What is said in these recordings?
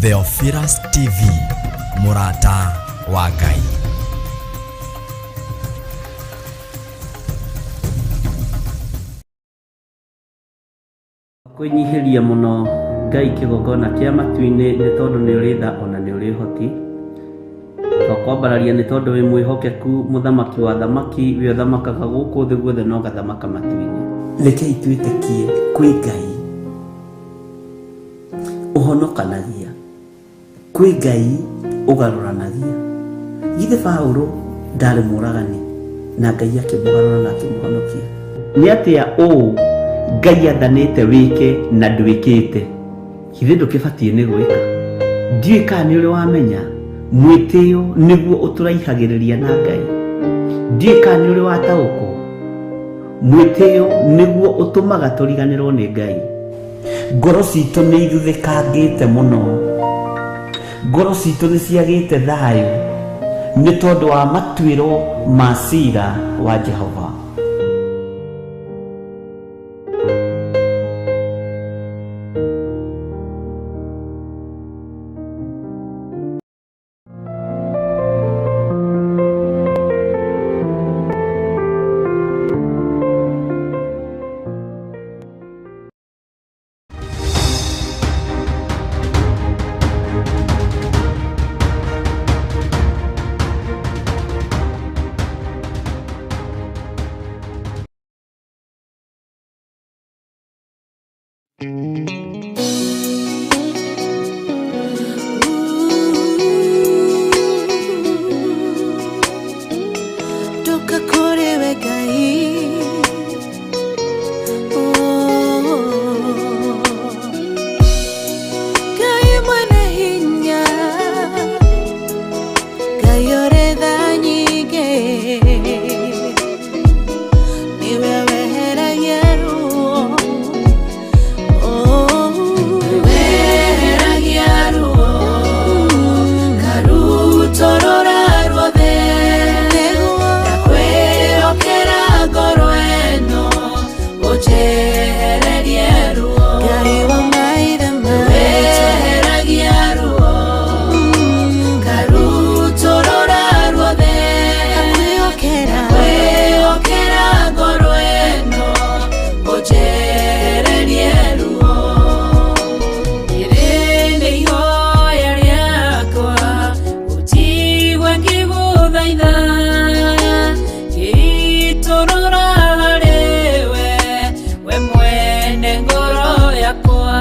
Theophilus TV, mũrata wa Ngai. Kwĩnyihĩria mũno Ngai kĩgongona kĩa matu-inĩ nĩ tondũ nĩ ũrĩ tha ona nĩ ũrĩ ũhoti. Twakwambararia nĩ tondũ wĩ mwĩhokeku mũthamaki wa thamaki wĩ ũthamakaga gũkũ thĩ guothe na ũgathamaka matu-inĩ. Rekei twĩtĩkie kwĩ Ngai ũhonokanagia. Kwĩ Ngai ũgarũranagia. Githĩ Paũlũ ndarĩ mũũragani na Ngai akĩmũgarũra na akĩmũhonokia? Nĩ atĩa ũũ Ngai athanĩte wĩke na ndwĩkĩte? Githĩ ndũkĩbatiĩ nĩ gwĩka? Ndiũĩ kana nĩ ũrĩ wamenya mwĩtĩo nĩguo ũtũraihagĩrĩria na Ngai. Ndiũĩ kana nĩ ũrĩ wataũkwo mwĩtĩo nĩguo ũtũmaga tũriganĩrwo nĩ Ngai. Ngoro citũ nĩ ithuthĩkangĩte mũno. Ngoro citũ nĩ ciagĩte thayũ nĩ tondũ wa matuĩro ma cira wa Jehova. Ndoka kũrĩ we Ngai. Oh. Ngai mwene hinya, Ngai ũrĩ tha nyingĩ, nĩwe weheragia ruo. Oh. Weheragia ruo, karutorora ruothe, ndakwĩhokera ngoro ĩno, ũnjehererie ruo. Ngai wa maithe maitũ. Weheragia ruo, karutorora ruothe, ndakwĩhokera ngoro ĩno, ũnjehererie ruo. Rĩrĩ nĩ ihoya rĩakwa, ũnjigue ngĩgũthaitha, ngĩitũrũra harĩ we, we mwene ngoro yakwa.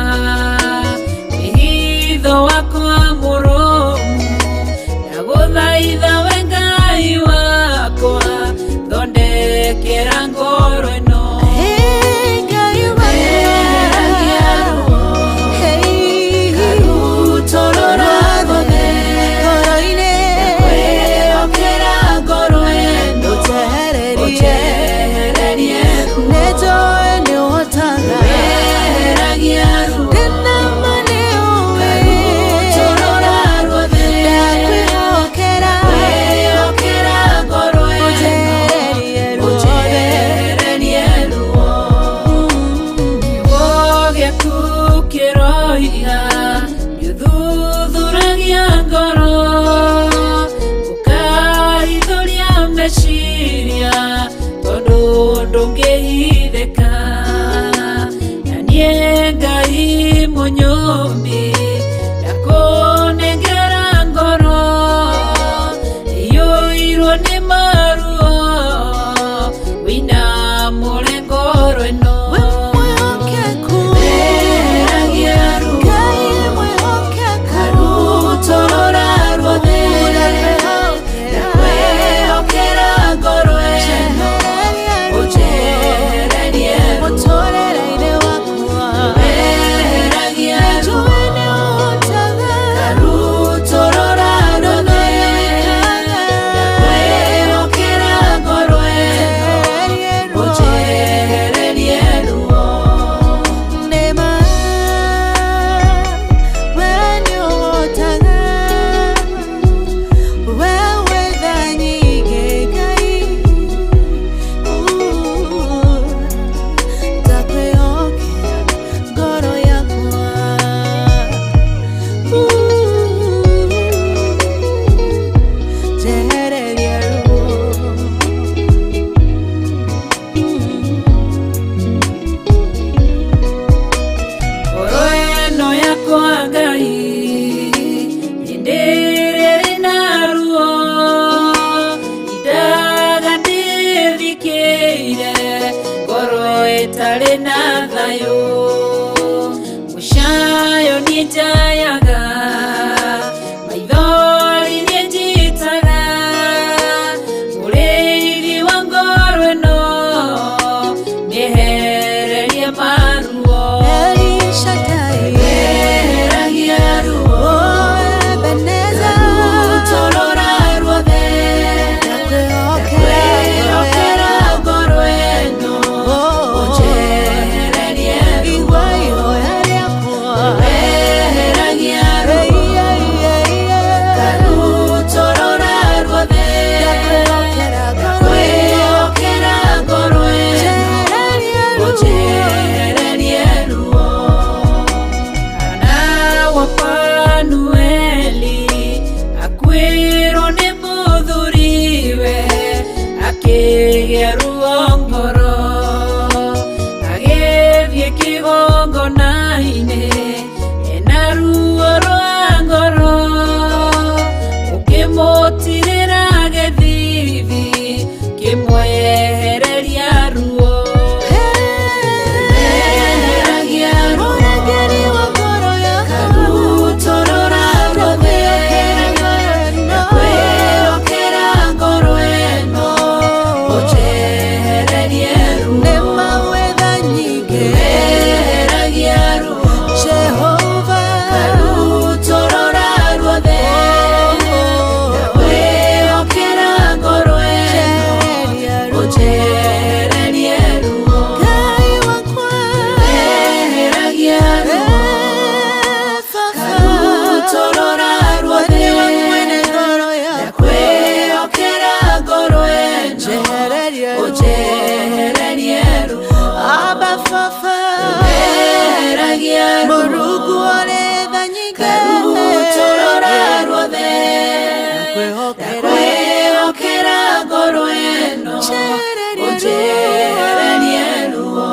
Wĩhitho wakwa mũrũmu, ndagũthaitha we Ngai wakwa, thondekera ngoro ĩno. Weheragia ruo, karutorora ruothe, ndakwĩhokera ngoro ĩno, ũnjehererie ruo. Weheragia ruo, karutorora ruothe, ndakwĩhokera ngoro ĩno, ũnjehererie ruo. Kiugo gĩaku kĩroiga nĩũthuthuragia ngoro, ũkahithũria meciria, tondũ ndũngĩhithĩka. Na niĩ Ngai mũnyũmbi, ndakũnengera ngoro ĩiyũirwo nĩ maruo, wĩinamũre ngoro ĩno. Weheragia ruo, Wa Ngai hĩndĩ ĩrĩa ĩrĩ na ruo indaga ndĩthikĩire ngoro ĩtarĩ na thayũ mũcayo niĩ njayaga maithori niĩ njitaga mũrĩithi wa ngoro ĩno nĩehererie maruo. El Shaddai, Eheragia ruo. Oh Ebenezer, Rũtorora ruothe. Ndakwĩhokera. Kwĩhokera ngoro ĩno. Oh, ũnjehererie ruo. Igua ihoya rĩakwa. Eheragia ruo. Ei, ei, ei, ei. Rũtorora ruothe. Ndakwĩhokera ngoro ĩno. Kwĩhokera ngoro ĩno. Njehererie ruo. Ũnjehererie ruo. Hana wa Fanueli akuĩrwo nĩ mũthuriwe akĩgĩa ruo ngoro agĩthiĩ kĩgongona-inĩ ena ruo rwa ngoro ũkĩmũtirĩra gĩthithi kĩmwehereria ruo. Eheragia ruo. Mũrangĩri wa ngoro yakwa. Karutorora ruothe. Ndakwĩhokera ngoro ĩno. Kwĩhokera ngoro ĩno ũnjehererie ruo. Nĩ mawetha nyingĩ. Eheragia ruo. Jehova. Karutorora ruothe. Kwĩhokera ngoro ĩno Njehereria ruo. ũnjehererie ruo. Ngai wakwa. Eheragia ruo. Eh, Baba. Karutorora ruothe. Nĩwe mwene ngoro yakwa. Kwĩhokera ngoro ĩno Njehereria ruo. ũnjehererie ruo. Abba Baba. Eheragia ruo. Mũrungu ũrĩ tha nyingĩ. Karutorora ruothe. Ndakwĩhokera. Kwĩhokera ngoro ĩno Njehereria ruo. ũnjehererie ruo.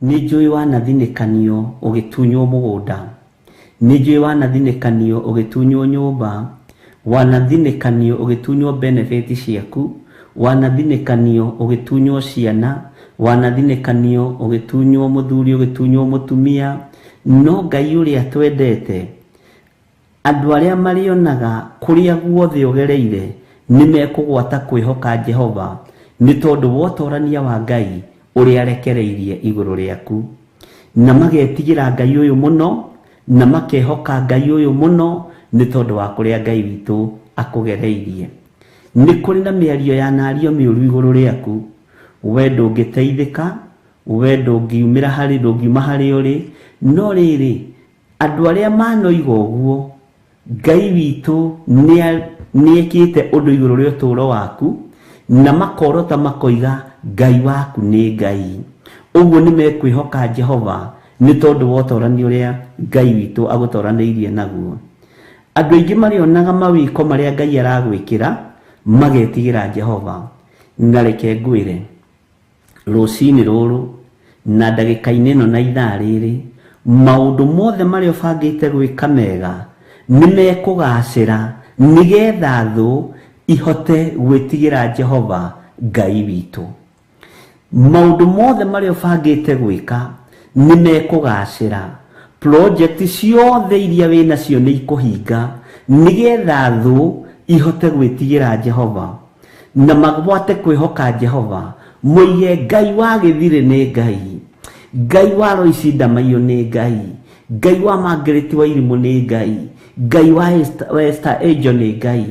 Nĩ njũĩ wanathinĩkanio ũgĩtunywo mũgũnda, nĩ njũĩ wanathinĩkanio ũgĩtunywo nyũmba, wanathinĩkanio ũgĩtunywo benefit ciaku, wanathinĩkanio ũgĩtunywo ciana, wanathinĩkanio ũgĩtunywo mũthuri, ũgĩtunywo mũtumia. No Ngai ũrĩa twendete, andũ arĩa marĩonaga kũrĩa guothe ũgereire nĩ mekũgwata kwĩhoka Jehova nĩ tondũ wa ũtorania wa Ngai ũrĩa arekereirie igũrũ rĩaku, na magetigĩra Ngai ũyũ mũno na makehoka Ngai ũyũ mũno nĩ tondũ wa kũrĩa Ngai witũ akũgereirie. Nĩ kũrĩ na mĩario ya nario mĩũru igũrũ rĩaku, we ndũngĩteithĩka, we ndũngiumĩra harĩ ndũngiuma harĩa ũrĩ, no rĩrĩ andũ arĩa manoiga ũguo Ngai witũ nĩekĩte ũndũ igũrũ rĩa ũtũũro waku na makorota makoiga Ngai waku nĩ Ngai. Ũguo nĩ mekwĩhoka Jehova nĩ tondũ wa ũtorani ũrĩa Ngai witũ agũtoranĩirie naguo. Andũ aingĩ marĩonaga mawĩko marĩa Ngai aragwĩkĩra magetigĩra Jehova. Na reke ngwĩre rũcinĩ rũrũ na ndagĩka-inĩ ĩno na ithaa rĩrĩ maũndũ mothe marĩa ũbangĩte gwĩka mega nĩ mekũgacĩra nĩgetha thũ ihote gwĩtigĩra Jehova Ngai witũ. Maũndũ mothe marĩa ũbangĩte gwĩka nĩ mekũgacĩra, project ciothe iria wĩ nacio nĩ ikũhinga nĩgetha thũ ihote gwĩtigĩra Jehova na magwate kwĩhoka Jehova, moige Ngai wa gĩthirĩ nĩ Ngai, Ngai wa Loisi Ndamaiyũ nĩ Ngai, Ngai wa Margaret Wairimũ nĩ Ngai, Ngai wa Esther Angel nĩ Ngai,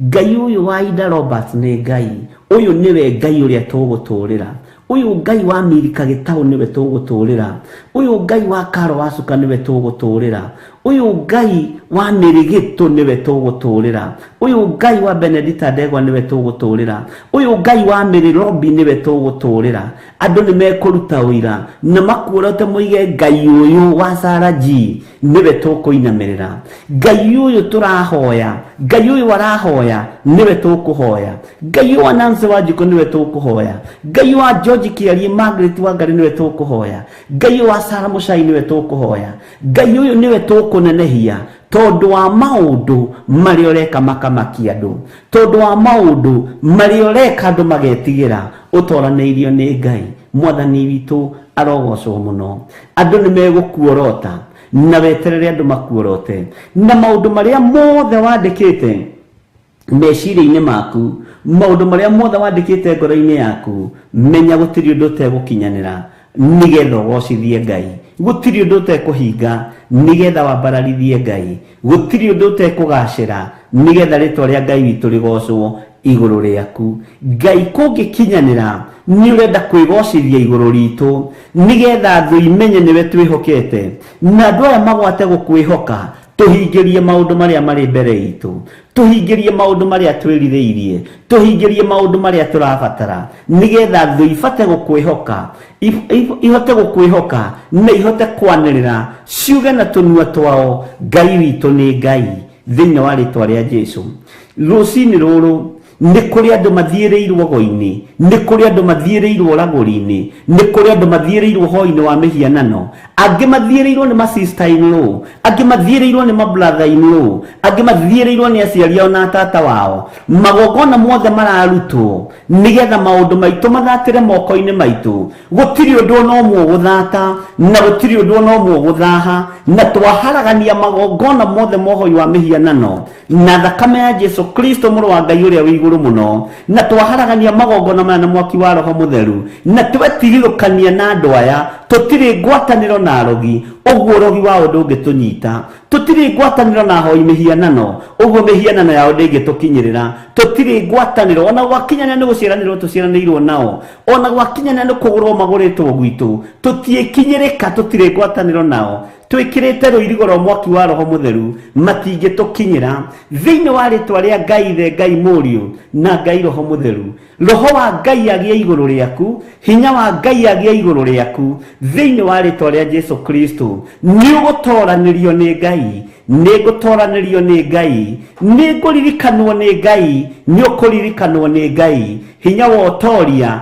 Ngai ũyũ wa Ida Roberts nĩ Ngai, ũyũ nĩwe Ngai ũrĩa tũgũtũrĩra, ũyũ Ngai wa Milika Gĩtaũ nĩwe tũgũtũrĩra, ũyũ Ngai wa Karo Wacuka nĩwe tũgũtũrĩra, Ũyũ Ngai wa Mĩrĩgĩtũ nĩwe tũgũtũrĩra. Ũyũ Ngai wa Benedita Ndegwa nĩwe tũgũtũrĩra. Ũyũ Ngai wa Mary Robi nĩwe tũgũtũrĩra. Andũ nĩ mekũruta ũira na makuorote moige Ngai ũyũ wa Sarah G nĩwe tũkũinamĩrĩra. Ngai ũyũ tũrahoya, Ngai ũyũ arahoya nĩwe tũkũhoya. Ngai ũyũ wa Nancy Wanjikũ nĩwe tũkũhoya. Ngai ũyũ wa George Kĩarie Margaret Wangari nĩwe tũkũhoya. Ngai ũyũ wa Sarah Mũcai nĩwe tũkũhoya. Ngai ũyũ nĩwe tũkũnenehia tondũ wa maũndũ marĩa ũreka makamakia andũ, tondũ wa maũndũ marĩa ũreka andũ magetigĩra. Ũtoranĩirio nĩ Ngai. Mwathani witũ arogocwo mũno. Andũ nĩ megũkuorota na weterere andũ makuorote, na maũndũ marĩa mothe wandĩkĩte meciria-inĩ maku, maũndũ marĩa mothe wandĩkĩte ngoro-inĩ yaku, menya gũtirĩ ũndũ ũtegũkinyanĩra nĩgetha ũgocithie Ngai. Gũtirĩ ũndũ ũtekũhinga nĩgetha wambararithie Ngai. Gũtirĩ ũndũ ũtekũgacĩra nĩgetha rĩtwa rĩa Ngai witũ rĩgocwo igũrũ rĩaku. Ngai kũngĩkinyanĩra nĩ ũrenda kwĩgocithia igũrũ ritũ nĩgetha thũ imenye nĩwe twĩhokete, na andũ aya magwate gũkwĩhoka. Tũhingĩrie maũndũ marĩa marĩ mbere itũ, tũhingĩrie maũndũ marĩa twĩrirĩirie, tũhingĩrie maũndũ marĩa tũrabatara, nĩgetha thũ ibate gũkwĩhoka, ihote gũkwĩhoka na ihote kwanĩrĩra ciuge na tũnua twao, Ngai witũ nĩ Ngai, thĩinĩ wa rĩtwa rĩa Jesu. Rũcinĩ rũrũ nĩ kũrĩ andũ mathiĩrĩirwo go-inĩ, nĩ kũrĩ andũ mathiĩrĩirwo ragũri-inĩ, nĩ kũrĩ andũ mathiĩrĩirwo hoi-inĩ wa mĩhianano, angĩ mathiĩrĩirwo nĩ ma sister in law, angĩ mathiĩrĩirwo nĩ ma brother in law, angĩ mathiĩrĩirwo nĩ aciari ao na tata wao. Magongona mothe mararutwo nĩgetha maũndũ maitũ mathatĩre moko-inĩ maitũ. Gũtirĩ ũndũ ona ũmwe ũgũthata na gũtirĩ ũndũ ona ũmwe ũgũthaha, na twaharagania magongona mothe mohoi wa mĩhianano na thakame ya Jesu Kristo mũrũ wa Ngai ũrĩa wĩ igũrũ mũno, na twaharagania magongona maya na mwaki wa Roho Mũtheru, na twetigithũkania na andũ aya. Tũtirĩ ngwatanĩro na arogi, ũguo ũrogi wao ndũngĩtũnyita. Tũtirĩ ngwatanĩro na ahoi mĩhianano, ũguo mĩhianano yao ndĩngĩtũkinyĩrĩra. Tũtirĩ ngwatanĩro, ona gwakinyanĩra nĩ gũciaranĩrwo tũciaranĩirwo nao, ona gwakinyanĩra nĩ kũgũrwo magũrĩtwo gwitũ, tũtiĩkinyĩrĩka, tũtirĩ ngwatanĩro nao. Twĩkĩrĩte rũirigo rwa mwaki wa Roho Mũtheru, matingĩtũkinyĩra. Thĩinĩ wa rĩtwa rĩa Ngai Ithe, Ngai Mũriũ, na Ngai Roho Mũtheru, Roho wa Ngai agĩe igũrũ rĩaku, hinya wa Ngai agĩe igũrũ rĩaku, thĩinĩ wa rĩtwa rĩa Jesu Kristo. Nĩ ũgũtoranĩrio nĩ Ngai, nĩ ngũtoranĩrio nĩ Ngai, nĩ ngũririkanwo nĩ Ngai, nĩ ũkũririkanwo nĩ Ngai. Hinya wa ũtoria,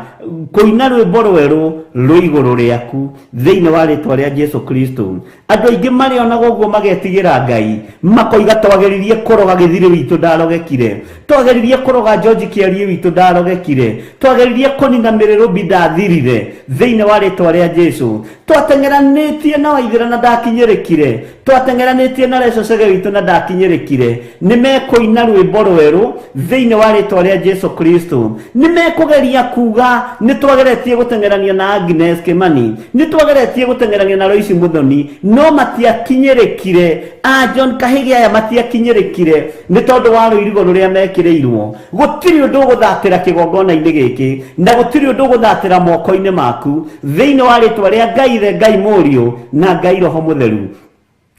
kũina rwĩmbo rwerũ rwĩ igũrũ rĩaku, thĩinĩ wa rĩtwa rĩa Jesu Kristo. Andũ aingĩ marĩonaga ũguo magetigĩra Ngai, makoiga twageririe kũroga gĩthirĩ witũ ndarogekire, twageririe kũroga George Kĩarie witũ ndarogekire, twageririe kũnina mĩrĩrũmbi ndathirire, thĩinĩ wa rĩtwa rĩa Jesu. Twateng'eranĩtie na Waithĩra na ndakinyĩrĩkire, twateng'eranĩtie na Reco Chege witũ na ndakinyĩrĩkire. Nĩ mekũina rwĩmbo rwerũ thĩinĩ wa rĩtwa rĩa Jesu Kristo. Nĩ mekũgeria kuga nĩ twageretie gũteng'erania na Agnes Kimani, nĩ twageretie gũteng'erania na Lois Muthoni, no matiakinyĩrĩkire. A John Kahĩgĩ aya matiakinyĩrĩkire nĩ tondũ wa rũirigo rũrĩa mekĩrĩirwo. Gũtirĩ ũndũ ũgũthatĩra kĩgongona-inĩ gĩkĩ, na gũtirĩ ũndũ ũgũthatĩra moko-inĩ maku, thĩinĩ wa rĩtwa rĩa Ngai Ithe, Ngai Mũriũ, na Ngai Roho Mũtheru.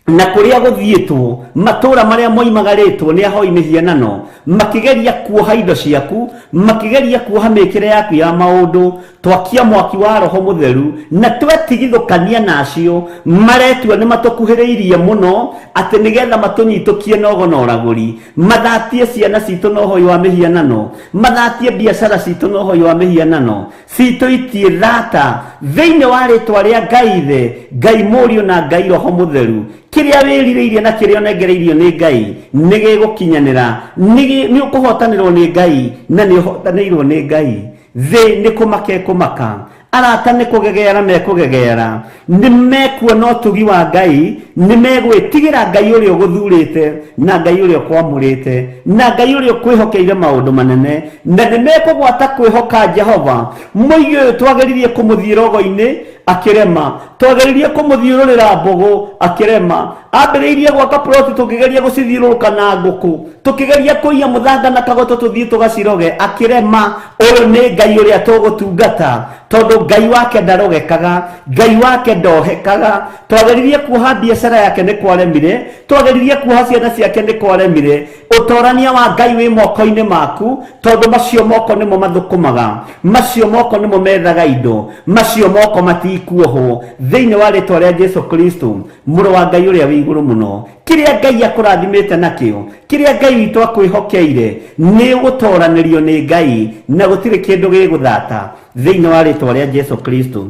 Na kũrĩa gũthiĩtwo, matũũra marĩa moimagarĩtwo nĩ ahoi mĩhianano, makĩgeria kuoha indo ciaku, makĩgeria kuoha mĩkĩre yaku ya maũndũ, twakia mwaki wa Roho Mũtheru na twetigithũkania na acio maretua nĩ matũkuhĩrĩirie mũno, atĩ nĩgetha matũnyitũkie na ũgo na ũragũri, mathatie ciana citũ na ũhoi wa mĩhianano, mathatie biacara citũ na ũhoi wa mĩhianano. Citũ itiĩ thata thĩinĩ wa rĩtwa rĩa Ngai Ithe, Ngai Mũriũ na Ngai Roho Mũtheru. Kĩrĩa wĩrirĩirie na kĩrĩa ũnengereirio nĩ Ngai nĩ gĩgũkinyanĩra, nĩ ũkũhotanĩrwo nĩ Ngai na nĩ ũhotanĩirwo nĩ Ngai. Thĩ nĩ kũmaka ĩkũmaka, arata nĩ kũgegeara mekũgegeara, nĩ mekuona ũtugi wa Ngai, nĩ megwĩtigĩra Ngai ũrĩa ũgũthurĩte na Ngai ũrĩa ũkwamũrĩte na Ngai ũrĩa ũkwĩhokeire maũndũ manene, na nĩ mekũgwata kwĩhoka Jehova. Mũigi ũyũ twageririe kũmũthiĩra ũgo-inĩ, Akĩrema. Twageririe kũmũthiũrũrĩra mbũgũ, akĩrema. Ambĩrĩirie gwaka ploti, tũkĩgeria gũcithiũrũrũka na ngũkũ, tũkĩgeria kũiya mũthanga na kagoto tũthiĩ tũgaciroge, akĩrema. Ũyũ nĩ Ngai ũrĩa tũgũtungata, tondũ Ngai wake ndarogekaga, Ngai wake ndohekaga. Twageririe kuoha biacara yake, nĩ kwaremire. Twageririe kuoha ciana ciake, nĩ kwaremire. Ũtorania wa Ngai wĩ moko-inĩ maku, tondũ macio moko nĩmo mathũkũmaga, macio moko nĩmo methaga indo, macio moko matikuohwo. Thĩinĩ wa rĩtwa rĩa Jesu Kristo, mũrũ wa Ngai ũrĩa wĩ igũrũ mũno, kĩrĩa Ngai akũrathimĩte nakĩo, kĩrĩa Ngai witũ akwĩhokeire, nĩ ũgũtoranĩrio nĩ Ngai, na gũtirĩ kĩndũ gĩgũthata. Thĩinĩ wa rĩtwa rĩa Jesu Kristo,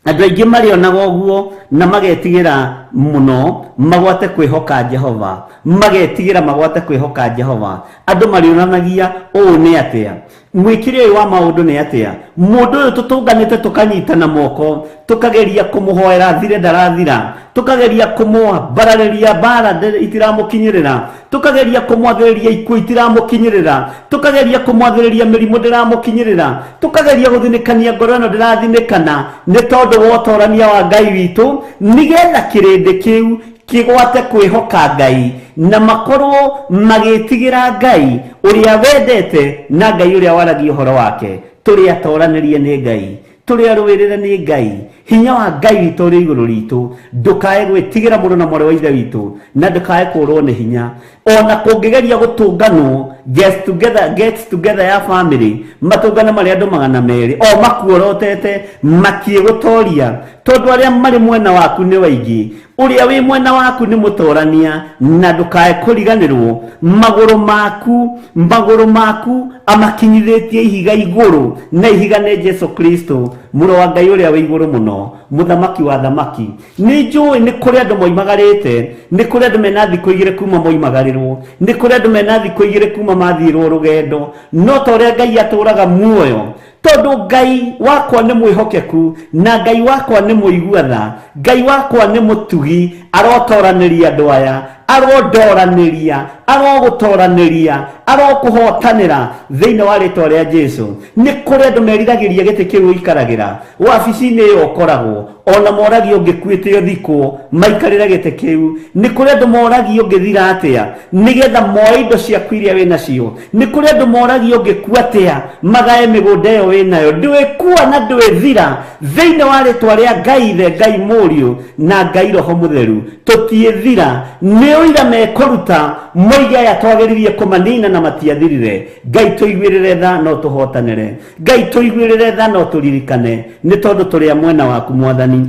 andũ aingĩ marĩonaga ũguo na magetigĩra mũno magwate kwĩhoka Jehova, magetigĩra magwate kwĩhoka Jehova. Andũ marĩonanagia ũũ nĩ atĩa, mwĩkĩre ũyũ wa maũndũ nĩ atĩa, mũndũ ũyũ tũtũnganĩte tũkanyitana moko, tũkageria kũmũhoera thire ndarathira, tũkageria kũmwambararĩria mbara itiramũkinyĩrĩra, tũkageria kũmwathĩrĩria ikuũ itiramũkinyĩrĩra, tũkageria kũmwathĩrĩria mĩrimũ ndĩramũkinyĩrĩra, tũkageria gũthinĩkania ngoro ĩno ndĩrathinĩkana, nĩ tondũ wa ũtorania wa Ngai witũ, nĩgetha kĩrĩndĩ kĩu kĩgwate kwĩhoka Ngai na makorwo magĩtigĩra Ngai ũrĩa wendete na Ngai ũrĩa waragia ũhoro wake. Tũrĩ atoranĩrie nĩ Ngai, tũrĩ arũĩrĩre nĩ Ngai. Hinya wa Ngai witũ ũrĩ igũrũ ritũ. Ndũkae gwĩtigĩra mũrũ na mwarĩ wa ithe witũ, na ndũkae kũrwo nĩ hinya. Ona kũngĩgeria gũtũnganwo get together, get together ya family, matũngane marĩ andũ 200, o makuorotete, matiĩgũtoria, tondũ arĩa marĩ mwena waku nĩ waingĩ. Ũrĩa wĩ mwena waku nĩ mũtorania, na ndũkae kũriganĩrwo magũrũ maku, magũrũ maku amakinyithĩtie ihiga igũrũ, na ihiga nĩ Jesu Kristo, mũrũ wa Ngai ũrĩa wĩ igũrũ mũno, mũthamaki wa thamaki. Nĩ njũĩ nĩ kũrĩ andũ moimagarĩte, nĩ kũrĩ andũ mena thikũ 2 kuma moimagarĩrwo, nĩ kũrĩ andũ mena thikũ 2 kuma mathiĩrwo rũgendo, no ta ũrĩa Ngai atũraga muoyo, tondũ Ngai wakwa nĩ mwĩhokeku, na Ngai wakwa nĩ mũigua tha, Ngai wakwa nĩ mũtugi, arotoranĩria andũ aya, arondoranĩria, arogũtoranĩria, arokũhotanĩra thĩinĩ wa rĩtwa rĩa Jesu. Nĩ kũrĩ andũ meriragĩria gĩtĩ kĩu ũikaragĩra, wabici-inĩ ĩyo ũkoragwo, ona moragio ũngĩkuĩte ũthikwo, maikarĩre gĩtĩ kĩu. Nĩ kũrĩ andũ moragio ũngĩthira atĩa, nĩgetha moe indo ciaku iria wĩ nacio. Nĩ kũrĩ andũ moragio ũngĩkua atĩa, magae mĩgũnda ĩyo wĩ nayo. Ndwĩkua na ndwĩthira thĩinĩ wa rĩtwa rĩa Ngai Ithe, Ngai Mũriũ na Ngai Roho Mũtheru. Tũtiĩthira. Nĩ ũira mekũruta moige aya twageririe kũmanina na matiathirire. Ngai tũiguĩrĩre tha no tũhotanĩre. Ngai tũiguĩrĩre tha no tũririkane, nĩ tondũ tũrĩ a mwena waku Mwathani.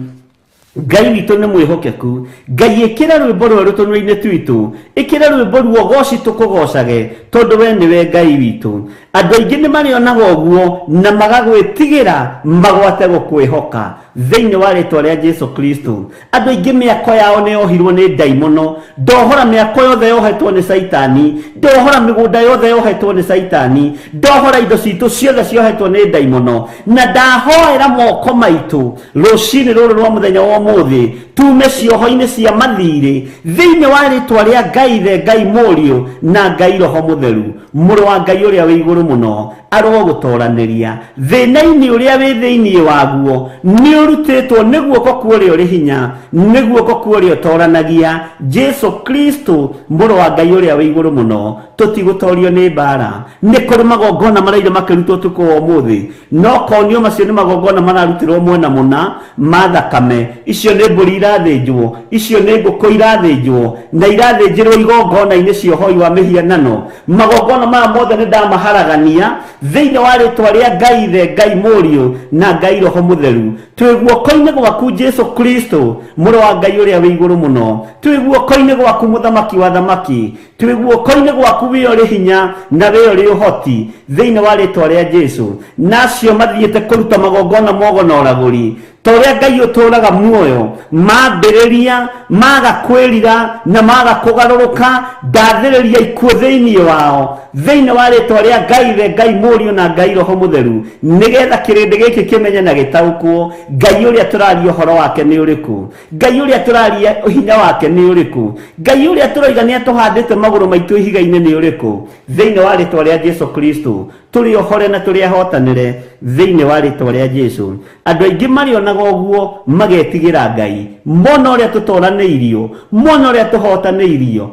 Ngai witũ nĩ mwĩhokeku. Ngai ĩkĩra rwĩmbo rwerũ tũnua-inĩ twitũ, ĩkĩra rwĩmbo ruogoci tũkũgocage, tondũ we nĩwe Ngai witũ. Andũ aingĩ nĩ marĩonaga ũguo na magagwĩtigĩra magwate gũkwĩhoka. Thĩinĩ wa rĩtwa rĩa Jesu Kristo. Andũ aingĩ mĩako yao nĩ yohirwo nĩ ndaimono. Ndohora mĩako yothe yohetwo nĩ Caitani, ndohora mĩgũnda yothe yohetwo nĩ Caitani, ndohora indo citũ ciothe ciohetwo nĩ ndaimono, na ndahoera moko maitũ rũcinĩ rũrũ rwa mũthenya wa ũmũthĩ tume cioho-inĩ cia mathirĩ thĩinĩ wa rĩtwa rĩa Ngai Ithe, Ngai Mũriũ na Ngai Roho Mũtheru. Mũrũ wa Ngai ũrĩa wĩ igũrũ mũno arogũtoranĩria thĩna-inĩ ũrĩa wĩ thĩinĩ waguo, nĩ ũrutĩtwo nĩ guoko kwa ũrĩa ũrĩ hinya, nĩ guoko kwa ũrĩa ũtoranagia, Jesu Kristo, mũrũ wa Ngai ũrĩa wĩ igũrũ mũno. Tũtigũtorio nĩ mbara. Nĩ kũrĩ magongona maraire makĩrutwo ũtukũ wa ũmũthĩ, no konio macio nĩ magongona mararutĩrwo mwena mũna ma thakame. Icio nĩ mbũri irathĩnjwo, icio nĩ ngũkũ irathĩnjwo, na irathĩnjĩrwo igongona-inĩ cia ũhoi wa mĩhianano. Magongona maya mothe nĩ ndamaharagania thĩinĩ wa rĩtwa rĩa Ngai Ithe, Ngai Mũriũ na Ngai Roho Mũtheru. Twĩ guoko-inĩ gwaku Jesu Kristo, mũrũ wa Ngai ũrĩa wĩ igũrũ mũno. Twĩ guoko-inĩ gwaku mũthamaki wa thamaki. Twĩ guoko-inĩ gwaku wĩ ũrĩ hinya na wĩ ũrĩ ũhoti thĩinĩ wa rĩtwa rĩa Jesu. Na acio mathiĩte kũruta magongona mogo na ũragũri, ta ũrĩa Ngai ũtũũraga muoyo, mambĩrĩria maga kwĩrira na maga kũgarũrũka, ndathĩrĩria ikuũ thĩinĩ wao thĩinĩ wa rĩtwa rĩa Ngai Ithe, Ngai Mũriũ na Ngai Roho Mũtheru, nĩgetha kĩrĩndĩ gĩkĩ kĩmenye na gĩtaũkwo Ngai ũrĩa tũraria ũhoro wake nĩ ũrĩkũ, Ngai ũrĩa tũraria hinya wake nĩ ũrĩkũ, Ngai ũrĩa tũroiga nĩ atũhandĩte magũrũ maitũ ihiga-inĩ nĩ ũrĩkũ. Thĩinĩ wa rĩtwa rĩa Jesu Kristo, Tũrĩ ohore na tũrĩ ahotanĩre thĩinĩ wa rĩtwa rĩa Jesu. Andũ aingĩ marĩonaga ũguo magetigĩra Ngai, mona ũrĩa tũtoranĩirio, mona ũrĩa tũhotanĩirio,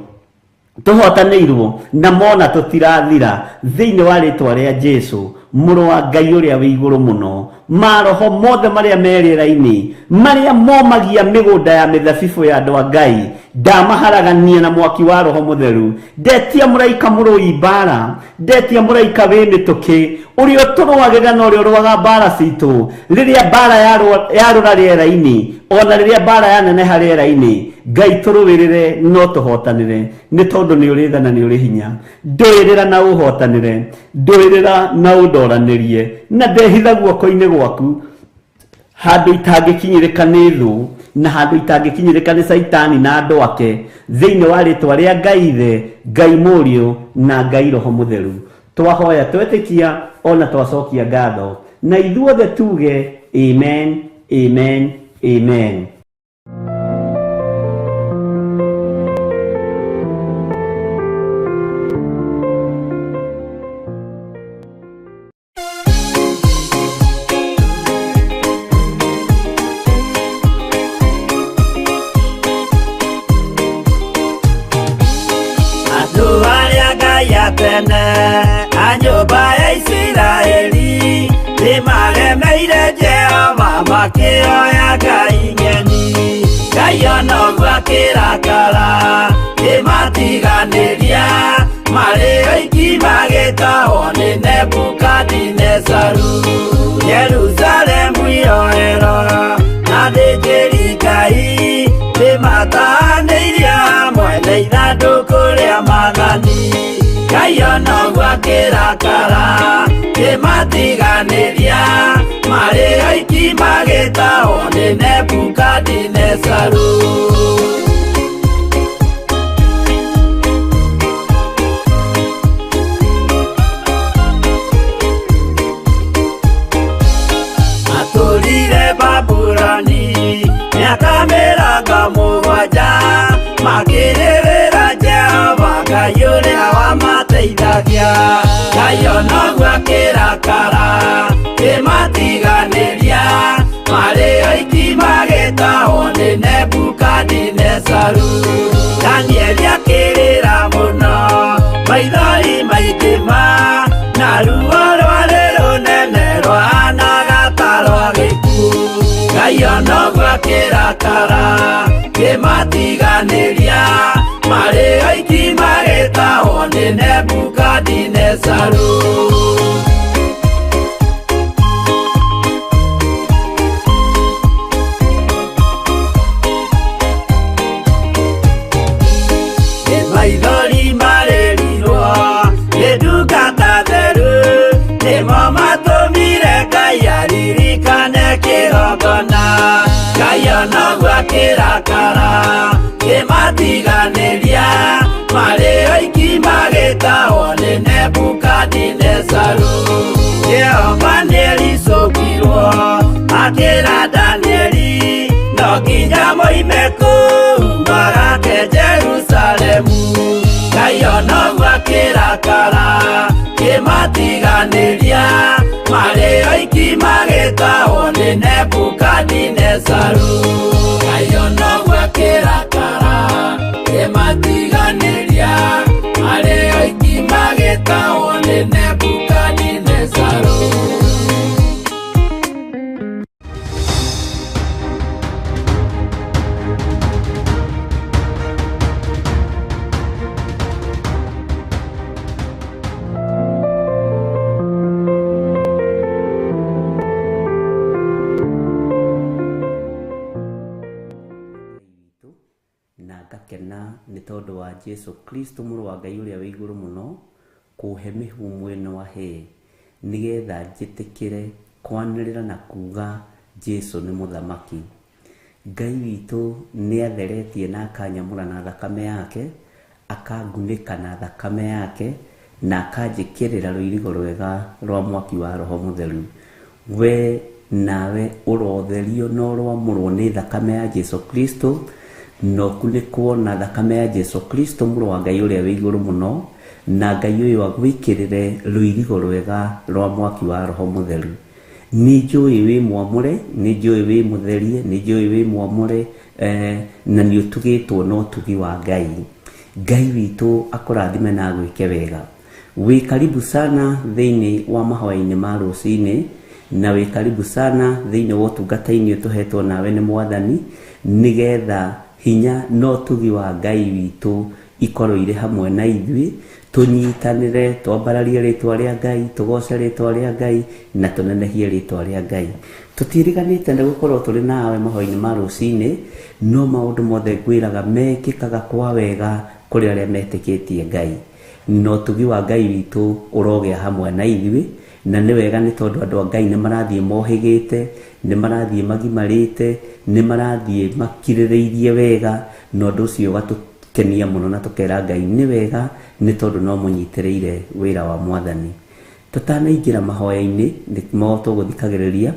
tũhotanĩirwo, na mona tũtirathira thĩinĩ wa rĩtwa rĩa Jesu, mũrũ wa Ngai ũrĩa wĩ igũrũ mũno. Maroho mothe marĩa me rĩera-inĩ, marĩa momagia mĩgũnda ya mĩthabibũ ya andũ a Ngai, ndamaharagania na mwaki wa Roho Mũtheru. Ndetia mũraika mũrũi mbara, ndetia mũraika wĩ mĩtũkĩ, ũrĩa ũtũrũagĩrĩra na ũrĩa ũrũaga mbara citũ. Rĩrĩa mbara yarũra rĩera-inĩ, ona rĩrĩa mbara yaneneha rĩera-inĩ, Ngai tũrũĩrĩre no tũhotanĩre, nĩ tondũ nĩ ũrĩ tha na nĩ ũrĩ hinya. Ndũĩrĩra na ũhotanĩre, ndũĩrĩra na ũndoranĩrie, na ndehitha guoko-inĩ gwaku handũ itangĩkinyĩrĩka nĩ thũ, na handũ itangĩkinyĩrĩka nĩ Caitani na andũ ake, thĩinĩ wa rĩtwa rĩa Ngai Ithe, Ngai Mũriũ na Ngai Roho Mũtheru. Twahoya twetĩkia ona twacokia ngatho, na ithuothe tuge amen, amen, amen. Andũ arĩa Ngai atene a nyũmba ya Isiraeli nĩmaremeire Jehova makĩoya ngai ng'eni. Ngai ona ũguo akĩrakara kĩmatiganĩria, marĩ oiki magĩtahwo nĩ Nebukadinezaru. Jerusalemu iroero na athĩnjĩri Ngai nĩmatahanĩirie hamwe na ithandũkũ rĩa maathani. Ngai ona ũguo akĩrakara kĩmatiganĩria, marĩ oiki magĩtahwo nĩ Nebukadinezaru. Matũrire Babuloni mĩaka 70, makĩrĩrĩra Jehova Ngai ũrĩa wamateithagia. Ngai ona ũguo akĩrakara kĩmatiganĩria, marĩ oiki magĩtahwo nĩ Nebukadinezaru. Danieli akĩrĩra mũno, maithori maingĩ ma, na ruo rwarĩ rũnene rwahanaga ta rwa gĩkuũ. Ngai ona ũguo akĩrakara kĩmatiganĩria, marĩ oiki magĩtahwo nĩ Nebukadinezaru. Maithori marĩrirwo nĩ ndungata theru, nĩmo matũmire Ngai aririkane kĩgongona. Ngai ona ũguo akĩrakara kĩmatiganĩria, marĩ oiki magĩtahwo nĩ Nebukadinezaru. Jehova nĩericũkirwo akĩra Danieli, no nginya moime kũu magake Jerusalemu. Ngai ona ũguo akĩrakara kĩmatiganĩria, marĩ oiki magĩtahwo nĩ Nebukadinezaru. Ngai ona ũguo akĩrakara kĩmatiganĩria, marĩ oiki magĩtahwo nĩ Nebukadinezaru. Na ngakena nĩ tondũ wa Jesu Kristo mũrũ wa Ngai ũrĩa wĩ igũrũ mũno kũhe mĩhũmũ ĩno ahe, nĩgetha njĩtĩkĩre kwanĩrĩra na kuga Jesu nĩ mũthamaki. Ngai witũ nĩ atheretie na akanyamũra na thakame yake, akangunĩka na thakame yake, na akanjĩkĩrĩra rũirigo rwega rwa mwaki wa Roho Mũtheru. We nawe ũrotherio na ũroamũrwo nĩ thakame ya Jesu Kristo, na ũkunĩkwo na thakame ya Jesu Kristo mũrũ wa Ngai ũrĩa wĩ igũrũ mũno, Na Ngai ũyũ agwĩkĩrĩre rũirigo rwega rwa mwaki wa Roho Mũtheru. Nĩ njũĩ wĩ mwamũre, nĩ njũĩ wĩ mũtherie, nĩ njũĩ wĩ mwamũre, na nĩ ũtugĩtwo na ũtugi wa Ngai. Ngai witũ akũrathime na agwĩke wega. Wĩ karibu sana thĩinĩ wa mahoya-inĩ ma rũcinĩ, na wĩ karibu sana thĩinĩ wa ũtungata-inĩ ũtũhetwo nawe nĩ Mwathani, nĩgetha hinya na ũtugi wa Ngai witũ ikorwo irĩ hamwe na ithuĩ, tũnyitanĩre, twambararie rĩtwa rĩa Ngai, tũgoce rĩtwa rĩa Ngai, na tũnenehie rĩtwa rĩa Ngai. Tũtiĩrĩganĩte nĩ gũkorwo tũrĩ nawe mahoya-inĩ ma rũcinĩ, no maũndũ mothe ngwĩraga mekĩkaga kwa wega kũrĩ arĩa metĩkĩtie Ngai. Na ũtugi wa Ngai witũ ũrogĩa hamwe na ithuĩ, na nĩ wega nĩ tondũ andũ a Ngai nĩ marathiĩ mohĩgĩte, nĩ marathiĩ magimarĩte, nĩ marathiĩ makirĩrĩirie wega, na ũndũ ũcio ũgatũkenia mũno na tũkera Ngai nĩ wega nĩ tondũ no mũnyitĩrĩire wĩra wa Mwathani. Tũtanaingĩra mahoya-inĩ nĩmo tũgũthikagĩrĩria,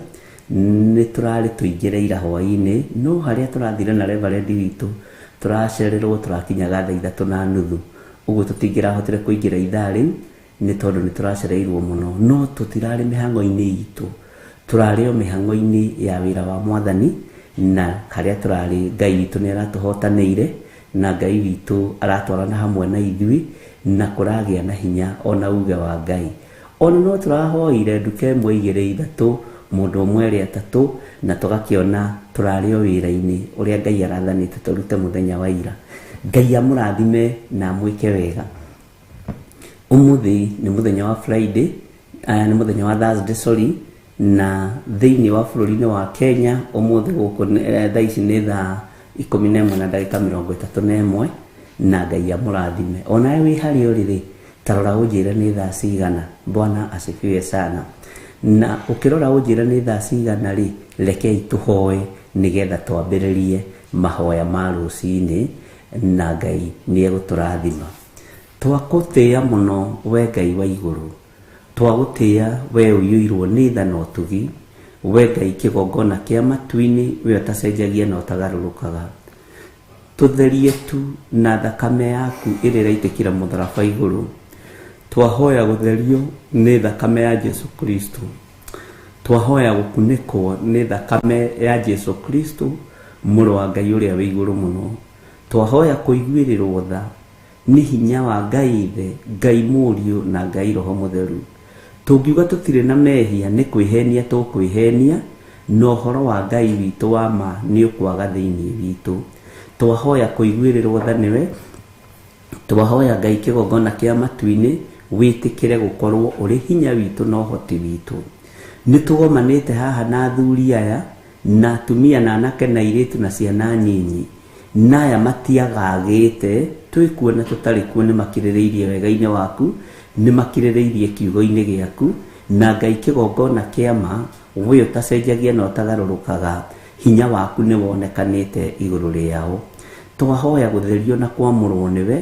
nĩ tũrarĩ tũingĩre ira hwaĩ-inĩ, no harĩa tũrathire na reverend witũ tũracererwo tũrakinyaga thaa 3:30, ũguo tũtingĩrahotire kũingĩra ithaa rĩu nĩ tondũ nĩ tũracereirwo mũno, no tũtirarĩ mĩhang'o-inĩ itũ, tũrarĩ o mĩhang'o-inĩ ya wĩra wa Mwathani, na harĩa tũrarĩ Ngai witũ nĩ aratũhotanĩire, na Ngai witũ aratwarana hamwe na ithuĩ, na kũragĩa na hinya ona uge wa Ngai. Ona no tũrahoire nduka 1 2 3 mũndũ ũmwe 2 3, na tũgakĩona tũrarĩ o wĩra-inĩ ũrĩa Ngai arathanĩte tũrute mũthenya wa ira. Ngai amũrathime na amwĩke wega. Ũmũthĩ nĩ mũthenya wa Friday, nĩ mũthenya wa Thursday, sorry, na thĩinĩ wa bũrũri-inĩ wa Kenya ũmũthĩ gũkũ thaa ici nĩ thaa 11:31, na Ngai amũrathime. Onawe wĩ harĩa ũrĩ rĩ, ta rora ũnjĩre nĩ thaa cigana. Bwana asifiwe sana. Na ũkĩrora ũnjĩre nĩ thaa cigana rĩ, rekei tũhoe nĩgetha twambĩrĩrie mahoya ma rũcinĩ, na Ngai nĩ egũtũrathima. Twagũtĩĩa mũno we Ngai wa igũrũ, twagũtĩĩa we ũiyũirwo nĩ tha na ũtugi, we Ngai kĩgongona kĩa matu-inĩ, we ũtacenjagia na ũtagarũrũkaga. Tũtherie tu na thakame yaku ĩrĩa ĩraitĩkĩra mũtharaba igũrũ. Twahoya gũtherio nĩ thakame ya Jesu Kristo, twahoya gũkunĩkwo nĩ thakame ya Jesu Kristo mũrũ wa Ngai ũrĩa wĩ igũrũ mũno. Twahoya kũiguĩrĩrwo tha nĩ hinya wa Ngai Ithe, Ngai Mũriũ na Ngai Roho Mũtheru. Tũngiuga tũtirĩ na mehia nĩ kwĩhenia tũkwĩhenia, na ũhoro wa Ngai witũ wa ma nĩ ũkwaga thĩinĩ witũ. Twahoya kũiguĩrĩrwo tha nĩwe, twahoya Ngai kĩgongona kĩa matu-inĩ wĩtĩkĩre gũkorwo ũrĩ hinya witũ na ũhoti witũ. Nĩ tũgomanĩte haha na athuri aya, na atumia na anake na airĩtu na ciana nyinyi, na aya matiagagĩte, twĩ kuo na tũtarĩ kuo, nĩ makirĩrĩirie wega-inĩ waku, nĩ makirĩrĩirie kiugo-inĩ gĩaku, na Ngai kĩgongona kĩa ma, we ũtacenjagia na ũtagarũrũkaga, hinya waku nĩ wonekanĩte igũrũ rĩao. Twahoya gũtherio na kwamũrwo nĩwe,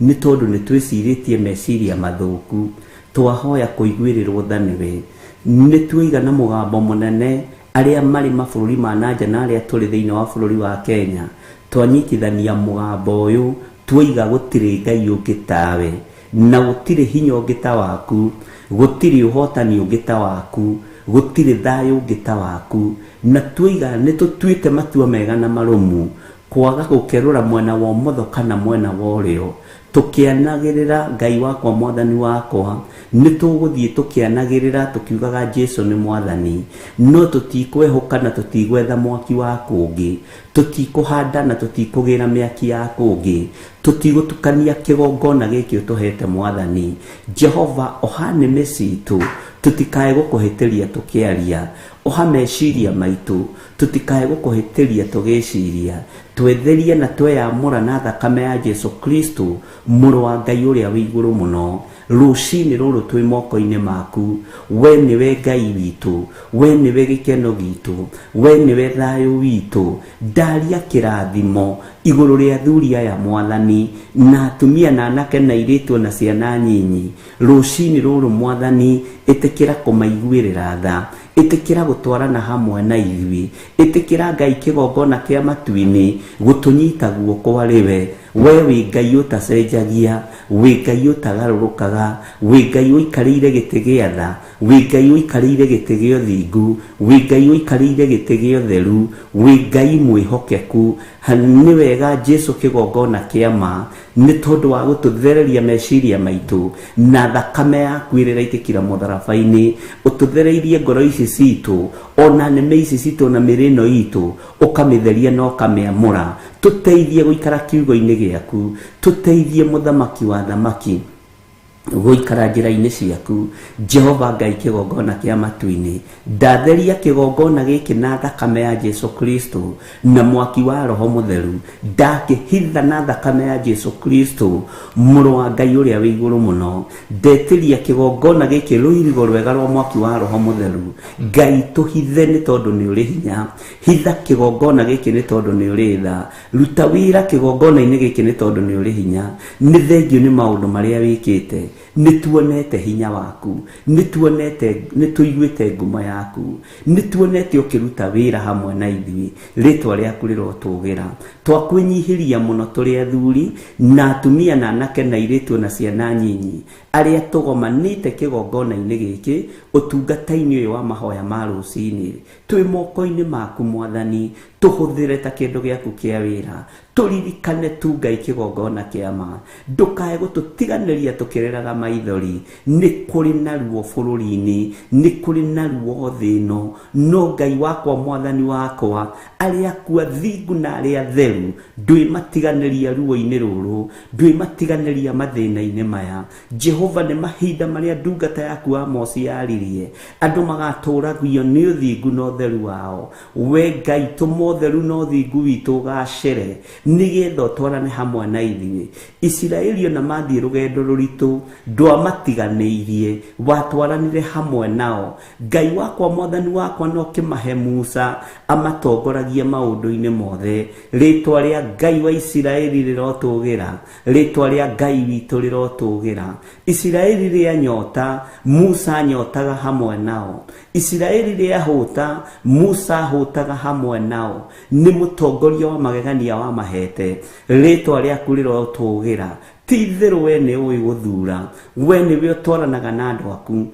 nĩ tondũ nĩ twĩcirĩtie meciria mathũku. Twahoya kũiguĩrĩrwo tha nĩwe. Nĩ tuoiga na mũgambo mũnene arĩa marĩ mabũrũri ma nanja na arĩa tũrĩ thĩinĩ wa bũrũri wa Kenya, twanyitithania mũgambo ũyũ, tuoiga gũtirĩ Ngai ũngĩ tawe, na gũtirĩ hinya ũngĩ ta waku, gũtirĩ ũhotani ũngĩ ta waku, gũtirĩ thayũ ũngĩ ta waku, na tuoiga nĩ tũtuĩte matua mega na marũmu, kwaga gũkerũra mwena wa ũmotho kana mwena wa ũrĩo, tũkĩanagĩrĩra Ngai wakwa Mwathani wakwa, nĩ tũgũthiĩ tũkĩanagĩrĩra tũkiugaga Jesu nĩ Mwathani, no tũtikwehũka na tũtigwetha mwaki wa kũngĩ, tũtikũhanda na tũtikũgĩra mĩaki ya kũngĩ, tũtigũtukania kĩgongona gĩkĩ ũtũhete Mwathani. Jehova, oha nĩmĩ citũ, tũtikae gũkũhĩtĩria tũkĩaria, oha meciria maitũ, tũtikae gũkũhĩtĩria tũgĩciria, twetherie na tweyamũra na thakame ya Jesu Kristo mũrũ wa Ngai ũrĩa wĩ igũrũ mũno. Rũcinĩ rũrũ twĩ moko-inĩ maku, we nĩwe Ngai witũ, we nĩwe gĩkeno gitũ, we nĩwe thayũ witũ. Ndaria kĩrathimo igũrũ rĩa athuri aya Mwathani, na atumia na anake na airĩtu na ciana nyinyi. Rũcinĩ rũrũ Mwathani, ĩtĩkĩra kũmaiguĩrĩra tha, ĩtĩkĩra gũtwarana hamwe na ithuĩ, ĩtĩkĩra Ngai kĩgongona kĩa matu-inĩ gũtũnyita guoko arĩ we. We wĩ Ngai ũtacenjagia, wĩ Ngai ũtagarũrũkaga, wĩ Ngai ũikarĩire gĩtĩ gĩa tha, wĩ Ngai ũikarĩire gĩtĩ gĩa ũthingu, wĩ Ngai ũikarĩire gĩtĩ gĩa ũtheru, wĩ Ngai mwĩhokeku. Nĩ wega Jesu kĩgongona kĩa ma, nĩ tondũ wa gũtũthereria meciria maitũ na thakame yaku ĩrĩa ĩraitĩkĩra mũtharaba-inĩ, ũtũthereirie ngoro ici citũ, ona nĩmĩ ici citũ, na mĩrĩ ĩno itũ, ũkamĩtheria na ũkamĩamũra. Tũteithie gũikara kiugo-inĩ gĩaku, tũteithie mũthamaki wa thamaki gũikara njĩra-inĩ ciaku. Jehova Ngai kĩgongona kĩa matu-inĩ, ndatheria kĩgongona gĩkĩ na thakame ya Jesu Kristo na mwaki wa Roho Mũtheru, ndakĩhitha na thakame ya Jesu Kristo mũrũ wa Ngai ũrĩa wĩ igũrũ mũno. Ndetĩria kĩgongona gĩkĩ rũirigo rwega rwa mwaki wa Roho Mũtheru. Ngai tũhithe nĩ tondũ nĩ ũrĩ hinya, hitha kĩgongona gĩkĩ nĩ tondũ nĩ ũrĩ tha, ruta wĩra kĩgongona-inĩ gĩkĩ nĩ tondũ nĩ ũrĩ hinya. Nĩ thengio nĩ maũndũ marĩa wĩkĩte, nĩ tuonete hinya waku, nĩ tuonete, nĩ tũiguĩte ngumo yaku, nĩ tuonete ũkĩruta wĩra hamwe na ithuĩ. Rĩtwa rĩaku rĩrotũgĩra. Twakwĩnyihĩria mũno tũrĩ athuri na atumia na anake na airĩtu na ciana nyinyi arĩa tũgomanĩte kĩgongona-inĩ gĩkĩ ũtungata-inĩ ũyũ wa mahoya ma rũcinĩ. Twĩ moko-inĩ maku Mwathani, tũhũthĩre ta kĩndũ gĩaku kĩa wĩra, tũririkane tu Ngai kĩgongona kĩa ma, ndũkae gũtũtiganĩria tũkĩrĩraga maithori. Nĩ kũrĩ na ruo bũrũri-inĩ, nĩ kũrĩ na ruo thĩ ĩno, no Ngai wakwa Mwathani wakwa, arĩa aku athingu na arĩa atheru ndwĩmatiganĩria ruo-inĩ rũrũ, ndwĩmatiganĩria mathĩna-inĩ maya. Jehova, nĩ mahinda marĩa ndungata yaku Amosi yaririe, andũ magatũragio nĩ ũthingu na ũtheru wao. We Ngai, tũma ũtheru na ũthingu witũ ũgacĩre, nĩgetha ũtwarane hamwe na ithuĩ. Isiraeli ona mathiĩ rũgendo rũritũ, ndwamatiganĩirie, watwaranire hamwe nao. Ngai wakwa Mwathani wakwa, no kĩmahe Musa amatongoragie maũndũ-inĩ mothe. Rĩtwa rĩa Ngai wa Isiraeli rĩrotũgĩra, rĩtwa rĩa Ngai witũ rĩrotũgĩra. Isiraeli rĩa nyota, Musa nyotaga hamwe nao. Isiraeli rĩa hũta, Musa hũtaga hamwe nao. Nĩ mũtongoria wa magegania wa mahete, rĩtwa rĩaku rĩrotũgĩra. Ti itherũ we nĩ ũĩ gũthura, we nĩwe ũtwaranaga na andũ aku.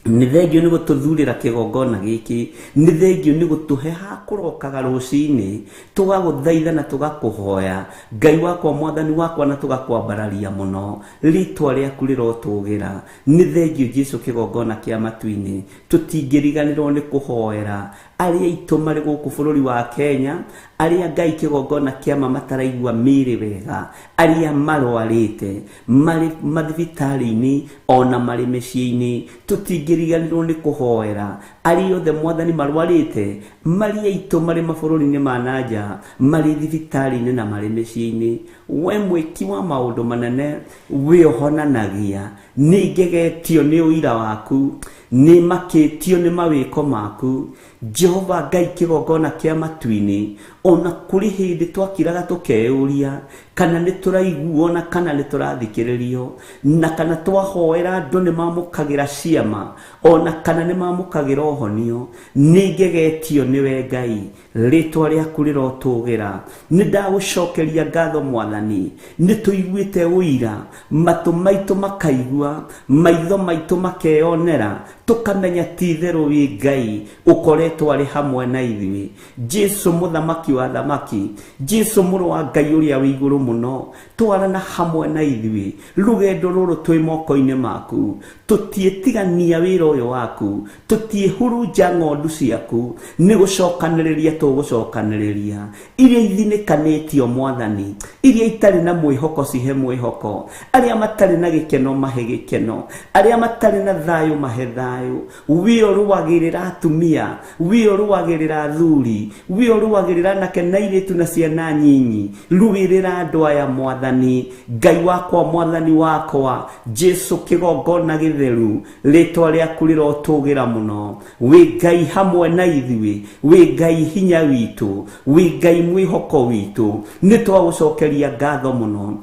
Nĩ thengio nĩ gũtũthurĩra kĩgongona gĩkĩ, nĩ thengio nĩ gũtũhe ha kũrokaga rũcinĩ, tũgagũthaitha na tũgakũhoya Ngai wakwa Mwathani wakwa, na tũgakwambararia mũno. Rĩtwa rĩaku rĩrotũgĩra. Nĩ thengio Jesu kĩgongona kĩa matu-inĩ. Tũtingĩriganĩrwo nĩ kũhoera arĩa aitũ marĩ gũkũ bũrũri wa Kenya, arĩa Ngai kĩgongona kĩa ma mataraigua mĩĩrĩ wega, arĩa marwarĩte marĩ mathibitarĩ-inĩ ona marĩ mĩciĩ-inĩ. Tũtingĩriganĩrwo nĩ kũhoera arĩa othe Mwathani marwarĩte, marĩ aitũ marĩ mabũrũri-inĩ ma na nja, marĩ thibitarĩ-inĩ na marĩ mĩciĩ-inĩ. We mwĩki wa maũndũ manene, we ũhonanagia, nĩ ngegetio nĩ ũira waku, nĩ makĩtio nĩ mawĩko maku. Jehova Ngai kĩgongona kĩa matu-inĩ, ona kũrĩ hĩndĩ twakiraga tũkeyũria kana nĩ tũraiguo na kana nĩ tũrathikĩrĩrio, na kana twahoera andũ nĩ mamũkagĩra ciama, ona kana nĩ mamũkagĩra ũhonio. Nĩ ngegetio nĩwe Ngai, rĩtwa rĩaku rĩrotũgĩra. Nĩ ndagũcokeria ngatho Mwathani, nĩ tũiguĩte ũira, matũ maitũ makaigua, maitho maitũ makeyonera, tũkamenya ti itherũ wĩ Ngai ũkoretwo arĩ hamwe na ithuĩ. Jesu mũthamaki wa thamaki, Jesu mũrũ wa Ngai ũrĩa wĩ igũrũ mũno, twarana hamwe na ithuĩ rũgendo rũrũ twĩ moko-inĩ maku. Tũtiĩtigania wĩra ũyũ waku, tũtiĩhurunja ng'ondu ciaku, nĩ gũcokanĩrĩria tũgũcokanĩrĩria iria ithinĩkanĩtio Mwathani, iria itarĩ na mwĩhoko cihe mwĩhoko, arĩa matarĩ na gĩkeno mahe gĩkeno, arĩa matarĩ na thayũ mahe thayũ. We ũrũagĩrĩra atumia, we ũrũagĩrĩra athuri, we ũrũagĩrĩra anake na airĩtu na ciana nyinyi, rũĩrĩra andũ aya Mwathani. Ngai wakwa Mwathani wakwa, Jesu kĩgongona gĩtheru, rĩtwa rĩaku rĩrotũgĩra mũno. Wĩ Ngai hamwe na ithuĩ, wĩ Ngai hinya witũ, wĩ Ngai mwĩhoko witũ. Nĩ twagũcokeria ngatho mũno,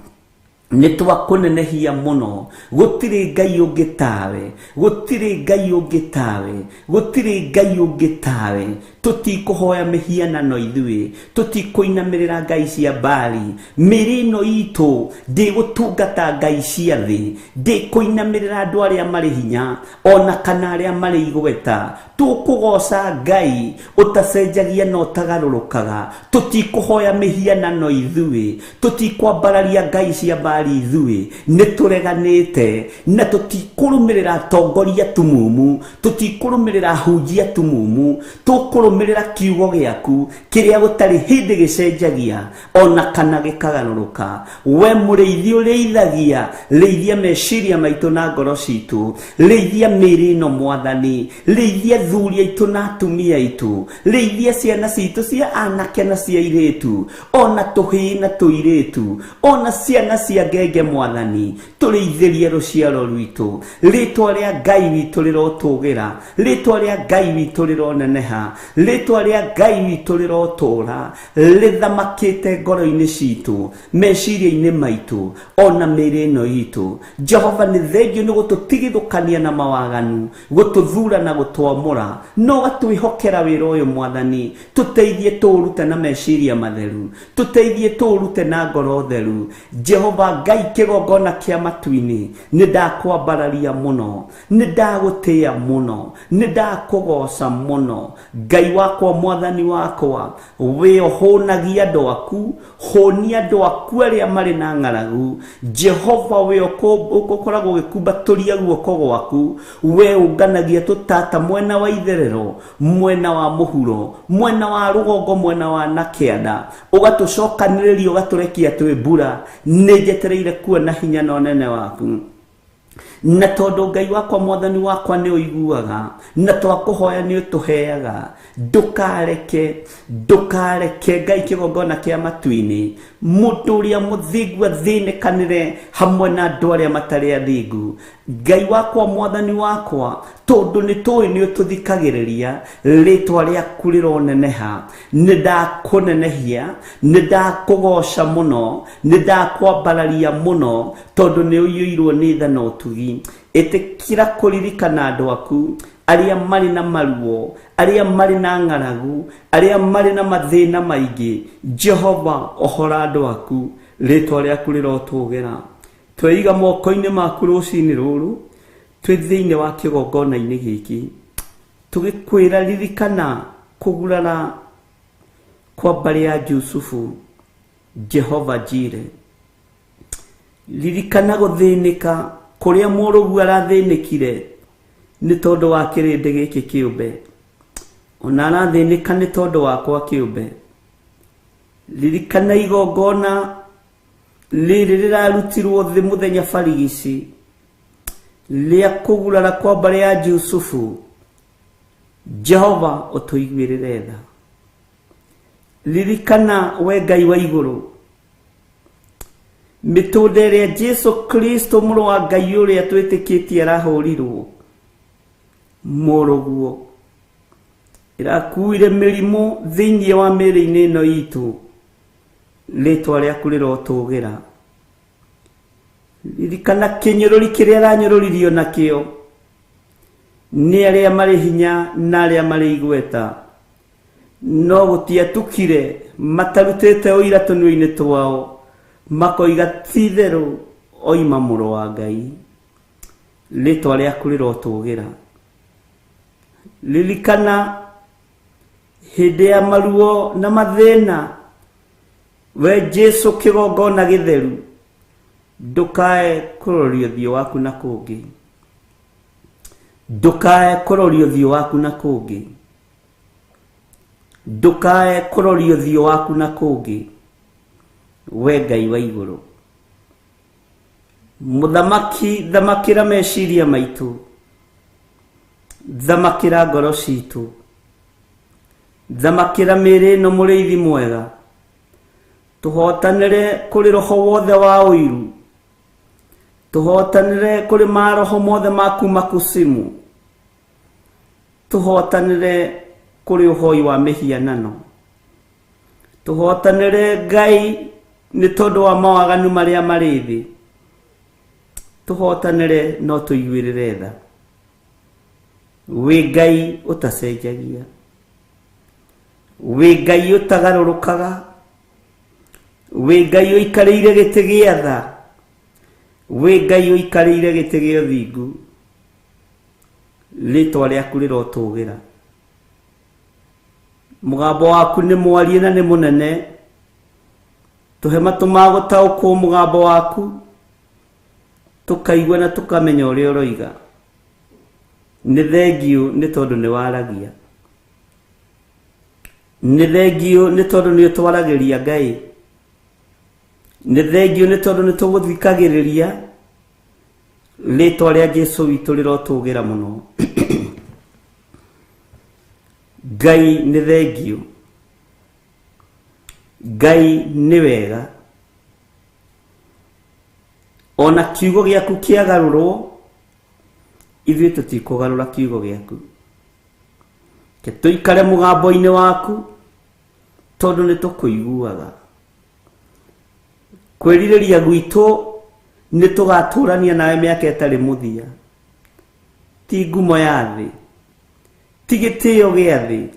nĩ twakũnenehia mũno. Gũtirĩ Ngai ũngĩ tawe, gũtirĩ Ngai ũngĩ tawe, gũtirĩ Ngai ũngĩ tawe. Tũtikũhoya mĩhianano ithuĩ, tũtikũinamĩrĩra ngai cia Baali. Mĩĩrĩ ĩno itũ ndĩgũtungata ngai cia thĩ, ndĩkũinamĩrĩra andũ arĩa marĩ hinya ona kana arĩa marĩ igweta. Tũkũgoca Ngai ũtacenjagia na ũtagarũrũkaga. Tũtikũhoya mĩhianano ithuĩ, tũtikwambararia ngai cia Baali ithuĩ. Nĩ tũreganĩte na tũtikũrũmĩrĩra atongoria tumumu, tũtikũrũmĩrĩra ahunjia tumumu. Tũkũrũmĩrĩra kiugo gĩaku kĩrĩa gũtarĩ hĩndĩ gĩcenjagia ona kana gĩkagarũrũka. We mũrĩithi ũrĩithagia, rĩithia meciria maitũ na ngoro citũ, rĩithia mĩĩrĩ ĩno Mwathani, rĩithia athuri aitũ na atumia aitũ, rĩithia ciana citũ cia anake na cia airĩtu, ona tũhĩĩ na tũirĩtu, ona ciana cia ngenge Mwathani, tũrĩithĩrie rũciaro rwitũ. Rĩtwa rĩa Ngai witũ rĩrotũgĩra, rĩtwa rĩa Ngai witũ rĩroneneha, rĩtwa rĩa Ngai witũ rĩrotũra rĩthamakĩte ngoro-inĩ citũ, meciria-inĩ maitũ, ona mĩĩrĩ ĩno itũ. Jehova nĩ thengio nĩ gũtũtigithũkania na mawaganu, gũtũthura na gũtwamũra, no gatwĩhokera wĩra ũyũ Mwathani. Tũteithie tũũrute na meciria matheru, tũteithie tũũrute na ngoro theru. Jehova Ngai kĩgongona kĩa matu-inĩ, nĩ ndakwambararia mũno, nĩ ndagũtĩĩa mũno, nĩ ndakũgoca mũno. Ngai wakwa, Mwathani wakwa, wĩ ũhũnagia andũ aku, hũnia andũ aku arĩa marĩ na ng'aragu. Jehova wĩ ũkoragwo ũgĩkumbatũria guoko gwaku, we ũnganagia tũtata mwena wa itherero, mwena wa mũhuro, mwena wa rũgongo, mwena wa na kĩanda, ũgatũcokanĩrĩria ũgatũrekia twĩ mbura. Nĩ njetereire kuona hinya na ũnene waku. Na tondũ Ngai wakwa Mwathani wakwa nĩ ũiguaga, na twakũhoya nĩ ũtũheaga, ndũkareke, ndũkareke Ngai kĩgongona kĩa matu-inĩ mũndũ ũrĩa mũthingu athĩnĩkanĩre hamwe na andũ arĩa matarĩ athingu. Ngai wakwa Mwathani wakwa, tondũ nĩ tũĩ nĩ ũtũthikagĩrĩria, rĩtwa rĩaku rĩroneneha. Nĩ ndakũnenehia, nĩ ndakũgoca mũno, nĩ ndakwambararia mũno, tondũ nĩ ũiyũirwo nĩ tha na ũtugi. Ĩtĩkĩra kũririkana andũ aku arĩa marĩ na maruo, arĩa marĩ na ng'aragu, arĩa marĩ na mathĩna maingĩ. Jehova, ohora andũ aku, rĩtwa rĩaku rĩrotũgĩra. Tweiga moko-inĩ maku rũcinĩ rũrũ, twĩ thĩinĩ wa kĩgongona-inĩ gĩkĩ, tũgĩkwĩra ririkana kũgurara kwa mbarĩ ya Jusufu. Jehova Jire, ririkana gũthĩnĩka kũrĩa mũrũgu arathĩnĩkire nĩ tondũ wa kĩrĩndĩ gĩkĩ kĩũmbe, ona arathĩnĩka nĩ tondũ wakwa kĩũmbe. Ririkana igongona rĩrĩ rĩrarutirwo thĩ mũthenya barigici rĩa kũgurara kwa mbarĩ ya Jusufu. Jehova ũtũiguĩrĩre tha. Ririkana we Ngai wa igũrũ mĩtũnda ĩrĩa Jesu Kristo mũrũ wa Ngai ũrĩa twĩtĩkĩtie arahũrirwo mũrũguo, ĩrakuire mĩrimũ thĩinĩ wa mĩĩrĩ-inĩ ĩno itũ. Rĩtwa rĩaku rĩrotũgĩra. Ririkana kĩnyũrũri kĩrĩa aranyũrũririo nakĩo nĩ arĩa marĩ hinya na arĩa marĩ igweta, no gũtiatukire matarutĩte ũira tũnua-inĩ twao, makoiga ti-itherũ oima mũrũ wa Ngai. Rĩtwa rĩaku rĩrotũgĩra. Ririkana hĩndĩ ya maruo na mathĩna, we Jesu kĩgongona gĩtheru, ndũkae kũroria ũthiũ waku na kũngĩ, ndũkae kũroria ũthiũ waku na kũngĩ, ndũkae kũroria ũthiũ waku na kũngĩ, we Ngai wa igũrũ. Mũthamaki, thamakĩra meciria maitũ, thamakĩra ngoro citũ, thamakĩra mĩĩrĩ ĩno mũrĩithi mwega, tũhotanĩre kũrĩ roho wothe wa ũiru, tũhotanĩre kũrĩ maroho mothe ma kuma kusimu, tũhotanĩre kũrĩ ũhoi wa mĩhianano, tũhotanĩre Ngai nĩ tondũ wa mawaganu marĩa marĩ thĩ, tũhotanĩre no tũiguĩrĩre tha. Wĩ Ngai ũtacenjagia. Wĩ Ngai ũtagarũrũkaga, wĩ Ngai ũikarĩire gĩtĩ gĩa tha, wĩ Ngai ũikarĩire gĩtĩ gĩa ũthingu. Rĩtwa rĩaku rĩrotũgĩra. Mũgambo waku nĩ mwarie na nĩ mũnene. Tũhe matũ ma gũtaũkwo mũgambo waku, tũkaigua na tũkamenya ũrĩa ũroiga. Nĩ thengiũ nĩ tondũ nĩ waragia. Nĩ thengiũ nĩ tondũ nĩ ũtwaragĩria Ngai. Nĩ thengiũ nĩ tondũ nĩ tũgũthikagĩrĩria. Rĩtwa rĩa Jesu witũ rĩrotũgĩra mũno. Ngai nĩ thengiũ. Ngai nĩ wega. Ona kiugo gĩaku kĩagarũrwo, ithuĩ tũtikũgarũra kiugo gĩaku. Ke tũikare mũgambo-inĩ waku, tondũ nĩ tũkũiguaga. Kwĩrirĩria gwitũ nĩ tũgatũrania nawe mĩaka ĩtarĩ mũthia. Ti ngumo ya thĩ, ti gĩtĩo gĩa thĩ,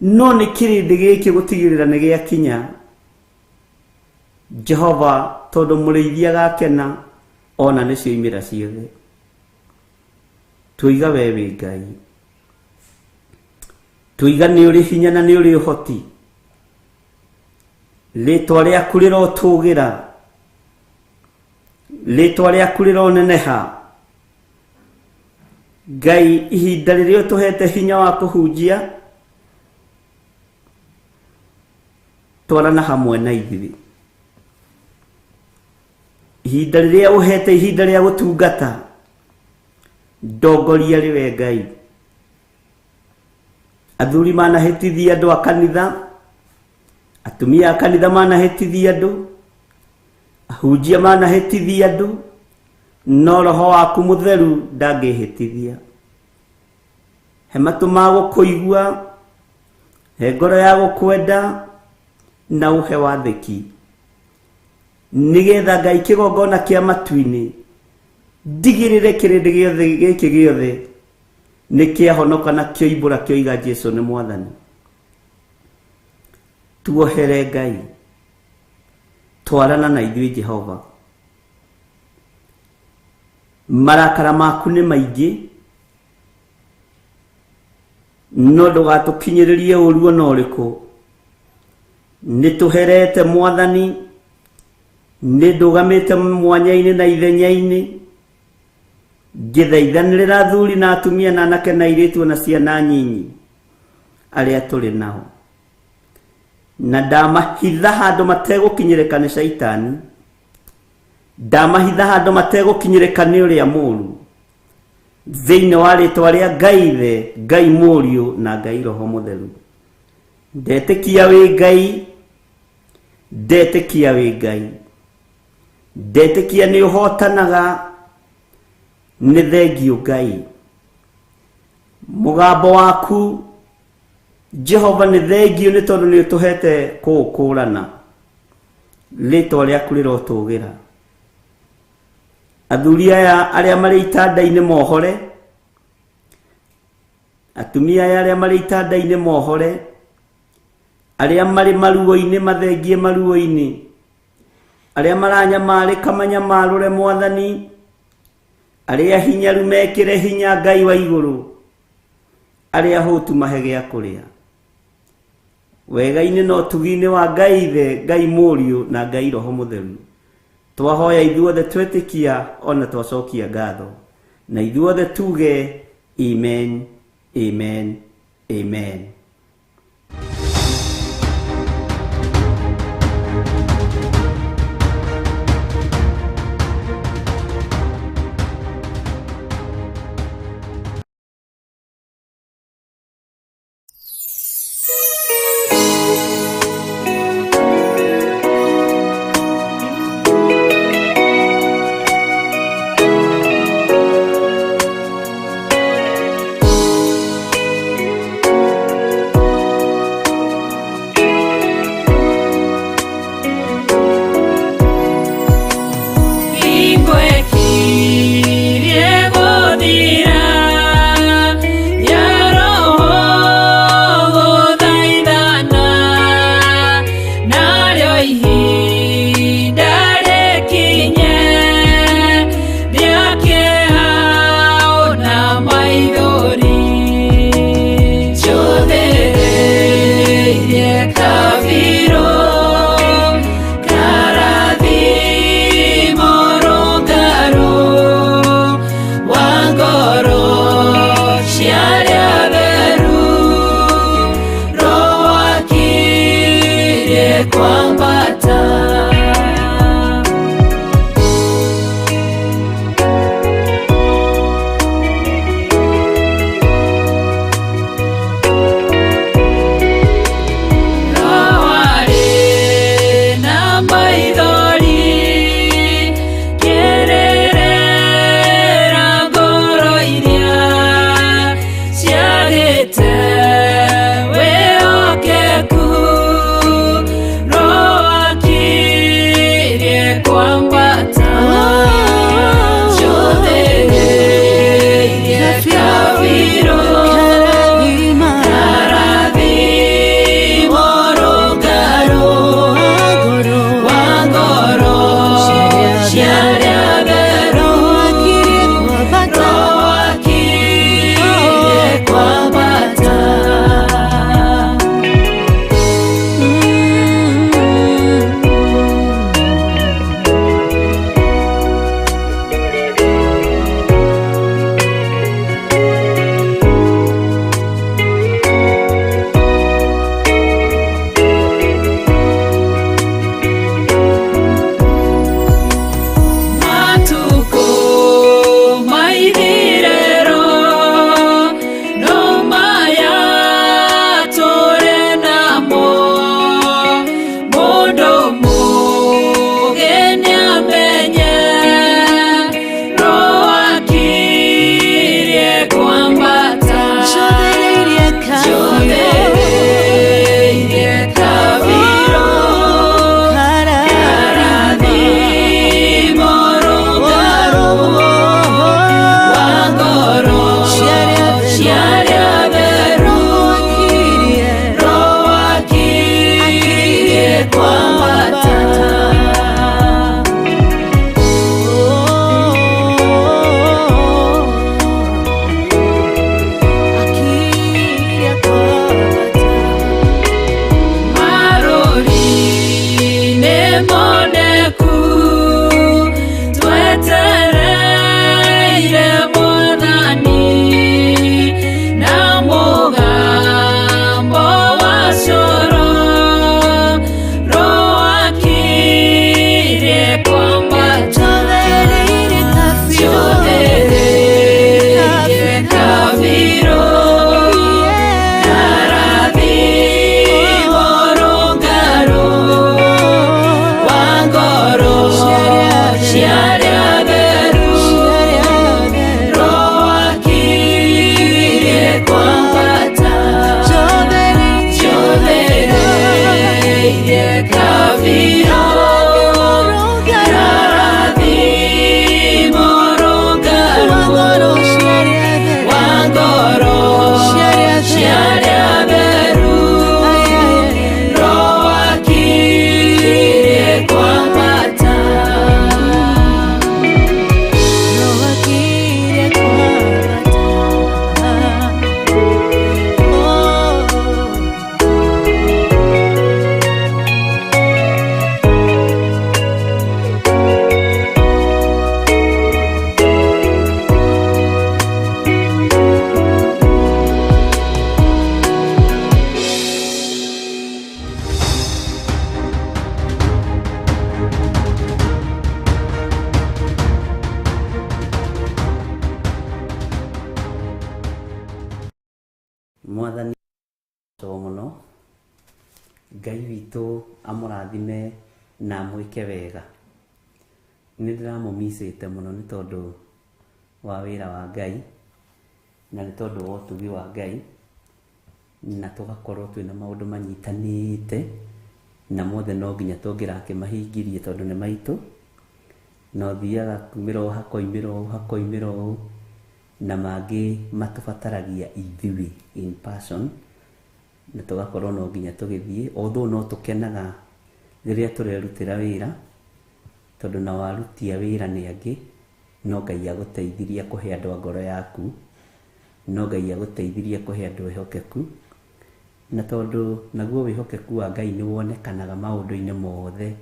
no nĩ kĩrĩndĩ gĩkĩ gũtigĩrĩra nĩ gĩakinya. Jehova, tondũ mũrĩithi agakena ona nĩ cioimĩra ciothe. Tũiga we wĩ Ngai. Tũiga nĩ ũrĩ hinya na nĩ ũrĩ ũhoti. Rĩtwa rĩaku rĩrotũgĩra. Rĩtwa rĩaku rĩroneneha. Ngai, ihinda rĩrĩa ũtũhete hinya wa kũhunjia, twarana hamwe na ithuĩ. Ihinda rĩrĩa ũhete ihinda rĩa gũtungata, ndongoria rĩwe Ngai. Athuri manahĩtithia andũ a kanitha, atumia a kanitha manahĩtithia andũ, ahunjia manahĩtithia andũ, no roho waku mũtheru ndangĩhĩtithia. He matũ ma gũkũigua, he ngoro ya gũkwenda, na ũhe wathĩki, nĩgetha Ngai kĩgongona kĩa matu-inĩ ndigĩrĩre kĩrĩndĩ gĩothe gĩkĩ gĩothe nĩ kĩahonoka na kĩoimbũra kĩoiga Jesu nĩ Mwathani. Tuohere Ngai, twarana na ithuĩ Jehova. Marakara maku nĩ maingĩ, no ndũgatũkinyĩrĩrie ũru ona ũrĩkũ. Nĩ tũherete Mwathani, nĩ ndũgamĩte mwanya-inĩ na ithenya-inĩ, ngĩthaithanĩrĩra athuri na atumia na anake na airĩtu na ciana nyinyi arĩa tũrĩ nao, na ndamahitha handũ mategũkinyĩrĩka nĩ Shaitani, ndamahitha handũ mategũkinyĩrĩka nĩ ũrĩa mũũru, thĩinĩ wa rĩtwa rĩa Ngai Ithe, Ngai Mũriũ na Ngai Roho Mũtheru. Ndetĩkia wĩ Ngai, ndetĩkia wĩ Ngai, ndetĩkia nĩ ũhotanaga, nĩ thengiũ Ngai. Mũgambo waku Jehova nĩ thengiũ nĩ tondũ nĩ ũtũhete kũũkũrana. Rĩtwa rĩaku rĩrotũgĩra. Athuri aya arĩa marĩ itanda-inĩ mohore, atumia aya arĩa marĩ itanda-inĩ mohore, arĩa marĩ maruo-inĩ mathengie maruo-inĩ, arĩa maranyamarĩka manyamarũre Mwathani, arĩa hinyaru mekĩre hinya Ngai wa igũrũ, arĩa ahũtu mahe gĩa kũrĩa. Wega-inĩ na ũtugi-inĩ wa Ngai Ithe, Ngai Mũriũ na Ngai Roho Mũtheru, twahoya ithuothe twetĩkia ona twacokia ngatho, na ithuothe tuge amen, amen, amen. Mwathani mũno, Ngai witũ amũrathime na amwĩke wega. Nĩ ndĩramũmicĩte mũno nĩ tondũ wa wĩra wa Ngai na nĩ tondũ wa ũtugi wa Ngai, na tũgakorwo twĩna maũndũ manyitanĩte na mothe no nginya tũngĩrakĩmahingirie tondũ nĩ maitũ, na ũthiaga kumĩra ũũ hakoimĩra ũũ hakoimĩra ũũ, na mangĩ matũbataragia ithuĩ in person, na tũgakorwo no nginya tũgĩthiĩ. Although no tũkenaga rĩrĩa tũrerutĩra wĩra, tondũ na waruti a wĩra nĩ angĩ, no Ngai agũteithirie kũhe andũ a ngoro yaku, no Ngai agũteithirie kũhe andũ ehokeku, na tondũ naguo wĩhokeku wa Ngai nĩ wonekanaga maũndũ-inĩ mothe,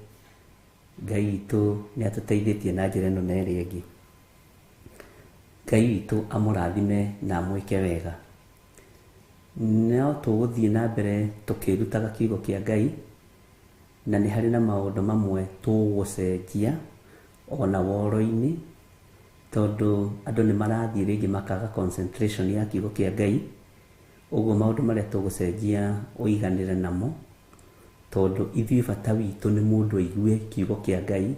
Ngai witũ nĩ atũteithĩtie na njĩra ĩno na ĩrĩa ĩngĩ. Ngai witũ amũrathime na amwĩke wega. No tũgũthiĩ na mbere tũkĩrutaga kiugo kĩa Ngai, na nĩ harĩ na maũndũ mamwe tũgũcenjia ona woro-inĩ, tondũ andũ nĩ marathiĩ rĩngĩ makaga concentration ya kiugo kĩa Ngai. Ũguo maũndũ marĩa tũgũcenjia ũiganĩre namo, tondũ ithuĩ bata witũ nĩ mũndũ aigue kiugo kĩa Ngai,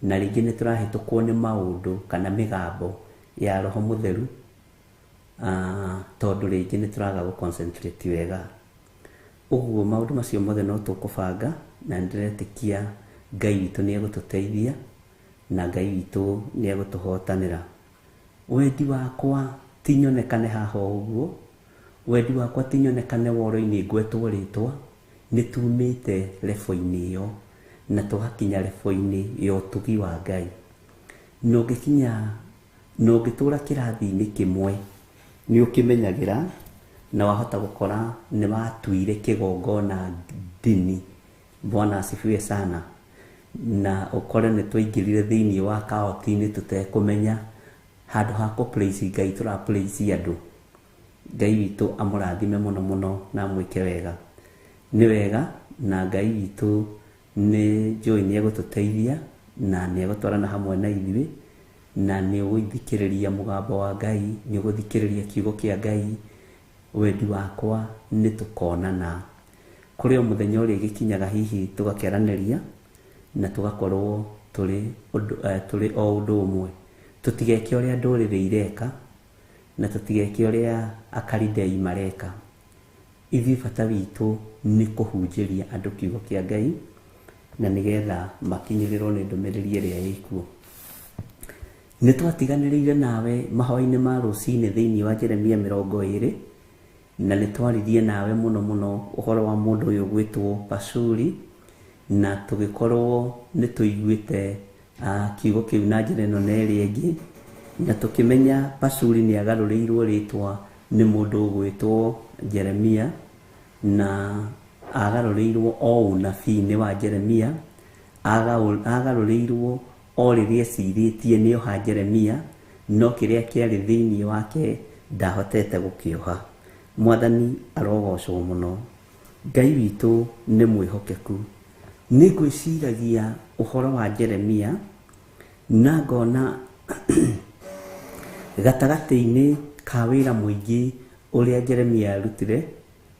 na rĩngĩ nĩ tũrahĩtũkwo nĩ maũndũ kana mĩgambo ya Roho Mũtheru, tondũ rĩngĩ nĩ tũraga gũ concentrate wega. Ũguo maũndũ macio mothe no tũkũbanga, na nĩndĩretĩkia Ngai witũ nĩ egũtũteithia na Ngai witũ nĩ egũtũhotanĩra. Wendi wakwa ti nyonekane haha o ũguo, wendi wakwa ti nyonekane woro-inĩ ngwetwo rĩtwa, nĩ tumĩte lebo-inĩ ĩyo na tũgakinya lebo-inĩ ya ũtugi wa Ngai. Na ũngĩkinya na ũngĩtũra kĩrathi-inĩ kĩmwe nĩ ũkĩmenyagĩra, na wahota gũkora nĩ watuire kĩgongona ndini. Bwana asifiwe sana. Na ũkore nĩ twaingĩrire thĩinĩ wa kaoti-inĩ tũtekũmenya, handũ ha kũ praise Ngai tũra praise andũ. Ngai witũ amũrathime mũno mũno na amwĩke wega. Nĩ wega, na Ngai witũ nĩ njũĩ nĩ egũtũteithia na nĩ egũtwarana hamwe na ithuĩ, na nĩ ũgũthikĩrĩria mũgambo wa Ngai, nĩ ũgũthikĩrĩria kiugo kĩa Ngai. Wendi wakwa nĩ tũkonana kũrĩ o mũthenya ũrĩa gĩkinyaga hihi tũgakĩaranĩria na tũgakorwo tũrĩ o ũndũ ũmwe. Tũtigeke ũrĩa ndũrĩrĩ ireka, na tũtigeke ũrĩa akaridei mareka. Ithuĩ bata witũ nĩ kũhunjĩria andũ kiugo kĩa Ngai, na nĩgetha makinyĩrĩrwo nĩ ndũmĩrĩri ĩrĩa ĩkuo. Nĩ twatiganĩrĩire nawe mahoya-inĩ ma rũcinĩ thĩinĩ wa Jeremia 20, na nĩ twaririe nawe mũno mũno ũhoro wa mũndũ ũyũ ũgwĩtwo Pashuri, na tũgĩkorwo nĩ tũiguĩte kiugo kĩu na njĩra ĩno na ĩrĩa ĩngĩ, na tũkĩmenya Pashuri nĩ agarũrĩirwo rĩtwa nĩ mũndũ ũgwĩtwo Jeremia, na agarũrĩirwo o ũnabii-inĩ wa Jeremia, agarũrĩirwo o rĩrĩa ecirĩtie nĩ oha Jeremia, no kĩrĩa kĩarĩ thĩinĩ wake ndahotete gũkĩoha. Mwathani arogocwo mũno. Ngai witũ nĩ mwĩhokeku. Nĩ ngwĩciragia ũhoro wa Jeremia na ngona gatagatĩ-inĩ ka wĩra mũingĩ ũrĩa Jeremia arutire,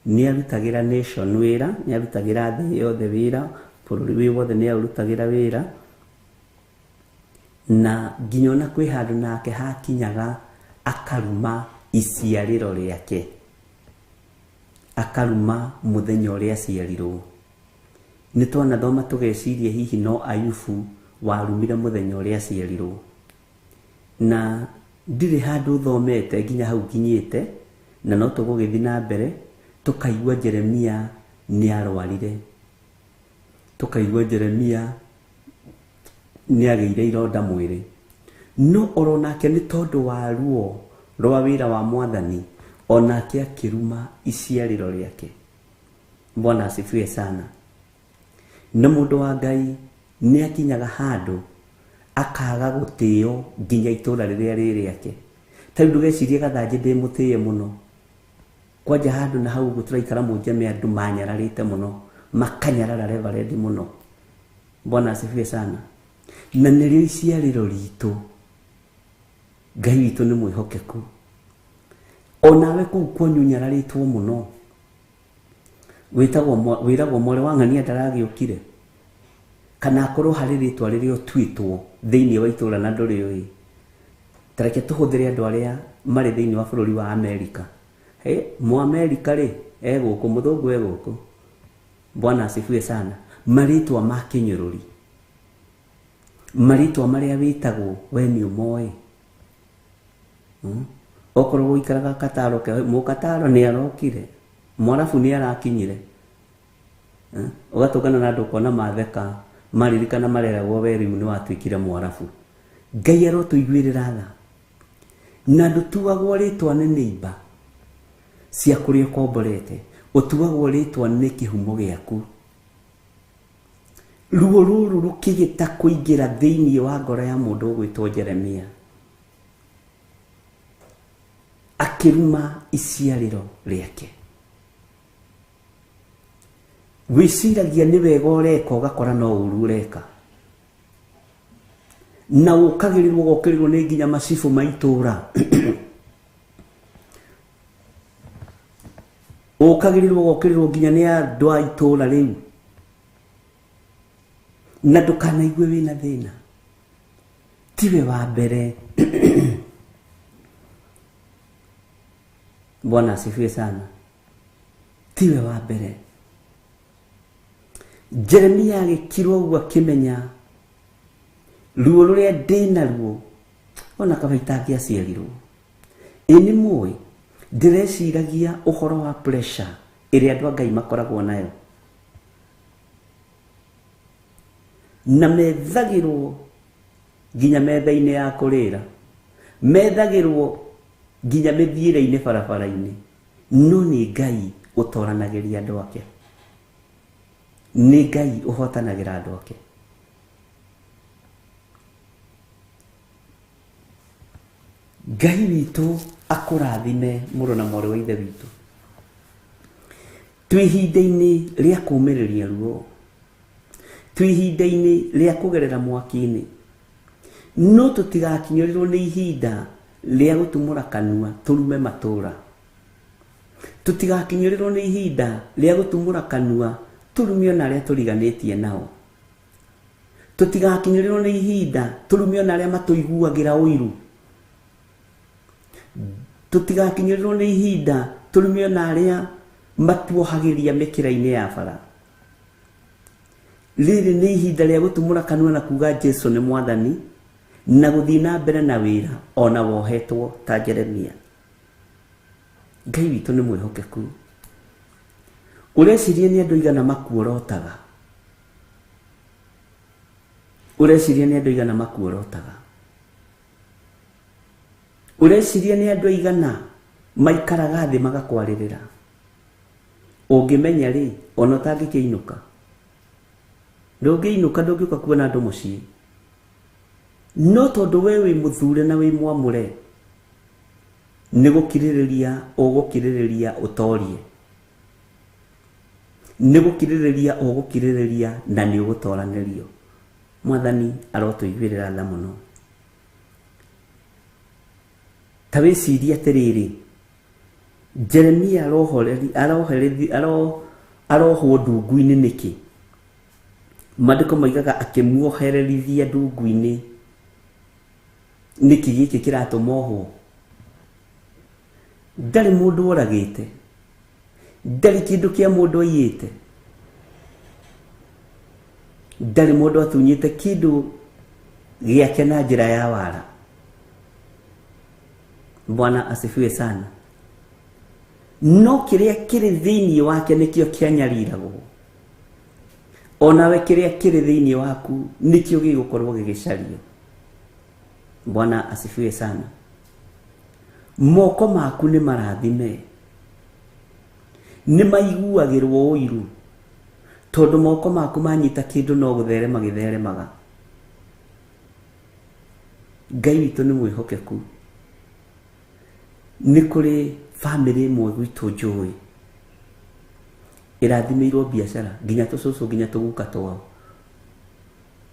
nĩ arutagĩra nation wĩra, nĩ arutagĩra thĩ yothe wĩra, bũrũri wĩ wothe nĩ arutagĩra wĩra, na nginya ona kwĩ handũ nake hakinyaga akaruma iciarĩro rĩake, akaruma mũthenya ũrĩa aciarirwo. Nĩ twanathoma tũgeciria hihi no Ayubu warumire mũthenya ũrĩa aciarirwo, na ndirĩ handũ thomete nginya hau nginyĩte, na no tũgũgĩthiĩ na mbere tũkaigua Jeremia nĩ arwarire, tũkaigua Jeremia nĩ agĩire ironda mwĩrĩ, no oro nake nĩ tondũ wa ruo rwa wĩra wa Mwathani onake akĩruma iciarĩro rĩake. Bwana asifiwe sana. Na mũndũ wa Ngai nĩ akinyaga handũ akaga gũtĩo nginya itũra rĩrĩa rĩ rĩake. Ta rĩu ndũgecirie Gathanjĩ ndĩ mũtĩe mũno, kwanja handũ na hau ũguo tũraikara Mũnjeme andũ manyararĩte mũno, makanyarara reverend mũno. Bwana asifiwe sana. Na nĩrĩo iciarĩro ritũ. Ngai witũ nĩ mwĩhokeku. Onawe kũu kwanyu nyararĩtwo mũno. Wĩtagwo wĩragwo mwarĩ wa ng'ania ndaragĩũkire. Kana akorwo harĩ rĩtwa rĩrĩa ũtuĩtwo thĩinĩ wa itũra na ndũrĩũĩ. Ta reke tũhũthĩre andũ arĩa marĩ thĩinĩ wa bũrũri wa Amerika. Hey, Mũamerika rĩ e gũkũ, mũthũngũ e gũkũ. Bwana asifiwe sana. Marĩtwa ma kĩnyũrũri, marĩtwa marĩa wĩtagwo we nĩ ũmoĩ. Okorwo ũikaraga Kataro, mũkataro nĩ arokire, mwarabu nĩ arakinyire. Ũgatũngana na andũ ũkona matheka, maririkana mareragwo we rĩu nĩ watuĩkire mwarabu. Ngai arotũiguĩrĩra tha. Na ndũtuagwo rĩtwa nĩ neighbor cia kũrĩa ũkomborete, ũtuagwo rĩtwa nĩ kĩhumo gĩaku. Ruo rũrũ rũkĩgĩta kũingĩra thĩinĩ wa ngoro ya mũndũ ũgwĩtwo Jeremia, akĩruma iciarĩro rĩake. Wĩciragia nĩ wega ũreka, ũgakora no ũru ũreka. Na ũkagĩrĩrwo ũgokĩrĩrwo nĩ nginya macibũ ma itũra. Ũkagĩrĩrwo ũgokĩrĩrwo nginya nĩ andũ a itũra rĩu. Na ndũkanaigue wĩna thĩna. Tiwe wa mbere. Bwana asifiwe sana. Tiwe wa mbere. Jeremia agĩkirwo ũguo akĩmenya ruo rũrĩa ndĩ naruo ona kaba itangĩaciarirwo. Ĩ nĩ mũĩ, ndĩreciragia ũhoro wa pressure ĩrĩa andũ a Ngai makoragwo nayo. Na methagĩrwo nginya metha-inĩ ya kũrĩra, methagĩrwo nginya mĩthiĩre-inĩ barabara-inĩ. No nĩ Ngai ũtoranagĩria andũ ake. Nĩ Ngai ũhotanagĩra andũ ake. Ngai witũ akũrathime mũrũ na mwarĩ wa ithe witũ. Twĩ ihinda-inĩ rĩa kũũmĩrĩria ruo, twĩ ihinda-inĩ rĩa kũgerera mwaki-inĩ, no tũtigakinyĩrĩrwo nĩ ihinda rĩa gũtumũra kanua tũrume matũra. Tũtigakinyĩrĩrwo nĩ ihinda rĩa gũtumũra kanua tũrume ona arĩa tũriganĩtie nao. Tũtigakinyĩrĩrwo nĩ ihinda tũrume ona arĩa matũiguagĩra ũiru. Tũtigakinyĩrĩrwo nĩ ihinda tũrume ona arĩa matuohagĩria mĩkĩra-inĩ ya bara. Rĩrĩ nĩ ihinda rĩa gũtumũra kanua na kuga Jesu nĩ mwathani, na gũthiĩ na mbere na wĩra ona wohetwo ta Jeremia. Ngai witũ nĩ mwĩhokeku. Ũreciria nĩ andũ aigana makuorotaga? Ũreciria nĩ andũ aigana makuorotaga? Ũreciria nĩ andũ aigana maikaraga thĩ magakwarĩrĩra? Ũngĩmenya rĩ, ona ũtangĩkĩinũka. Ndũngĩinũka, ndũngĩũka kuona andũ mũciĩ. No tondũ we wĩ mũthure na wĩ mwamũre, nĩ gũkirĩrĩria ũgũkirĩrĩria ũtorie. Nĩ gũkirĩrĩria ũgũkirĩrĩria na nĩ ũgũtoranĩrio. Mwathani arotũiguĩrĩra tha mũno. Ta wĩcirie atĩrĩrĩ, Jeremia arohwo ndungu-inĩ nĩkĩ? Maandĩko moigaga akĩmuohererithia ndungu-inĩ. Nĩkĩ gĩkĩ kĩratũma ohwo? Ndarĩ mũndũ oragĩte, ndarĩ kĩndũ kĩa mũndũ aiyĩte, ndarĩ mũndũ atunyĩte kĩndũ gĩake na njĩra ya wara. Bwana asifiwe sana. No kĩrĩa kĩrĩ thĩinĩ wake nĩkĩo kĩanyariragwo. Onawe kĩrĩa kĩrĩ thĩinĩ waku nĩkĩo gĩgũkorwo gĩgĩcario. Bwana asifiwe sana. Moko maku nĩ marathime, nĩ maiguagĩrwo ũiru, tondũ moko maku manyita kĩndũ no gũtherema gĩtheremaga. Ngai witũ nĩ mwĩhokeku. Nĩ kũrĩ bamĩrĩ ĩmwe gwitũ njũĩ ĩrathimĩirwo biacara nginya tũcũcũ nginya tũguka twao,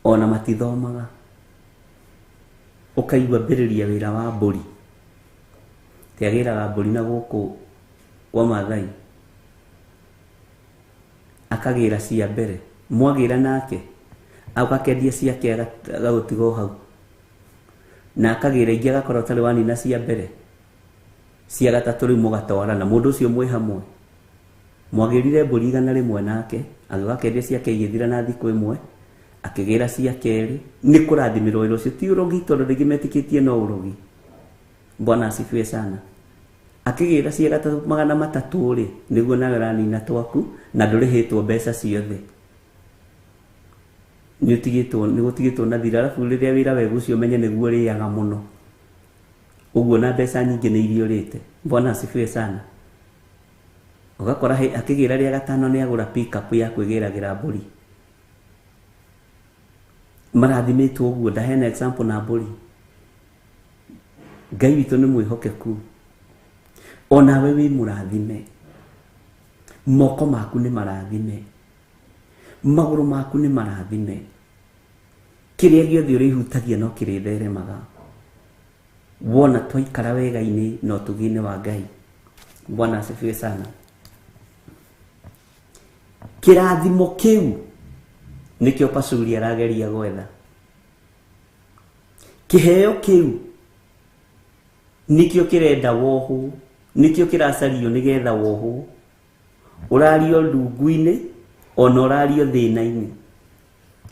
ona matithomaga. Ũkaigua mbĩrĩria wĩra wa mbũri. Ti agĩraga mbũri na gũkũ kwa Maathai, akagĩra cia mbere, mwagĩra nake akendia ciake agagũtiga o hau, na akagĩra ingĩ agakorwo atarĩ wanina cia mbere, cia gatatũ rĩu mũgatwarana, mũndũ ũcio mwĩ hamwe. Mwagĩrire mbũri 100 nake, agĩũka akendia ciake igĩthira na thikũ ĩmwe, akĩgĩra cia kerĩ. Nĩ kũrathimĩrwo wĩra ũcio, ti ũrogi, tondũ rĩngĩ metĩkĩtie no ũrogi. Bwana asifiwe sana. Akĩgĩra cia gatatũ 300 rĩ, nĩguo nawe ũranina twaku na ndũrĩhĩtwo mbeca ciothe, nĩ ũtigĩtwo na thirĩ. Arabu rĩrĩa wĩra wega ũcio ũmenye nĩguo ũrĩaga mũno, ũguo na mbeca nyingĩ nĩ iria ũrĩte. Bwana asifiwe sana. Ũgakora akĩgĩra rĩa gatano nĩ agũra pick-up ya kwĩgĩragĩra mbũri. Marathimĩtwo ũguo, ndaheana example na mbũri. Ngai witũ nĩ mwĩhokeku, onawe wĩ mũrathime, moko maku nĩ marathime, magũrũ maku nĩ marathime, kĩrĩa gĩothe ũrĩhutagia no kĩrĩtheremaga. Wona twaikara wega-inĩ na ũtugi-inĩ wa Ngai. Bwana asifiwe sana. Kĩrathimo kĩu nĩkĩo Pashuri arageria gwetha. Kĩheo kĩu nĩkĩo kĩrenda wohwo, nĩkĩo kĩracario nĩgetha wohwo. Ũrario ndungu-inĩ ona ũrario thĩna-inĩ.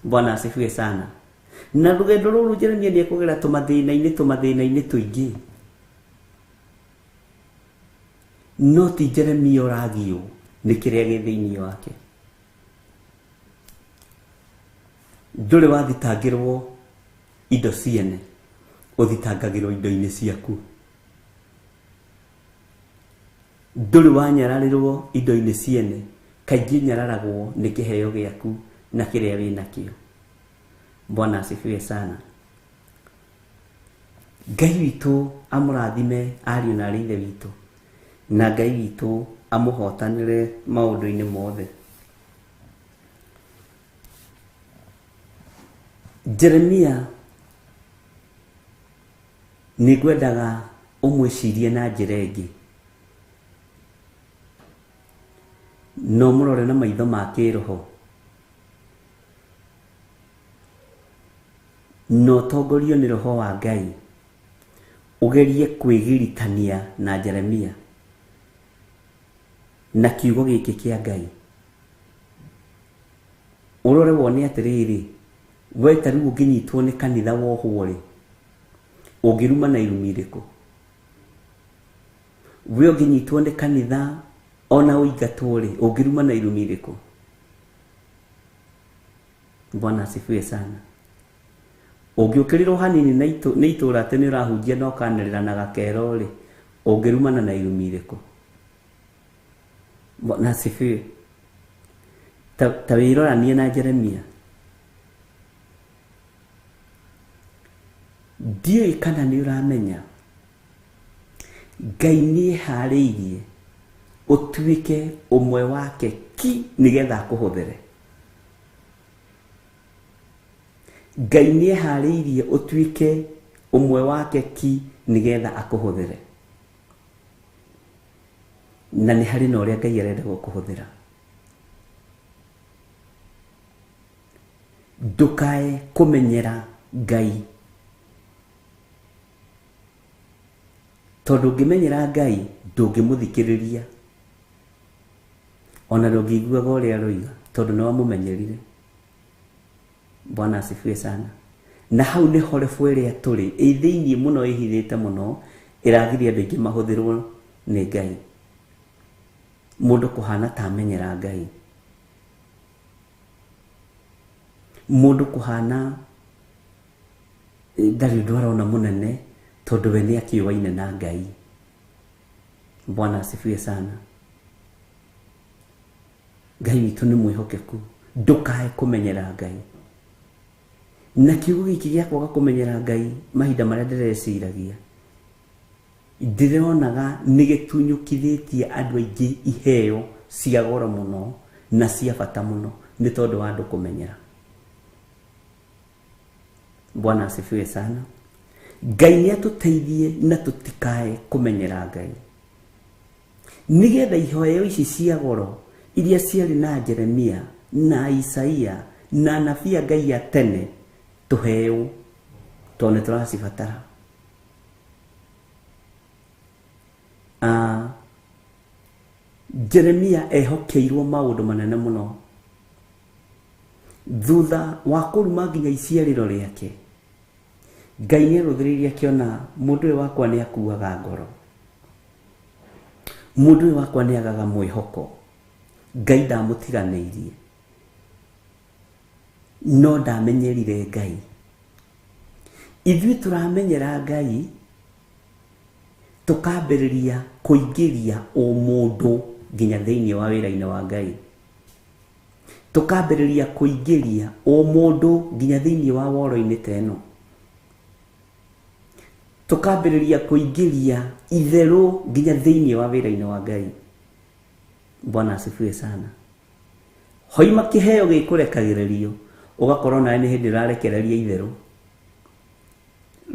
Bwana asifiwe sana. Na rũgendo rũrũ Jeremia nĩ ekũgera tũmathĩna-inĩ tũingĩ, no ti Jeremia ũragio nĩ kĩrĩa gĩ thĩinĩ wake. Ndũrĩ wathitangĩrwo indo ciene, ũthitangagĩrwo indo-inĩ ciaku. Ndũrĩ wanyararĩrwo indo-inĩ ciene, kaingĩ nyararagwo nĩ kĩheo gĩaku na kĩrĩa wĩnakĩo. Bwana asifiwe sana. Ngai witũ amũrathime ariũ na aarĩ ithe witũ, na Ngai witũ amũhotanĩre maũndũ-inĩ mothe. Jeremia nĩ ngwendaga ũmwĩcirie na njĩra ĩngĩ, no mũrore na maitho ma kĩroho, na ũtongorio nĩ roho wa Ngai, ũgerie kwĩgiritania na Jeremia na kiugo gĩkĩ kĩa Ngai. Ũrore wone atĩrĩrĩ, we ta rĩu ũngĩnyitwo nĩ kanitha wohwo rĩ, ũngĩruma na irumi irĩkũ? We ũngĩnyitwo nĩ kanitha ona ũingatwo rĩ, ũngĩruma na irumi irĩkũ? Bwana asifiwe sana. Ũngĩũkĩrĩrwo hanini nĩ itũũra atĩ nĩ ũrahunjia na ũkanĩrĩra na gakero rĩ, ũngĩrumana na irumi irĩkũ? Bwana asifiwe. Ta wĩroranie na Jeremia. Ndiũĩ kana nĩ ũramenya Ngai nĩ eharĩirie ũtuĩke ũmwe wake ki nĩgetha akũhũthĩre. Ngai nĩ eharĩirie ũtuĩke ũmwe wake ki nĩgetha akũhũthĩre. Na nĩ harĩ na ũrĩa Ngai arenda gũkũhũthĩra. Ndũkae kũmenyera Ngai, tondũ ũngĩmenyera Ngai ndũngĩmũthikĩrĩria, ona ndũngĩiguaga ũrĩa aroiga, tondũ nĩ wamũmenyerire. Bwana asifiwe sana. Na hau nĩho rebu ĩrĩa tũrĩ ĩ thĩinĩ mũno, ĩhithĩte mũno, ĩragiria andũ aingĩ mahũthĩrwo nĩ Ngai. Mũndũ kũhana ta amenyera Ngai, mũndũ kũhana ndarĩ ũndũ arona mũnene, tondũ we nĩ akĩũaine na Ngai. Bwana asifiwe sana. Ngai witũ nĩ mwĩhokeku, ndũkae kũmenyera Ngai. Na kiugo gĩkĩ gĩa kwaga kũmenyera Ngai mahinda marĩa ndĩreciragia, ndĩronaga nĩ gĩtunyũkithĩtie andũ aingĩ iheo cia goro mũno na cia bata mũno nĩ tondũ wa andũ kũmenyera. Bwana asifiwe sana. Ngai nĩ atũteithie na tũtikae kũmenyera Ngai, nĩgetha iheo ici cia goro iria ciarĩ na Jeremia na Isaia na anabii a Ngai a tene tũheo, tondũ nĩ tũracibatara. Jeremia ehokeirwo maũndũ manene mũno thutha wa kũruma nginya iciarĩro rĩake. Ngai nĩ arũthĩrĩirie akĩona mũndũ ũyũ wakwa nĩ akuaga ngoro, mũndũ ũyũ wakwa nĩ agaga mwĩhoko. Ngai ndamũtiganĩirie, no ndamenyerire Ngai. Ithuĩ tũramenyera Ngai tũkambĩrĩria kũingĩria ũmũndũ nginya thĩinĩ wa wĩra-inĩ wa Ngai, tũkambĩrĩria kũingĩria ũmũndũ nginya thĩinĩ wa woro-inĩ ta ĩno, tũkambĩrĩria kũingĩria itherũ nginya thĩinĩ wa wĩra-inĩ wa Ngai. Bwana asifiwe sana. Hoima kĩheo gĩkũrekagĩrĩrio, ũgakorwo nawe nĩ hĩndĩ ũrarekereria itherũ.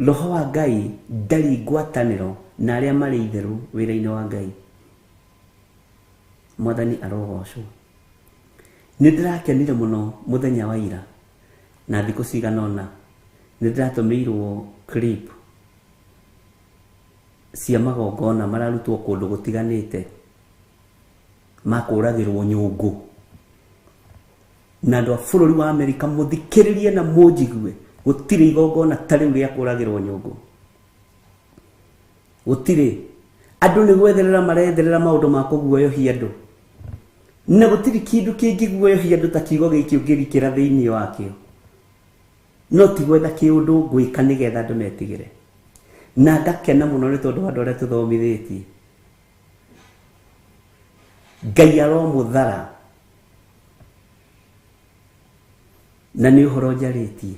Roho wa Ngai ndarĩ ngwatanĩro na arĩa marĩ itherũ wĩra-inĩ wa Ngai. Mwathani arogocwo. Nĩ ndĩrakenire mũno mũthenya wa ira na thikũ cigana ũna nĩ ndĩratũmĩirwo clip cia magongona mararutwo kũndũ gũtiganĩte ma kũragĩrwo nyũngũ, na andũ a bũrũri wa Amerika mũthikĩrĩrie na mũnjigue, gũtirĩ igongona ta rĩu rĩa kũragĩrwo nyũngũ. Gũtirĩ. Andũ nĩ gwetherera maretherera maũndũ ma kũguoyohia andũ, na gũtirĩ kĩndũ kĩngĩguoyohia andũ ta kiugo gĩkĩ ũngĩrikĩra thĩinĩ wakĩo, no ti gwetha kĩũndũ ngwĩka nĩgetha andũ metigĩre. Na ngakena mũno nĩ tondũ wa andũ arĩa tũthomithĩtie. Ngai aromũthara na nĩ ũhoro njarĩtie.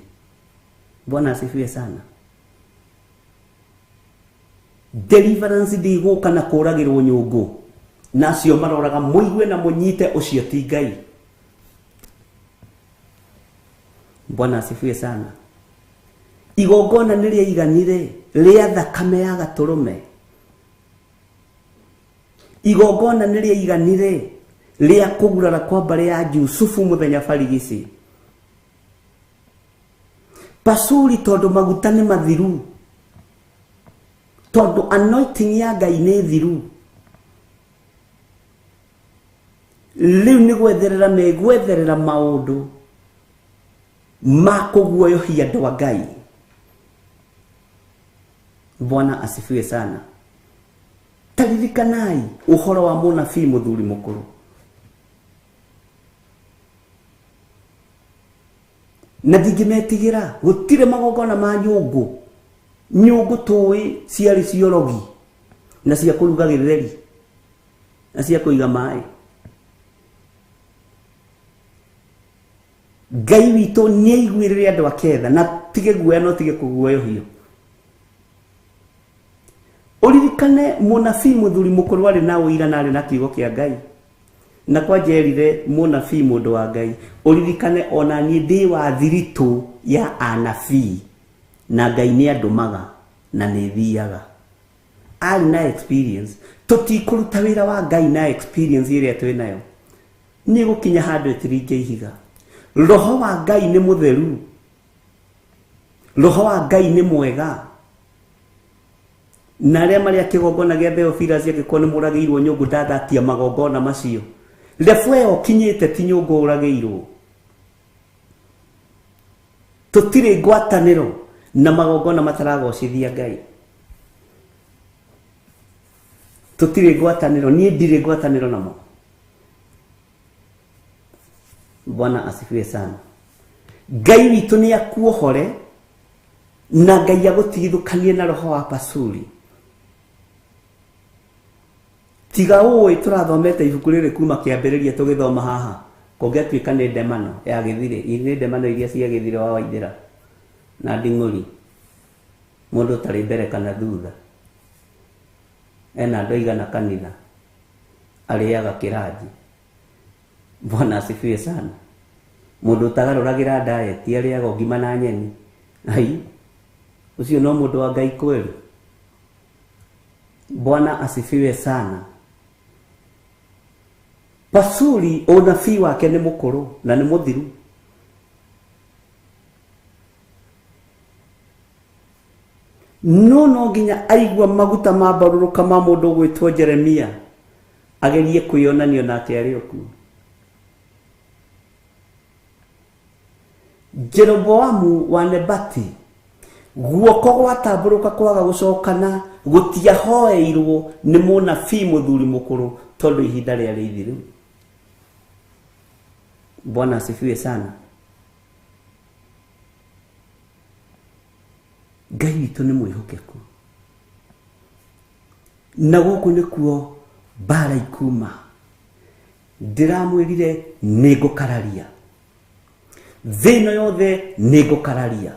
Bwana asifiwe sana. Deliverance ndĩgũka na kũragĩrwo nyũngũ, na acio maroraga mũigue na mũnyite ũcio ti Ngai. Bwana asifiwe sana. Igongona nĩ rĩaiganire rĩa thakame ya gatũrũme. Igongona nĩ rĩaiganire rĩa kũgurara kwa mbarĩ ya Jusufu mũthenya barigici. Pasuri tondũ maguta nĩ mathiru, tondũ anointing ya Ngai nĩ thiru, rĩu nĩ gwetherera megwetherera maũndũ ma kũguoyohia andũ a Ngai. Bwana asifiwe sana. Taririkanai ũhoro wa mũnabii mũthuri mũkũrũ. Na ndingĩmetigĩra, gũtirĩ magongona ma nyũngũ. Nyũngũ tũĩ ciarĩ ciorogi na cia kũruga gĩtheri na cia kũiga maĩ. Ngai witũ nĩ aiguĩrĩre andũ ake tha, na tige guoya no tige kũguoyohio. Ũririkane mũnabii mũthuri mũkũrũ arĩ na ũira na arĩ na kiugo kĩa Ngai. Na kwa njerire mũnabii mũndũ wa Ngai, ũririkane ona niĩ ndĩ wa thiritũ ya anabii, na Ngai nĩ andũmaga na nĩ thiaga. Arĩ na experience. Tũtikũruta wĩra wa Ngai na experience ĩrĩa twĩ nayo. Nĩ gũkinya handũ ĩtiringe ihiga. Roho wa Ngai nĩ mũtheru, Roho wa Ngai nĩ mwega. Na arĩa marĩ a kĩgongona gĩa Theophilus angĩkorwo nĩ mũragĩirwo nyũngũ, ndathatia magongona macio. Rebu ĩyo ũkinyĩte ti nyũngũ ũragĩirwo. Tũtirĩ ngwatanĩro na magongona mataragocithia Ngai. Tũtirĩ ngwatanĩro, niĩ ndirĩ ngwatanĩro namo. Bwana asifiwe sana. Ngai witũ nĩ akuohore na Ngai agũtigithũkanie na roho wa Pasuri. Tiga ũĩ tũrathomete ibuku rĩrĩ kuma kĩambĩrĩria tũgĩthoma haha, kũngĩatuĩka nĩ ndemano ya gĩthirĩ, nĩ ndemano iria cia gĩthirĩ wa Waithĩra na Nding'ũri, mũndũ ũtarĩ mbere kana thutha, ena andũ aigana kanitha, arĩaga kĩranji. Bwana asifiwe sana. Mũndũ ũtagarũragĩra diet, arĩaga ngima na nyeni. Ai, Ucio no mundu wa Ngai kweli. Bwana asifiwe sana. Pasuri unabii wake ni mukuru na ni muthiru. No no nginya aigua maguta ma mbarũrũka ma mũndũ ũgwĩtwo Jeremia agerie kwĩyonania nake arĩ o kuo. Jeroboamu wa Nebati guoko gwatambũrũka kwaga gũcokana gũtiahoeirwo nĩ mũnabii mũthuri mũkũrũ tondũ ihinda rĩarĩ ithiru. Bwana asifiwe sana. Ngai witũ nĩ mwĩhokeku na gũkũ nĩkuo mbara ikuma. Ndĩramwĩrire nĩ ngũkararia thĩ ĩno yothe, nĩ ngũkararia,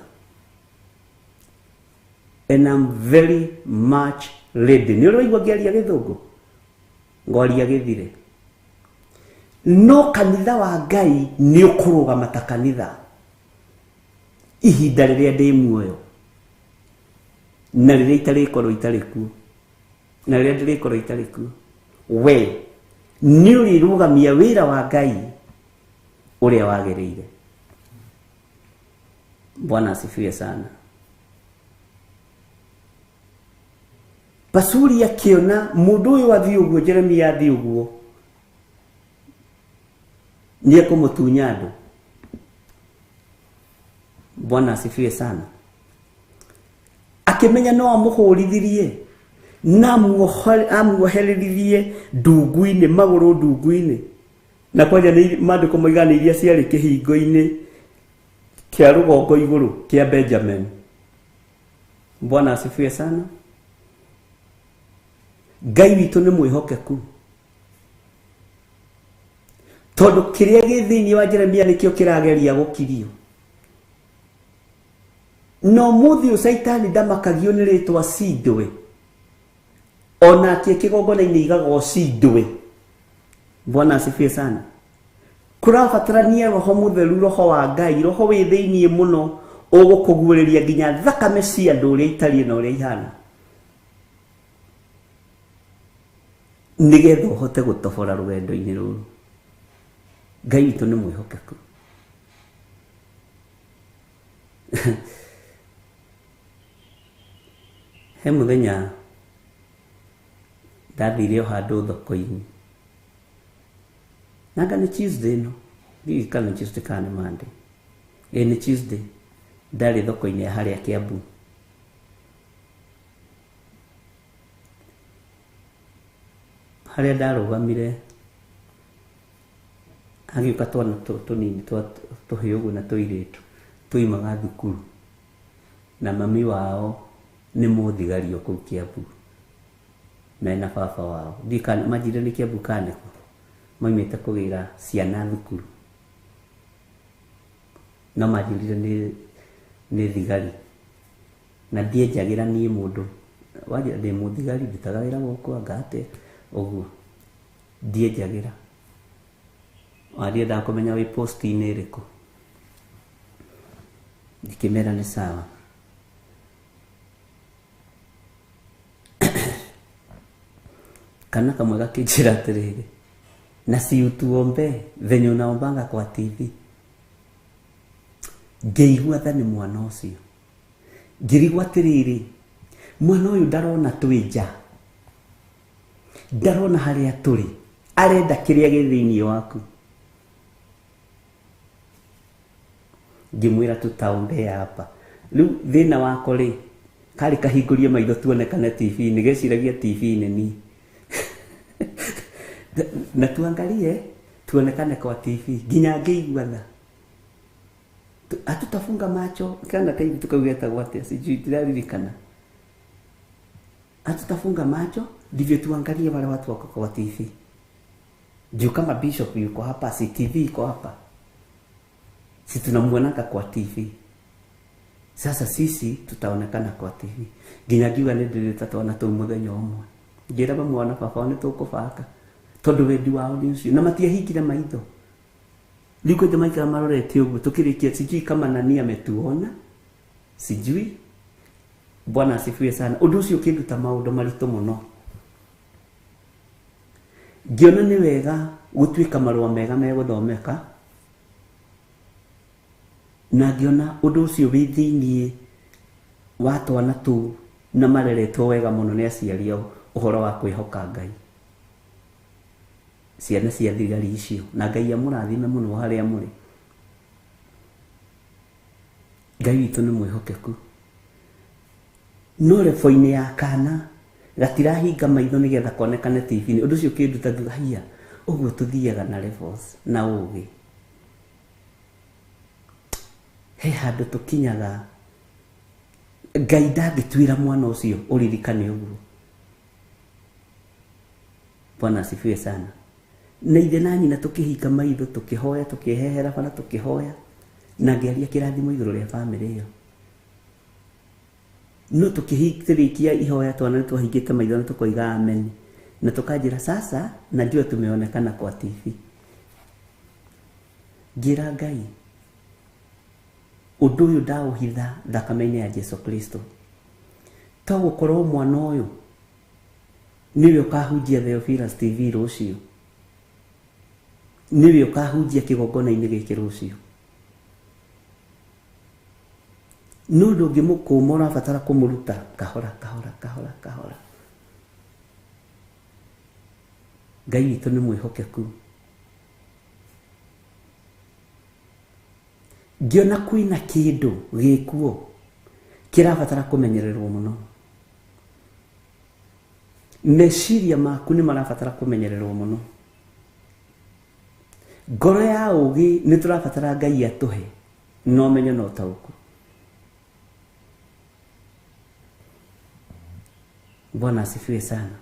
and I'm very much ready. Nĩ ũraigua ngĩaria gĩthũngũ, ngwaria gĩthire. No kanitha wa Ngai nĩ ũkũrũgama ta kanitha ihinda rĩrĩa ndĩ muoyo na rĩrĩa itarĩkorwo itarĩ kuo, na rĩrĩa ndĩrĩkorwo itarĩ kuo. We nĩ ũrĩrũgamia wĩra wa Ngai ũrĩa wagĩrĩire. Bwana asifiwe sana. Pasuri akiona mũndũ ũyũ athiĩ ũguo, Jeremia athiĩ ũguo, nĩ ekũmũtunya andũ. Bwana asifiwe sana. Akĩmenya no amũhũrithirie na amuoherithie ndungu-inĩ, magũrũ ndungu-inĩ, na kwanja nĩ maandĩko moigaga nĩ iria ciarĩ kĩhingo-inĩ kĩa rũgongo igũrũ kĩa Benjamin. Bwana asifiwe sana. Ngai witũ nĩ mwĩhokeku tondũ kĩrĩa gĩ thĩinĩ wa Jeremia nĩkĩo kĩrageria gũkirio. No mũthĩ ũyũ Caitani ndamakagio nĩ rĩtwa cindwe, onake kĩgongona-inĩ igagwo cindwe. Bwana asifiwe sana. Kũrabatarania roho mũtheru, roho wa Ngai, roho wĩ thĩinĩ mũno ũgũkũguũrĩria nginya thakame cia andũ ũrĩa itariĩ na ũrĩa ihana, nĩgetha ũhote gũtobora rũgendo-inĩ rũrũ. Ngai witũ nĩ mwĩhokeku. He mũthenya ndathire o handũ thoko-inĩ, nanga nĩ Tuesday ĩno, ndiũĩ kana nĩ Tuesday kana nĩ Monday. Ĩĩ nĩ Tuesday. Ndarĩ thoko-inĩ ya harĩa Kiambu. Harĩa ndarũgamire hagĩũka twana tũnini twa tũhĩĩ ũguo na tũirĩtu tuimaga thukuru, na mami wao nĩ mũthigari o kũu Kiambu mena baba wao. Ndiũĩ kana manjĩrire nĩ Kiambu kana nĩkũ, maumĩte kũgĩra ciana thukuru, no manjĩrire nĩ thigari, na ndienjagĩra niĩ mũndũ wanjĩra ndĩ mũthigari, ndutaga wĩra gũkũ anga atĩa ũguo, ndienjagĩra. Ndiendaga kũmenya wĩ post-inĩ ĩrĩkũ. Ndikĩmera nĩ sawa. Kana kamwe gakĩnjĩra atĩrĩrĩ, na si utuombe venye unaombanga kwa TV. Ngĩigua tha nĩ mwana ũcio, ngĩrigwo atĩrĩrĩ, mwana ũyũ ndarona twĩ nja, ndarona harĩa tũrĩ, arenda kĩrĩa gĩ thĩinĩ waku. Ngĩmwĩra tutaombea hapa. Rĩu thĩna wako rĩ, karĩ kahingũrie maitho tuonekane TV-inĩ, geciragia TV-inĩ ni na tuangalie tuonekane kwa TV. Nginya ngĩigua tha, hatutafunga macho kana kaitũ kau getagwo atĩa sijui, ndiraririkana. Hatutafunga macho ndivyo tuangalie wale watu wako kwa TV. Juu kama bishop yuko hapa, si TV iko hapa, si tunamuonaka kwa TV. Sasa sisi tutaonekana kwa TV. Nginya ngiuga nĩ ndĩrĩta twana tũu mũthenya ũmwe, ngĩra mamwe na baba wao nĩ tũkũbanga, tondũ wendi wao nĩ ũcio, na matiahingire maitho. Rĩu kwanja maikara marorete ũguo tũkĩrĩkia, sijui kama nani ametuona, sijui Bwana asifiwe sana. Ũndũ ũcio ũkĩnduta maũndũ maritũ mũno. Ngĩona nĩ wega gũtuĩka marũa mega megũthomeka, na ngĩona ũndũ ũcio wĩ thĩiniĩ wa twana tũu na mareretwo wega mũno nĩ aciari ao ũhoro wa kwĩhoka Ngai. Ciana cia thigari icio, na Ngai amũrathime mũno harĩa mũrĩ. Ngai witũ nĩ mwĩhokeku. No rebo-inĩ ya kana gatirahinga maitho nĩgetha konekane TV-inĩ. Ũndũ ũcio ũkĩnduta ngiuga haiya, ũguo tũthiaga na levels na ũgĩ. He handũ tũkinyaga Ngai ndangĩtuĩra mwana ũcio ũririkane ũguo. Bwana asifiwe sana. Na ithe na nyina tũkĩhinga maitho tũkĩhoya, tũkĩhehera bara tũkĩhoya, na ngĩaria kĩrathimo igũrũ rĩa bamĩrĩ ĩyo. No tũkĩrĩkia ihoya twana nĩtwahingĩte maitho na tũkoiga amen, na tũkanjĩra sasa najua tumeonekana kwa TV. Ngĩra Ngai ũndũ ũyũ ndaũhitha thakame-inĩ ya Jesu Kristo, to gũkorwo mwana ũyũ nĩwe ũkahunjia Theophilus TV rũciũ, nĩwe ũkahunjia kĩgongona-inĩ gĩkĩ rũciũ. No ndũngĩmũkũma, ũrabatara kũmũruta kahora kahora kahora kahora. Ngai witũ nĩ mwĩhokeku. Ngĩona kwĩna kĩndũ gĩkuo kĩrabatara kũmenyererwo mũno. Meciria maku nĩ marabatara kũmenyererwo mũno. Ngoro ya ũgĩ nĩ tũrabatara Ngai atũhe na ũmenyo na ũtaũku. Bwana asifiwe sana.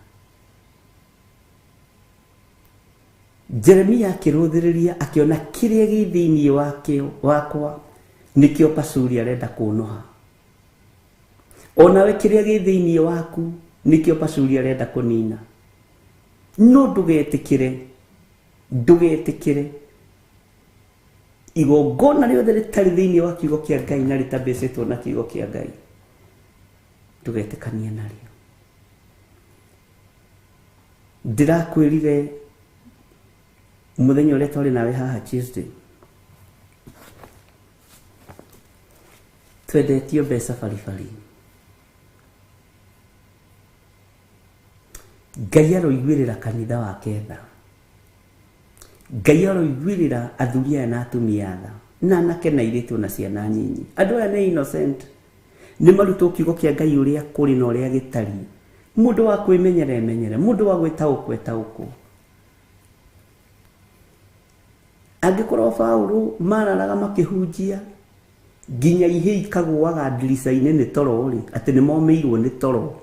Jeremia akĩrũthĩrĩria akĩona kĩrĩa gĩ thĩiniĩ wakĩo wakwa nĩkĩo Pashuri arenda kũnoha. Onawe kĩrĩa gĩ thĩiniĩ waku nĩkĩo Pashuri arenda kũnina. No ndũgetĩkĩre, ndũgetĩkĩre igongona rĩothe rĩtarĩ thĩiniĩ wa kiugo kĩa Ngai na rĩtabĩcĩtwo na kiugo kĩa Ngai, ndũgetĩkanie narĩo. Ndĩrakwĩrire mũthenya ũrĩa twarĩ nawe haha Tuesday, twendetio mbeca baribari. Ngai aroiguĩrĩra kanitha wake tha. Ngai aroiguĩrĩra athuri aya na atumia tha, na anake na airĩtu na ciana nyinyi. Andũ aya nĩ innocent, nĩ marutwo kiugo kĩa Ngai ũrĩa kũrĩ na ũrĩa gĩtariĩ. Mũndũ wa kwĩmenyera emenyere, mũndũ wa gwĩtaũkwo etaũkwo. Angĩkorwo Paũlũ mararaga makĩhunjia nginya ihĩ ikagũaga ndirica-inĩ nĩ toro rĩ, atĩ nĩ momĩirwo nĩ toro,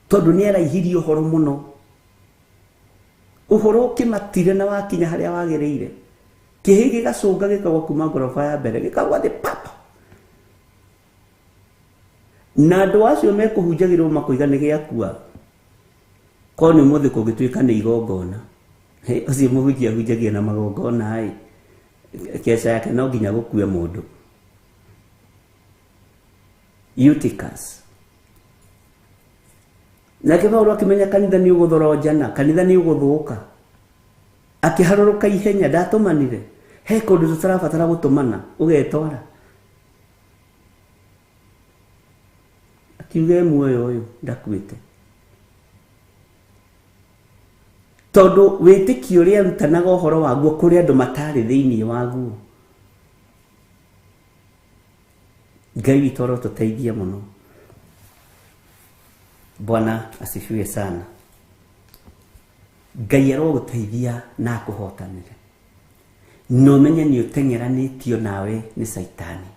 tondũ nĩ araihirie ũhoro mũno. Ũhoro ũkĩmatire na wakinya harĩa wagĩrĩire, kĩhĩ gĩgacũnga gĩkagwa kuma ngoroba ya mbere gĩkagwa thĩ papa. Na andũ acio mekũhunjagĩrwo makoiga nĩ gĩakua. Korwo nĩ ũmũthĩ kũngĩtuĩka nĩ igongona, ũcio mũhunjia ahunjagia na magongona ĩ, keca yake no nginya gũkue mũndũ. Eutychus. Nake Paũlũ akĩmenya kanitha nĩ ũgũthoronjana, kanitha nĩ ũgũthũka. Akĩharũrũka ihenya, ndatũmanire. He kũndũ tũtarabatara gũtũmana, ũgetwara. Akiuga muoyo ũyũ ndakuĩte. Tondũ wĩtĩkio ũrĩa arutanaga ũhoro waguo kũrĩ andũ matarĩ thĩiniĩ waguo. Ngai witũ arotũteithia mũno. Bwana asifiwe sana. Ngai arogũteithia na akũhotanĩre. Na ũmenye nĩ ũteng'eranĩtio nawe nĩ Caitani.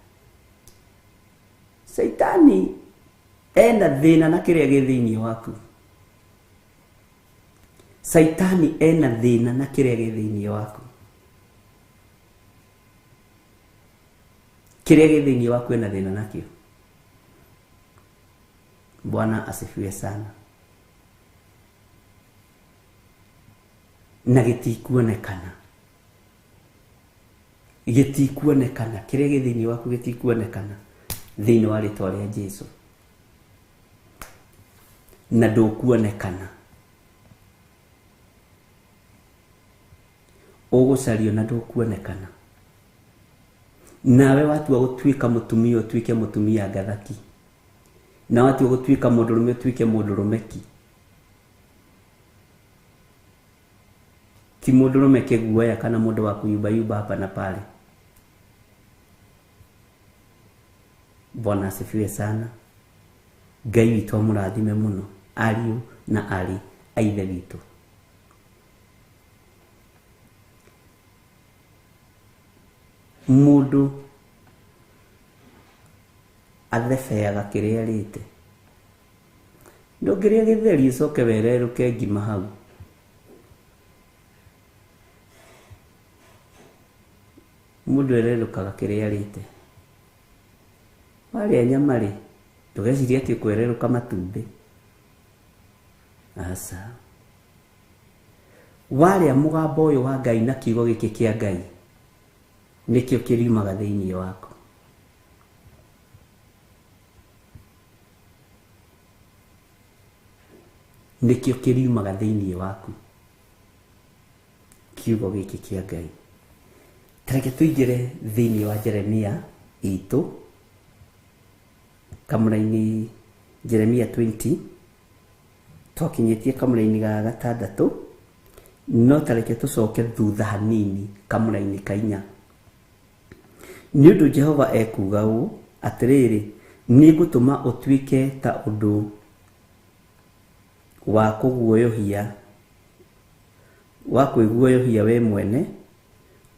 Caitani ena thĩna na kĩrĩa gĩ thĩiniĩ waku. Caitani ena thĩna na kĩrĩa gĩ thĩiniĩ waku. Kĩrĩa gĩ thĩiniĩ waku ena thĩna nakĩo. Bwana asifiwe sana. Na gĩtikuonekana. Gĩtikuonekana. Kĩrĩa gĩ thĩiniĩ waku gĩtikuonekana. Thĩinĩ wa rĩtwa rĩa Jesu. Na ndũkuonekana. Ũgũcario na ndũkuonekana. Nawe watua gũtuĩka mũtumia ũtuĩke mũtumia ngathaki. Na watua gũtuĩka mũndũrũme ũtuĩke mũndũrũme ki. Ti mũndũrũme kĩguoya kana mũndũ wa kuyumbayumba hapa na pale. Bwana asifiwe sana. Ngai witũ amũrathime mũno ariũ na arĩ a ithe witũ. Mũndũ athebeaga kĩrĩa arĩte. Ndũngĩrĩa gĩtheri ũcoke wererũke ngima hau. Mũndũ ererũkaga kĩrĩa arĩte. Warĩa nyama rĩ, ndũgecirie atĩ ũkwererũka matumbĩ. Aca. Warĩa mũgambo ũyũ wa Ngai na kiugo gĩkĩ kĩa Ngai, nĩkĩo kĩriumaga thĩinĩ waku. Nĩkĩo kĩriumaga thĩinĩ waku. Kiugo gĩkĩ kĩa Ngai. Tareke tũingĩre thĩinĩ wa Jeremia itũ, kamũra-inĩ Jeremia 20, twakinyĩtie kamũra-inĩ ga gatandatũ, no tareke tũcoke thutha hanini kamũra-inĩ ka inya. Nĩ ũndũ Jehova ekuuga ũũ, atĩrĩrĩ, nĩngũtũma ũtuĩke ta ũndũ wa kũguoyohia, wa kwĩguoyohia we mwene,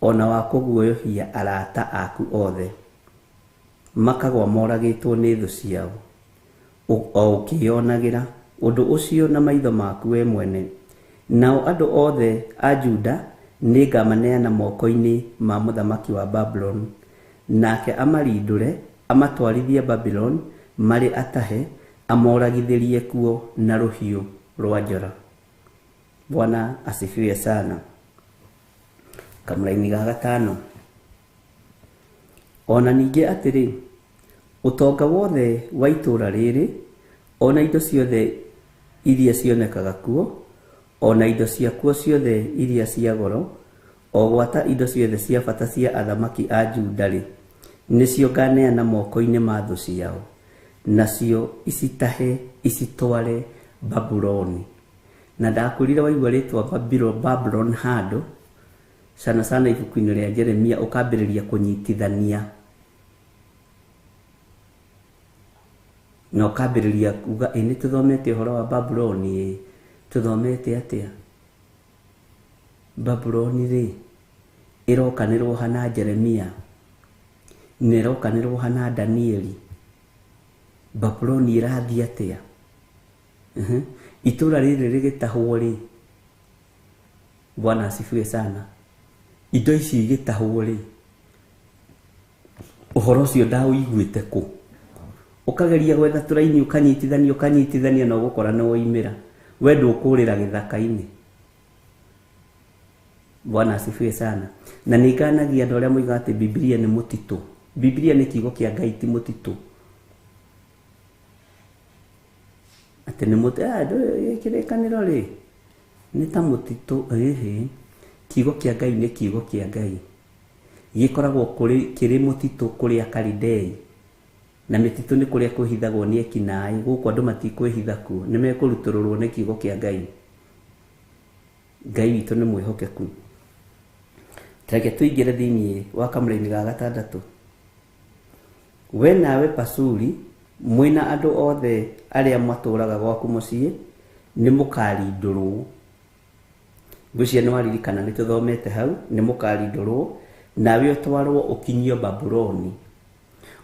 ona wa kũguoyohia arata aku othe, makagwa moragĩtwo nĩ thũ ciao, o ũkĩĩonagĩra ũndũ ũcio na maitho maku we mwene. Nao andũ othe a Juda nĩngamaneana moko-inĩ ma mũthamaki wa Babuloni, nake amarindũre amatwarithie Babuloni marĩ atahe, amoragithĩrie kuo na rũhiũ rwa njora. Bwana asifiwe sana. Kamũra-inĩ ga gatano. Ona ningĩ atĩrĩ, ũtonga wothe wa itũũra rĩrĩ, ona indo ciothe iria cionekaga kuo, ona indo ciakuo ciothe iria cia goro, o gwata indo ciothe cia bata cia athamaki a Juda rĩ, nĩcio nganeana moko-inĩ ma thũ ciao, nacio icitahe icitware Babuloni. Na ndakwĩrire waigua rĩtwa Babulon handũ, sana sana ibuku-inĩ rĩa Jeremia, ũkambĩrĩria kũnyitithania na ũkambĩrĩria kuga ĩ nĩ tũthomete ũhoro wa Babuloni, tũthomete atĩa? Babuloni rĩ, ĩrokanĩrwo hana Jeremia, na ĩrokanĩrwo hana Danieli. Babuloni ĩrathiĩ atĩa? Itũũra rĩrĩ rĩgĩtahwo rĩ, Bwana asifiwe sana, indo ici igĩtahwo rĩ, ũhoro ũcio ndaũiguĩte kũ? Ũkageria gwetha tũraini, ũkanyitithania ũkanyitithania, na ũgũkora nĩ woimĩra. We ndũkũrĩra gĩthaka-inĩ. Bwana asifiwe sana. Na nĩ nganagia andũ arĩa moigaga atĩ Bibilia nĩ mũtitũ. Bibilia nĩ kiugo kĩa Ngai, ti mũtitũ. Atĩ nĩ mũtitũ, kĩrĩkanĩro rĩ, nĩ ta mũtitũ, ĩhĩ. Kiugo kĩa Ngai nĩ kiugo kĩa Ngai. Gĩkoragwo kĩrĩ mũtitũ kũrĩa Kalidei. Na mĩtitũ nĩ kũrĩa kwĩhithagwo nĩ ekinaĩ. Gũkũ andũ matikwĩhitha kuo, nĩ mekũrutũrũrwo nĩ kiugo kĩa Ngai. Ngai witũ nĩ mwĩhokeku. Tareke tũingĩre thĩinĩ wa kamũra-inĩ ga gatandatũ. We nawe Pasuri, mwĩna andũ othe arĩa matũũraga gwaku mũciĩ, nĩ mũkarindũrwo. Ngwĩciria nĩ waririkana nĩ tũthomete hau, nĩ mũkarindũrwo, nawe ũtwarwo ũkinyio Babuloni.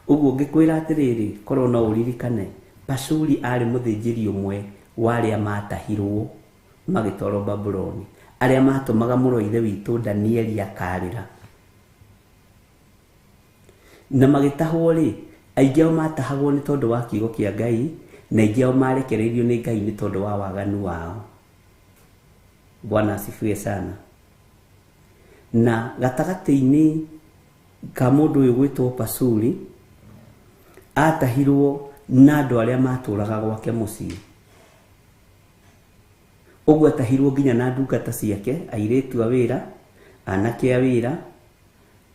Ũguo ngĩkwĩra atĩrĩrĩ, korwo no ũririkane, Pasuri arĩ mũthĩnjĩri ũmwe wa arĩa matahirwo magĩtwarwo Babuloni, arĩa matũmaga mũrũ wa ithe witũ Danieli akarĩra. Na magĩtahwo rĩ, aingĩ ao matahagwo nĩ tondũ wa kiugo kĩa Ngai, na aingĩ ao marekereirio nĩ Ngai nĩ tondũ wa waganu wao. Bwana asifiwe sana. Na gatagatĩ-inĩ ka mũndũ ũyũ gwĩtwo Pasuri, Atahirwo na andũ arĩa matũraga gwake mũciĩ. Ũguo atahirwo nginya na ndungata ciake, airĩtu a wĩra, anake a wĩra,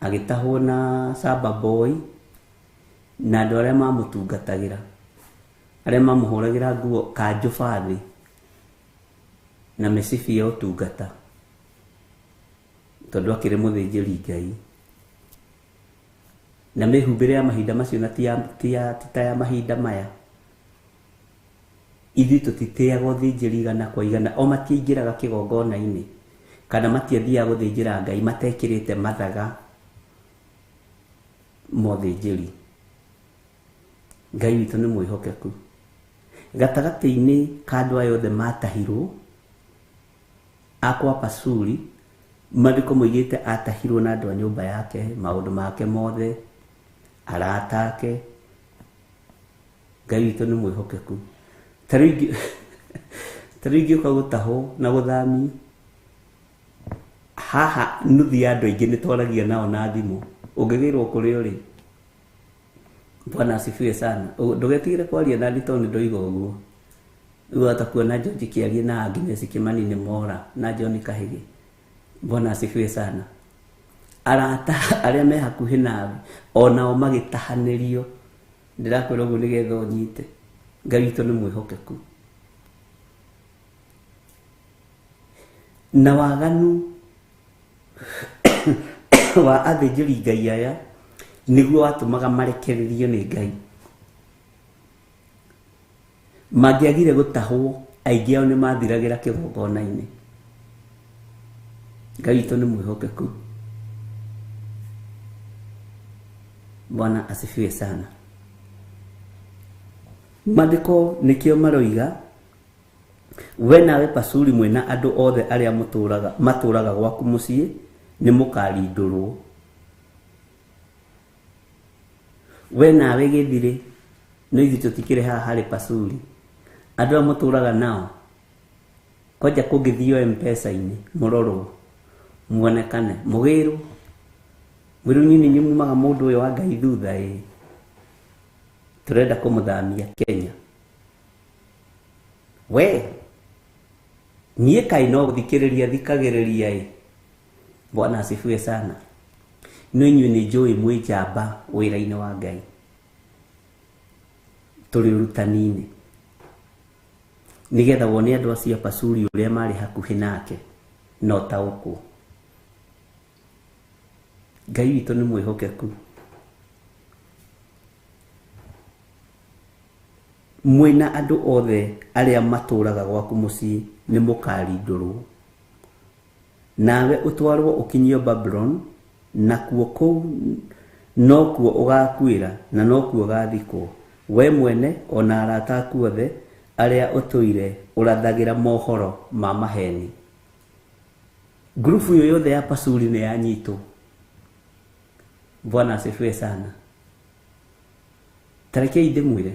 agĩtahwo na Saba boy na andũ arĩa mamũtungatagĩra, arĩa mamũhũragĩra nguo kanjũ bathĩ na mĩcibi ya ũtungata, tondũ akĩrĩ mũthĩnjĩri Ngai. Na mĩhumbĩre ya mahinda macio na ti ta ya mahinda maya. Ithuĩ tũtitĩaga ũthĩnjĩri igana kwa igana, o matiaingĩraga kĩgongona-inĩ kana matiathiaga gũthĩnjĩra Ngai matekĩrĩte mathaga ma ũthĩnjĩri. Ngai witũ nĩ mwĩhokeku. Gatagatĩ-inĩ ka andũ aya othe matahirwo akwa Pashuri, maandĩko moigĩte atahirwo na andũ a nyũmba yake, maũndũ make mothe, arata ake. Ngai witũ nĩ mwĩhokeku. Ta rĩu ingĩũka gũtahwo na gũthamio haha, nuthu ya andũ aingĩ nĩ twaragia nao na thimũ. Ũngĩgĩrwo kũrĩa ũrĩ, Bwana asifiwe sana. Ndũgetigĩre kwaria na tondũ nĩ ndoiga ũguo. Rĩu wahota kuona George kĩaria na Agnes Kĩmani nĩ mora na John Kahĩgĩ. Bwana asifiwe sana. Arata arĩa me hakuhĩ nawe onao magĩtahanĩrio. Ndĩrakwĩra ũguo nĩgetha ũnyite. Ngai witũ nĩ mwĩhokeku. Na waganu wa athĩnjĩri Ngai aya nĩguo watũmaga marekererio nĩ Ngai. Mangĩagire gũtahwo, aingĩ ao nĩ mathiragĩra kĩgongona-inĩ. Ngai witũ nĩ mwĩhokeku. Bwana asifiwe sana. Maandĩko nĩkĩo maroiga, we nawe Pashuri mwĩna andũ othe arĩa matũraga gwaku mũciĩ nĩ mũkarindũrwo. We nawe gĩthirĩ, no ithuĩ tũtikĩrĩ haha harĩ Pashuri. Andũ arĩa mũtũraga nao kwanja kũngĩthio M-Pesa-inĩ mũrorwo muonekane mũgĩrwo mwĩrwo inyuĩ nĩ mumaga mũndũ ũyũ wa Ngai thutha ĩ, tũrenda kũmũthamia Kenya. We niĩ kaĩ no gũthikĩrĩria thikagĩrĩria ĩ. Bwana asifiwe sana. No inyuĩ nĩ njũĩ mwĩ njamba wĩra-inĩ wa Ngai, tũrĩ ũrutani-inĩ, nĩgetha wone andũ acio a Pashuri ũrĩa marĩ hakuhĩ nake na ũtaũkwo. Ngai witũ nĩ mwĩhokeku. Mwĩna andũ othe arĩa matũraga gwaku mũciĩ nĩ mũkarindũrwo. Nawe ũtwarwo ũkinyio Babuloni, nakuo kũu nokuo ũgakuĩra na nokuo ũgathikwo, we mwene ona arata aku othe arĩa ũtũire ũrathagĩra mohoro ma maheni. Ngurubu ĩyo yothe ya Pashuri nĩ yanyitwo. Bwana asifiwe sana. Ta rekei ndĩmwĩre,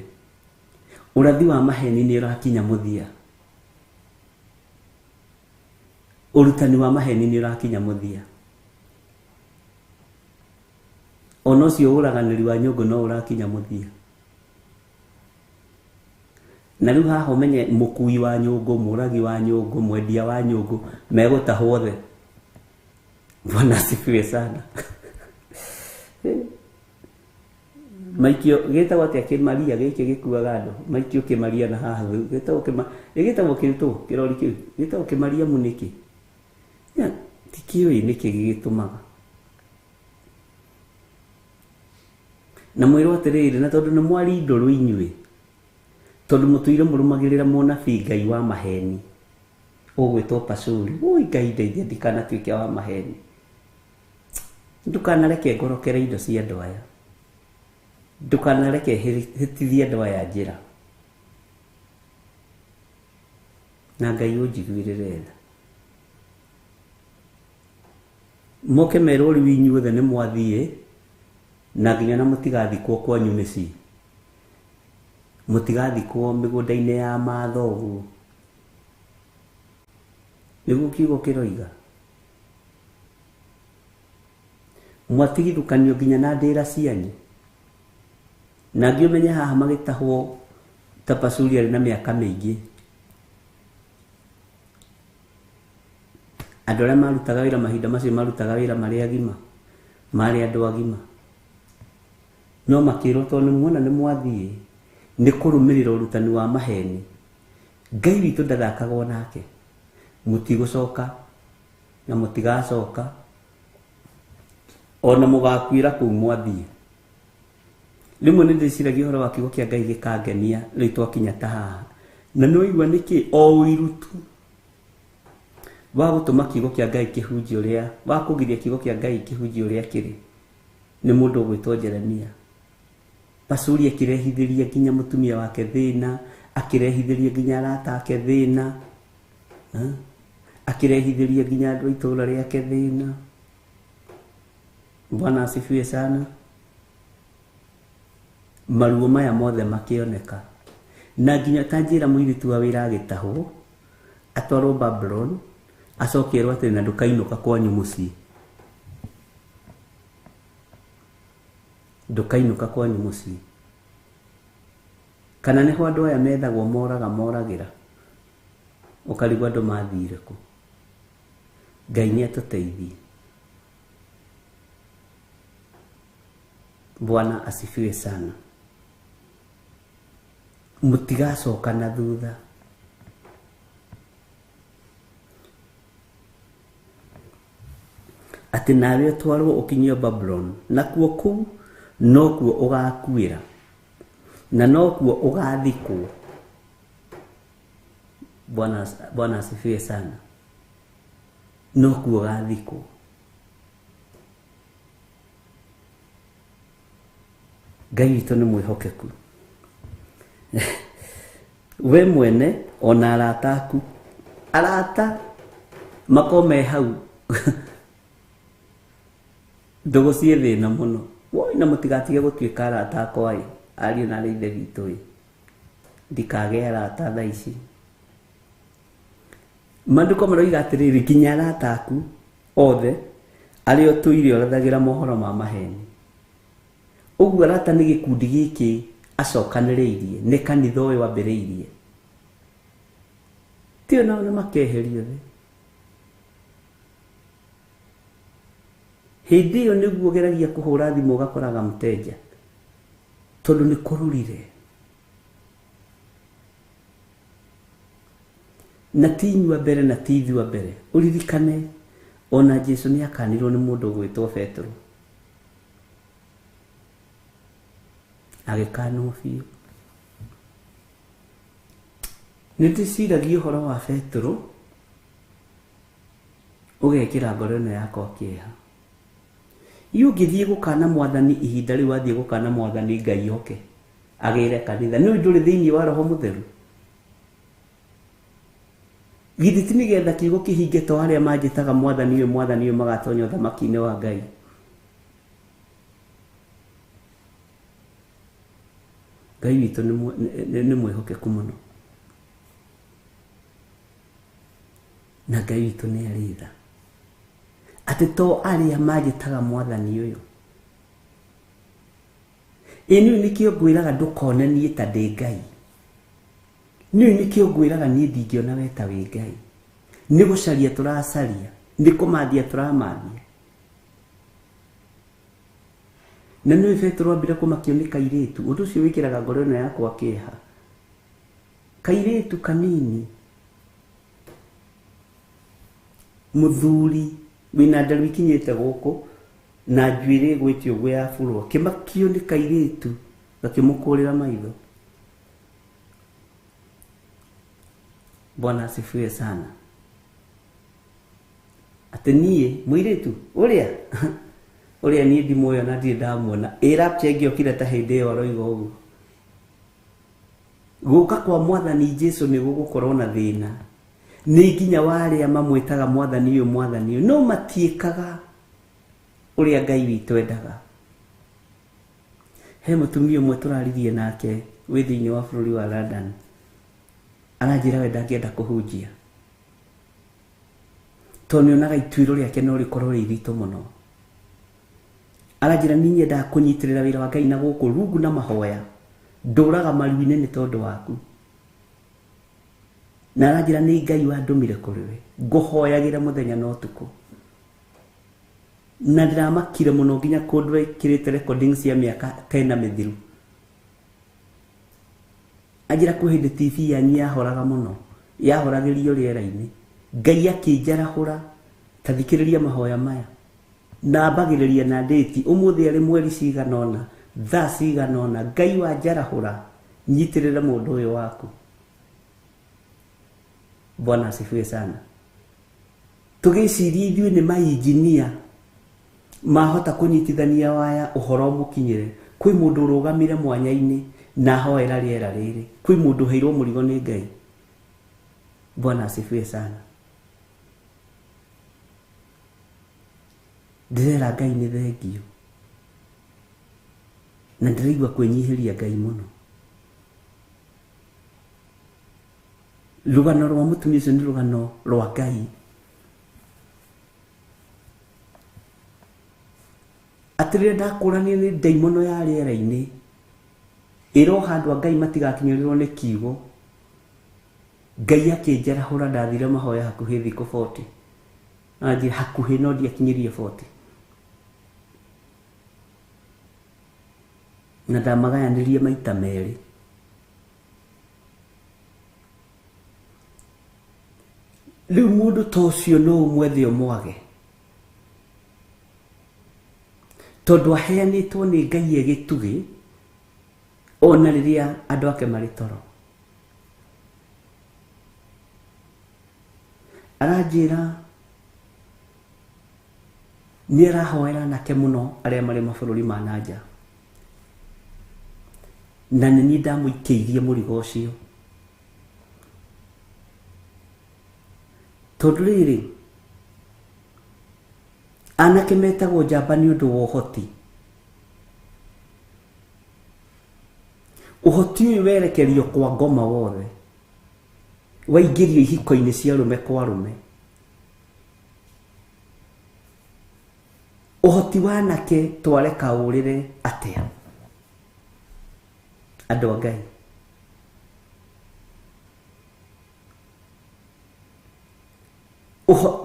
ũrathi wa maheni nĩ ũrakinya mũthia. Ũrutani wa maheni nĩ ũrakinya mũthia. Ona ũcio ũraganĩri wa nyũngũ no ũrakinya mũthia. Na rĩu haha ũmenye mũkui wa nyũngũ, mũragi wa nyũngũ, mwendia wa nyũngũ megũtahwo othe. Bwana asifiwe sana. Maikio gĩtagwo atĩa kĩmaria gĩkĩ gĩkuaga andũ? Maikio kĩmaria na haha gĩtagwo gĩtagwo kĩtũ kĩrori kĩu gĩtagwo kĩmariamu nĩkĩ? Tikĩũĩ nĩkĩ gĩgĩtũmaga. Na mwĩrwo atĩrĩrĩ, na tondũ nĩ mwarindũrwo inyuĩ, tondũ mũtũire mũrũmagĩrĩra mũnabii Ngai wa maheni ũgwĩtwo Pashuri. Oi Ngai ndeithia ndikanatuĩke wa maheni. Ndũkanareke ngorokere indo cia andũ aya. Ndũkanareke hĩtithie andũ aya njĩra. Na Ngai ũnjiguĩrĩre tha. Moke merwo rĩu inyuothe nĩ mwathiĩ, na nginya na mũtigathikwo kwanyu mĩciĩ, mũtigathikwo mĩgũnda-inĩ ya mathoguo. Nĩguo kiugo kĩroiga. Mwatigithũkanio nginya na ndĩra cianyu. Na ngĩũmenye haha magĩtahwo ta Pashuri arĩ na mĩaka mĩingĩ. Andũ arĩa marutaga wĩra mahinda macio marutaga wĩra marĩ agima, marĩ andũ agima. No makĩrwo tondũ nĩ muona nĩ mwathiĩ nĩ kũrũmĩrĩra ũrutani wa maheni. Ngai witũ ndathakagwo nake. Mũtigũcoka na mũtigacoka ona mũgakuĩra kũu mwathiĩ. Rĩmwe nĩ ndĩciragia ũhoro wa kiugo kĩa Ngai gĩkangenia rĩu twakinya ta haha. Na nĩ waigua nĩkĩ o ũiru tu wa gũtũma kiugo kĩa Ngai kĩhunjie ũrĩa, wa kũgiria kiugo kĩa Ngai kĩhunjie ũrĩa kĩrĩ nĩ mũndũ ũgwĩtwo Jeremia. Pashuri akĩrehithĩria nginya mũtumia wake thĩna, akĩrehithĩria nginya arata ake thĩna, akĩrehithĩria nginya andũ a itũũra rĩake thĩna. Bwana asifiwe sana. Maruo maya mothe makĩoneka. Na nginya ta njĩra mũirĩtu wa wĩra agĩtahwo atwarwo Babylon, acoke erwo atĩrĩ na ndũkainũka kwanyu mũciĩ. Ndũkainũka kwanyu mũciĩ. Kana nĩho andũ aya methagwo moraga moragĩra, ũkarigwo andũ mathire kũ. Ngai nĩ atũteithie. Bwana asifiwe sana. Mũtigacoka na thutha. Atĩ nawe ũtwarwo ũkinyio Babylon, nakuo kũu nokuo ũgakuĩra na nokuo ũgathikwo. Bwana asifiwe sana. Nokuo ũgathikwo. Ngai witũ nĩ mwĩhokeku. We mwene ona arata aku, arata makorwo me hau ndũgũ ciĩ thĩna mũno. Woi, na mũtigatige gũtuĩka arata akwa ĩ, ariũ na arĩ ithe witũ ĩ, ndikagĩe arata thaa ici. Maandĩko maroiga atĩrĩrĩ, nginya arata aku othe arĩa ũtũire ũrathagĩra mohoro ma maheni. Ũguo arata nĩ gĩkundi gĩkĩ acokanĩrĩirie, nĩ kanitha ũyũ wambĩrĩirie. Tio nao nĩ makeherio thĩ. Hĩndĩ ĩyo nĩguo ũgeragia kũhũra thimũ ũgakoraga mũteja, tondũ nĩ kũrũrire. Na ti inyuĩ a mbere na ti ithuĩ a mbere. Ũririkane ona Jesu nĩ akanirwo nĩ mũndũ ũgwĩtwo Petero. Agĩkanwo biũ. Nĩ ndĩciragia ũhoro wa Petero ũgekĩra ngoro ĩno yakwa kĩeha. Iũ ũngĩthiĩ gũkana mwathani ihinda rĩu wathiĩ gũkana mwathani Ngai oke agĩre kanitha, nĩ ndũrĩ thĩinĩ wa Roho Mũtheru. Githĩ ti nĩgetha kiugo kĩhinge to arĩa manjĩtaga mwathani ũyũ mwathani ũyũ magatonya ũthamaki-inĩ wa Ngai. Ngai witũ nĩ mwĩhokeku mũno. Na Ngai witũ nĩ arĩ tha. Atĩ to arĩa manjĩtaga mwathani ũyũ. Ĩ niĩ nĩkĩo ngwĩraga ndũkone niĩ ta ndĩ Ngai. Niĩ nĩkĩo ngwĩraga niĩ ndingĩona we ta wĩ Ngai. Nĩ gũcaria tũracaria, nĩ kũmathia tũramathia. Na nĩũĩ Petero ambire kũmakio nĩ kairĩtu, ũndũ ũcio wĩkĩraga ngoro ĩno yakwa kĩeha. Kairĩtu kanini, mũthuri wĩna nderu ikinyĩte gũkũ na njuĩrĩ ĩgwĩte ũguo ya burwo, kĩmakio nĩ kairĩtu gakĩmũkũrĩra maitho. Bwana asifiwe sana. Atĩ niĩ mũirĩtu ũrĩa ũrĩa niĩ ndimũĩ ona ndirĩ ndamuona, ĩ rapture ĩngĩokire ta hĩndĩ ĩyo aroiga ũguo. Gũka kwa mwathani Jesu nĩ gũgũkorwo na thĩna. Nĩ nginya wa arĩa mamwĩtaga mwathani ũyũ mwathani ũyũ, no matiĩkaga ũrĩa Ngai witũ endaga. He mũtumia ũmwe tũraririe nake wĩ thĩinĩ wa bũrũri wa London, aranjĩra we ndangĩenda kũhunjia tondũ nĩonaga ituĩro rĩake no rĩkorwo rĩ iritũ mũno. Aranjĩra niĩ nyendaga kũnyitĩrĩra wĩra wa Ngai na gũkũ rungu na mahoya, ndũraga maru-inĩ nĩ tondũ waku. Na aranjĩra nĩ Ngai wandũmire kũrĩ we, ngũhoyagĩra mũthenya na ũtukũ. Na ndĩramakire mũno nginya kũndũ ekĩrĩte recording cia mĩaka 10 mĩthiru. Anjĩra kwĩ hĩndĩ TV yanyu yahoraga mũno, yahoragĩrio rĩera-inĩ. Ngai akĩnjarahũra, ta thikĩrĩria mahoya maya. Na ambagĩrĩria na ndĩti, ũmũthĩ arĩ mweri cigana ũna, thaa cigana ũna, Ngai wanjarahũra, nyitĩrĩra mũndũ ũyũ waku. Bwana asifiwe sana. Tũgĩciria ithuĩ nĩ mainjinia mahota kũnyitithania waya ũhoro mũkinyĩre. Kwĩ mũndũ ũrũgamire mwanya-inĩ na ahoera rĩera rĩrĩ. Kwĩ mũndũ ũheirwo mũrigo nĩ Ngai. Bwana asifiwe sana. Ndĩrera Ngai nĩ thengio. Na ndĩraigua kwĩnyihĩria Ngai mũno. Rũgano rwa mũtumia ũcio nĩ rũgano rwa Ngai. Atĩ rĩrĩa ndakũranire nĩ ndaimono ya rĩera-inĩ, ĩroha andũ a Ngai matigakinyĩrĩrwo nĩ kiugo. Ngai akĩnjarahũra, ndathire mahoya hakuhĩ thikũ 40. Anjĩra hakuhĩ no ndiakinyirie 40. Na ndamagayanirie maita merĩ. Rĩu mũndũ ta ũcio no ũmwethe ũmwage, tondũ aheanĩtwo nĩ Ngai e gĩtugĩ ona rĩrĩa andũ ake marĩ toro. Aranjĩra nĩ arahoera anake mũno arĩa marĩ mabũrũri ma na nja. Na nĩ niĩ ndamũikĩirie mũrigo ũcio. Tondũ rĩrĩ, anake metagwo njamba nĩ ũndũ wa ũhoti. Ũhoti ũyũ werekerio kwa ngoma wothe, waingĩrio ihiko-inĩ cia arũme kwa arũme. Ũhoti wa anake twareka ũrĩre atĩa? Andũ a Ngai.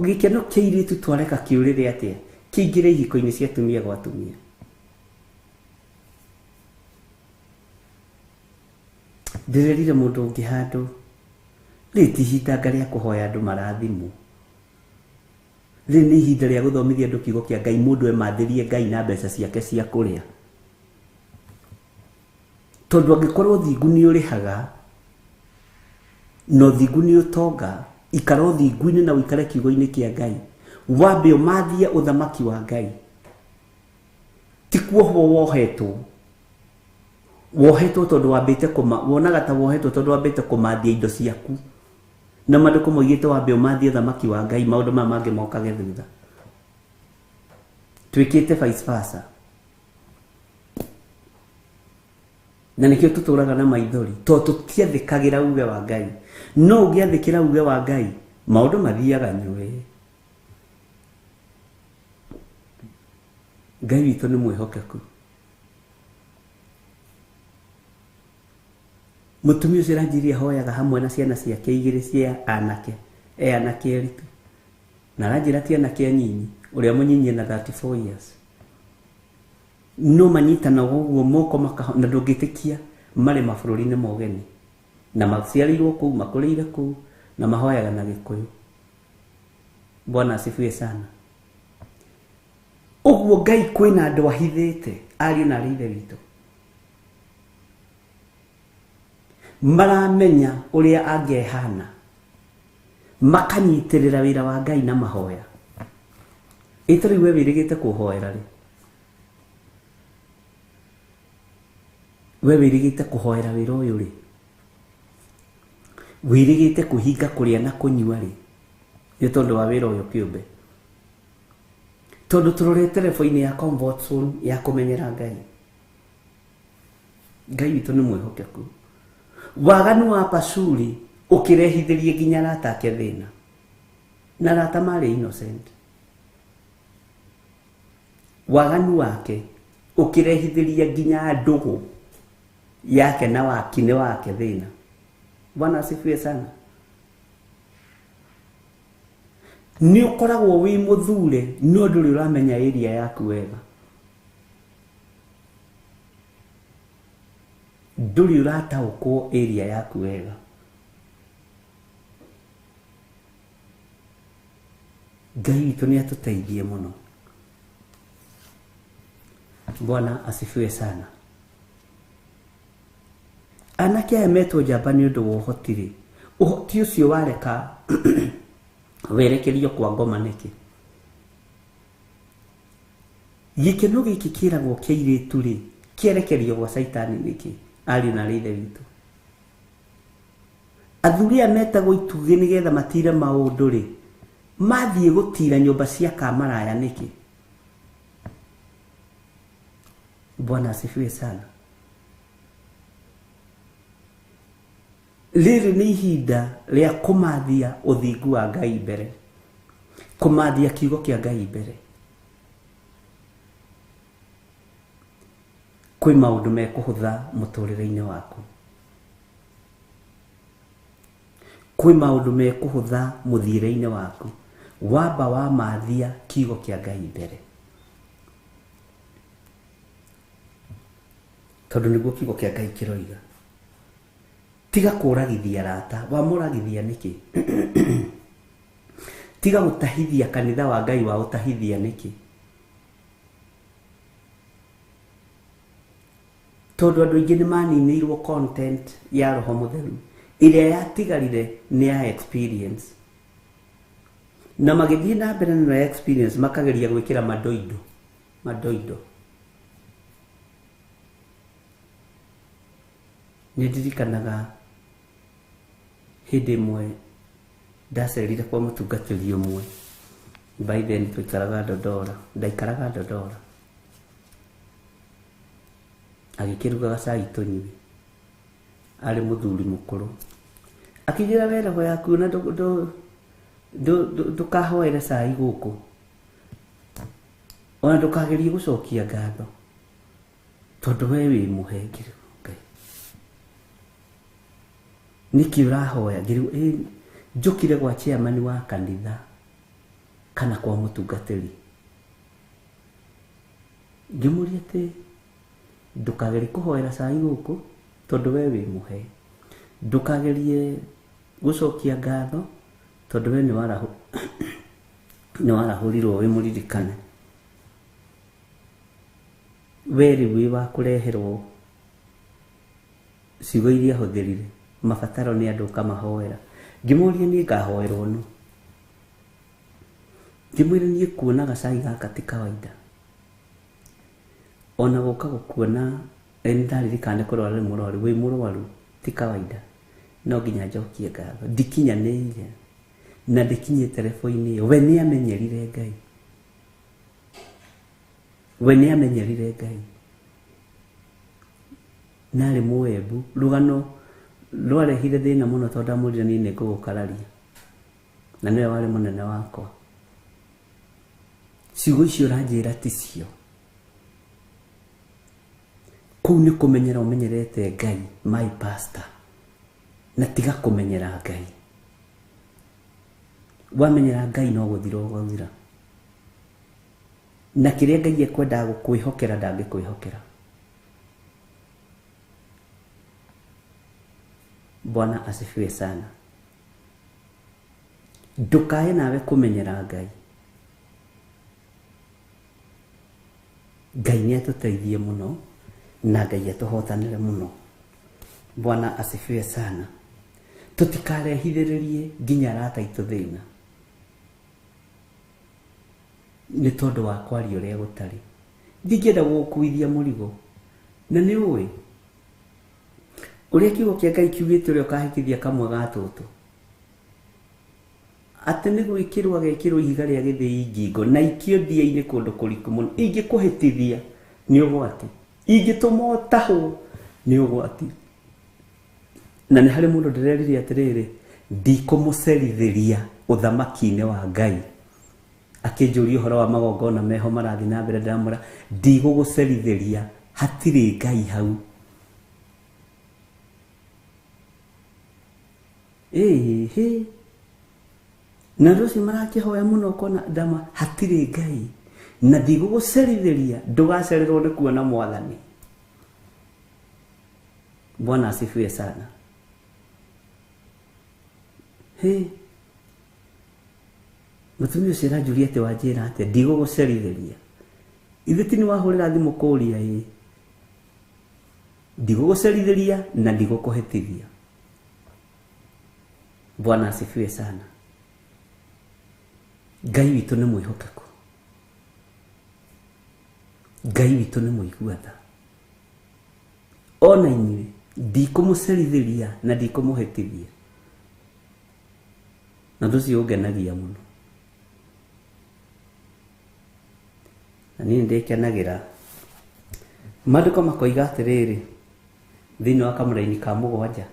Gĩkeno kĩa airĩtu twareka kĩũrĩre atĩa? Kĩingĩre ihiko-inĩ cia atumia gwa atumia. Ndĩrerire mũndũ ũngĩ handũ, rĩrĩ ti ihinda rĩa kũhoya andũ marathimwo. Rĩrĩ nĩ ihinda rĩa gũthomithia andũ kiugo kĩa Ngai, mũndũ emathĩrie Ngai na mbeca ciake cia kũrĩa. Tondũ angĩkorwo ũthingu nĩ ũrĩhaga, na ũthingu nĩ ũtonga, ikara ũthingu-inĩ na ũikare kiugo-inĩ kĩa Ngai. Wambe ũmathie ũthamaki wa Ngai. Ti kuohwo wohetwo. Wohetwo tondũ wambĩte wonaga ta wohetwo tondũ wambĩte kũmathia indo ciaku. Na maandĩko moigĩte wambe ũmathie ũthamaki wa Ngai, maũndũ maya mangĩ mokage thutha. Twĩkĩte vice versa. Na nĩkĩo tũtũraga na maithori, tondũ tũtiathĩkagĩra uge wa Ngai. No ũngĩathĩkĩra uge wa Ngai, maũndũ mathiaga nyũĩ. Ngai witũ nĩ mwĩhokeku. Mũtumia ũcio aranjĩrire ahoyaga hamwe na ciana ciake igĩrĩ cia anake, e anake erĩ tu. Na aranjĩra ti anake anyinyi, ũrĩa mũnyinyi ena 34 years. No manyitanaga ũguo moko makaho, na ndũngĩtĩkia marĩ mabũrũri-inĩ ma ũgeni. Na maciarĩirwo kũu, makũrĩire kũu, na mahoyaga na Gĩkũyũ. Bwana asifiwe sana. Ũguo Ngai kwĩna andũ ahithĩte, ariũ na aarĩ ithe witũ. Maramenya ũrĩa angĩhana, makanyitĩrĩra wĩra wa Ngai na mahoya. Ĩ ta rĩu we wĩrĩgĩte kũhoera rĩ? We wĩrĩgĩte kũhoera wĩra ũyũ rĩ? Wĩrĩgĩte kũhinga kũrĩa na kũnyua rĩ? Nĩ tondũ wa wĩra ũyũ kĩũmbe. Tondũ tũrorete level-inĩ ya comfort zone ya kũmenyera Ngai. Ngai witũ nĩ mwĩhokeku. Waganu wa Pashuri ũkĩrehithĩrie nginya arata ake thĩna. Na arata marĩ innocent. Waganu wake ũkĩrehithĩria nginya ndũgũ yake na wakine wake thĩna. Bwana asifiwe sana. Nĩ ũkoragwo wĩ mũthure no ndũrĩ ũramenya area yaku wega. Ndũrĩ ũrataũkwo area yaku wega. Ngai witũ nĩ atũteithie mũno. Bwana asifiwe sana. Anake aya metwo njamba nĩ ũndũ wa ũhoti rĩ, ũhoti ũcio wareka werekerio kwa ngoma nĩkĩ? Gĩkeno gĩkĩ kĩragwo kĩa airĩtu rĩ, kĩerekerio gwa caitani nĩkĩ? Ariũ na aarĩ a Ithe witũ. Athuri aya metagwo itugĩ nĩgetha matire maũndũ rĩ, mathiĩ gũtira nyũmba cia kamaraya nĩkĩ? Bwana asifiwe sana. Rĩrĩ nĩ ihinda rĩa kũmathia ũthingu wa Ngai mbere, kũmathia kiugo kĩa Ngai mbere. Kwĩ maũndũ mekũhũtha mũtũrĩre-inĩ waku, kwĩ maũndũ mekũhũtha mũthiĩre-inĩ waku, wamba wamathia kiugo kĩa Ngai mbere, tondũ nĩguo kiugo kĩa Ngai kĩroiga. Tiga kũragithia arata, wamũragithia nĩkĩ? Tiga gũtahithia kanitha wa Ngai, wa ũtahithia nĩkĩ? Tondũ andũ aingĩ nĩ maninĩirwo content ya Roho Mũtheru ĩrĩa yatigarire nĩ ya experience, na magĩthiĩ na mbere na experience makageria gwĩkĩra madoido madoido. Nĩ ndirikanaga hĩndĩ ĩmwe ndacerire kwa mũtungatĩri ũmwe, by then twaikaraga Dodora, ndaikaraga Dodora, agĩkĩrugaga cai tũnyue, arĩ mũthuri mũkũrũ, akĩnjĩra we roho yaku na ndũkahoere cai gũkũ, ona ndũkagerie gũcokia ngatho tondũ we wĩ mũhe. Ngĩrwo Ngai nĩkĩ ũrahoya? Ngĩrwo ĩ njũkire gwa chairman wa kanitha kana kwa mũtungatĩri, ngĩmũria atĩ ndũkagerie kũhoera cai gũkũ tondũ we wĩ mũhe, ndũkagerie gũcokia ngatho tondũ we nĩ warahũrirwo wĩ mũririkane, we rĩu wĩ wa kũreherwo ciugo iria hũthĩrire mabataro nĩ andũ ũkamahoera. Ngĩmũria niĩ ngahoerwo nũ? Ngĩmwĩra niĩ kuona gacai gaka ti kawaida, ona gũka gũkuona nĩ ndaririkana nĩ kũrwara rĩ mũrwaru, wĩ mũrwaru ti kawaida, no nginya njokie ngatho, ndikinyanĩire na ndikinyĩte level-inĩ ĩyo. We nĩ amenyerire Ngai, we nĩ amenyerire Ngai, narĩ mũembu. Rũgano rwarehire thĩna mũno tondũ ndamwĩrire niĩ nĩ ngũgũkararia, na nĩwe warĩ mũnene wakwa. Ciugo icio ũranjĩra ti cio. Kũu nĩ kũmenyera ũmenyerete Ngai, my pastor, na tiga kũmenyera Ngai. Wamenyera Ngai no gũthira ũgũthira, na kĩrĩa Ngai ekwendaga gũkwĩhokera ndangĩkwĩhokera. Bwana asifiwe sana. Ndũkae nawe kũmenyera Ngai. Ngai nĩ atũteithie mũno na Ngai atũhotanĩre mũno. Bwana asifiwe sana. Tũtikarehithĩrĩrie nginya arata aitũ thĩna nĩ tondũ wa kwaria ũrĩa gũtarĩ. Ndingĩenda gũgũkuithia mũrigo, na nĩ ũĩ ũrĩa kiugo kĩa Ngai kiugĩte ũrĩa ũkahĩtithia kamwe ga tũtũ, atĩ nĩ gwĩkĩrwo agekĩrwo ihiga rĩa gĩthĩi ngingo na ikio ndia-inĩ kũndũ kũriku mũno. Ingĩkũhĩtithia nĩ ũgwati, ingĩtũma ũtahwo nĩ ũgwati. Na nĩ harĩ mũndũ ndĩrerire atĩrĩrĩ, ndikũmũcerithĩria ũthamaki-inĩ wa Ngai Akĩnjũria ũhoro wa magongona meho marathiĩ na mbere, ndĩramwĩra ndigũgũcerithĩria, hatirĩ Ngai hau. Ĩhĩ, na andũ acio marakĩhoya mũno ũkona ndama hatirĩ Ngai, na ndigũgũcerithĩria, ndũgacererwo nĩ kuona mwathani. Bwana asifiwe sana. Hĩ, mũtumia ũcio aranjũria atĩ wanjĩra atĩa, ndigũgũcerithĩria. Ithe ti nĩ wahũrĩra thimũ kũũria? Ĩ, ndigũgũcerithĩria na ndigũkũhĩtithia. Bwana asifiwe sana. Ngai witũ nĩ mwĩhokeku, Ngai witũ nĩ mũigua tha. Ona inyuĩ ndikũmũcerithĩria na ndikũmũhĩtithia, na ũndũ ũcio ũngenagia mũno, na niĩ nĩndĩkenagĩra. Maandĩko makoiga atĩrĩrĩ thĩinĩ wa kamũraini ka 7,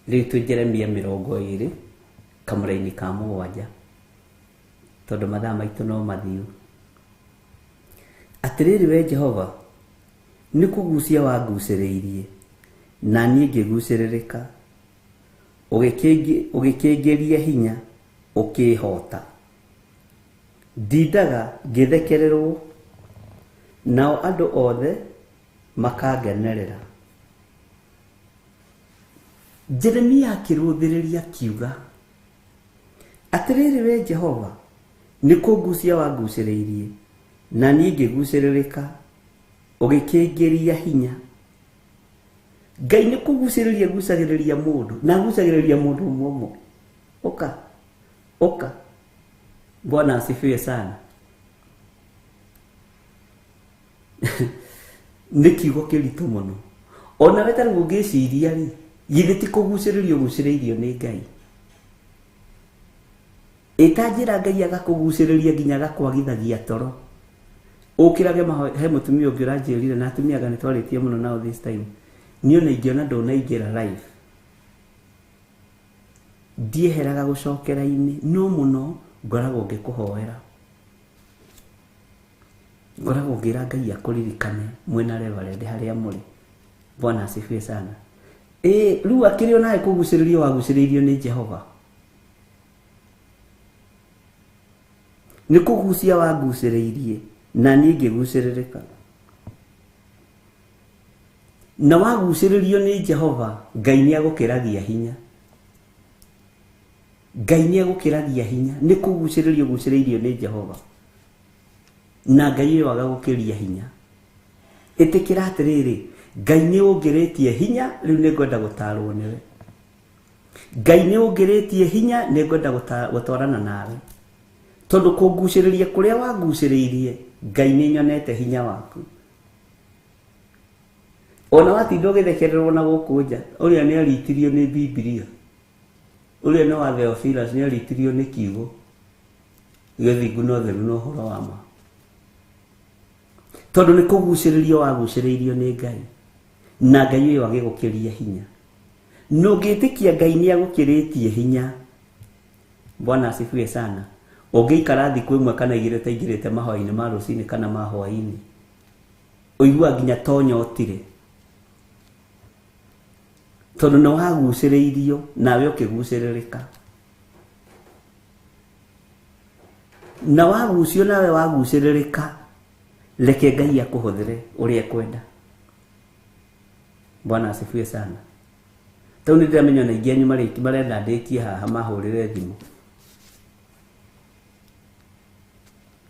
rĩu twĩ Jeremia 20 kamũraini ka 7, tondũ mathaa maitũ no mathiu. Atĩrĩrĩ we Jehova, nĩ kũgucia wangucĩrĩirie, na niĩ ngĩgucĩrĩrĩka, ũgĩkĩngĩria hinya, ũkĩĩhota. Ndindaga ngĩthekererwo, nao andũ othe makangenerera. Jeremia akĩrũthĩrĩria akiuga atĩrĩrĩ we Jehova, nĩ kũngucia wangucĩrĩirie, na niĩ ngĩgucĩrĩrĩka, ũgĩkĩngĩria hinya. Ngai nĩ kũgucĩrĩria gucagĩrĩria mũndũ, na agucagĩrĩria mũndũ ũmwe ũmwe. Ũka, ũka. Bwana asifiwe sana. Nĩ kiugo kĩritũ mũno. Ona we ta rĩu ũngĩciria rĩ, githĩ ti kũgucĩrĩrio ũgucĩrĩirio nĩ Ngai? Ĩta njĩra Ngai agakũgucĩrĩria nginya agakwagithagia toro. Ũkĩrage mahoya. He mũtumia ũngĩ ũranjĩrire, na atumia anga nĩ twarĩtie mũno nao this time. Niĩ ona ingĩona ndũnaingĩra live, ndieheraga gũcokera-inĩ, no mũno ngoragwo ngĩkũhoera. Ngoragwo ngĩra Ngai akũririkane mwĩna Reverend harĩa mũrĩ. Bwana asifiwe sana. Ĩ, rĩu akĩrĩ onawe kũgucĩrĩrio wagucĩrĩirio nĩ Jehova. Nĩ kũgucia wangucĩrĩirie, na niĩ ngĩgucĩrĩrĩka. Na wagucĩrĩrio nĩ Jehova, Ngai nĩ agũkĩragia hinya. Ngai nĩ agũkĩragia hinya. Nĩ kũgucĩrĩrio ũgucĩrĩirio nĩ Jehova, na Ngai ũyũ agagũkĩria hinya. Ĩtĩkĩra atĩrĩrĩ, Ngai nĩ ũngĩrĩtie hinya, rĩu nĩ ngwenda gũtarwo nĩwe. Ngai nĩ ũngĩrĩtie hinya, nĩ ngwenda gũtwarana nawe. Tondũ kũngucĩrĩria kũrĩa wangucĩrĩirie, Ngai nĩ nyonete hinya waku. Ona watinda ũgĩthekererwo na gũkũ nja, ũrĩa nĩ aritirio nĩ Bibilia, ũrĩa nĩ wa Theophilus nĩ aritirio nĩ kiugo gĩthingu na ũtheru na ũhoro wa ma. Tondũ nĩ kũgucĩrĩrio wagucĩrĩirio nĩ Ngai, na Ngai ũyũ agĩgũkĩria hinya. Na ũngĩtĩkia Ngai nĩ agũkĩrĩtie hinya, Bwana asifiwe sana. Ũngĩikara thikũ ĩmwe kana igĩrĩ ũtaingĩrĩte mahoya-inĩ ma rũcinĩ kana ma hwaĩ-inĩ, ũiguaga nginya tonyotire, tondũ nĩ wagucĩrĩirio nawe ũkĩgucĩrĩrĩka. Na wagucio nawe wagucĩrĩrĩka, reke Ngai akũhũthĩre ũrĩa ekwenda. Bwana asifiwe sana. Tau nĩ ndĩramenya ona aingĩ anyu marenda ndĩkie haha mahũrĩre thimũ,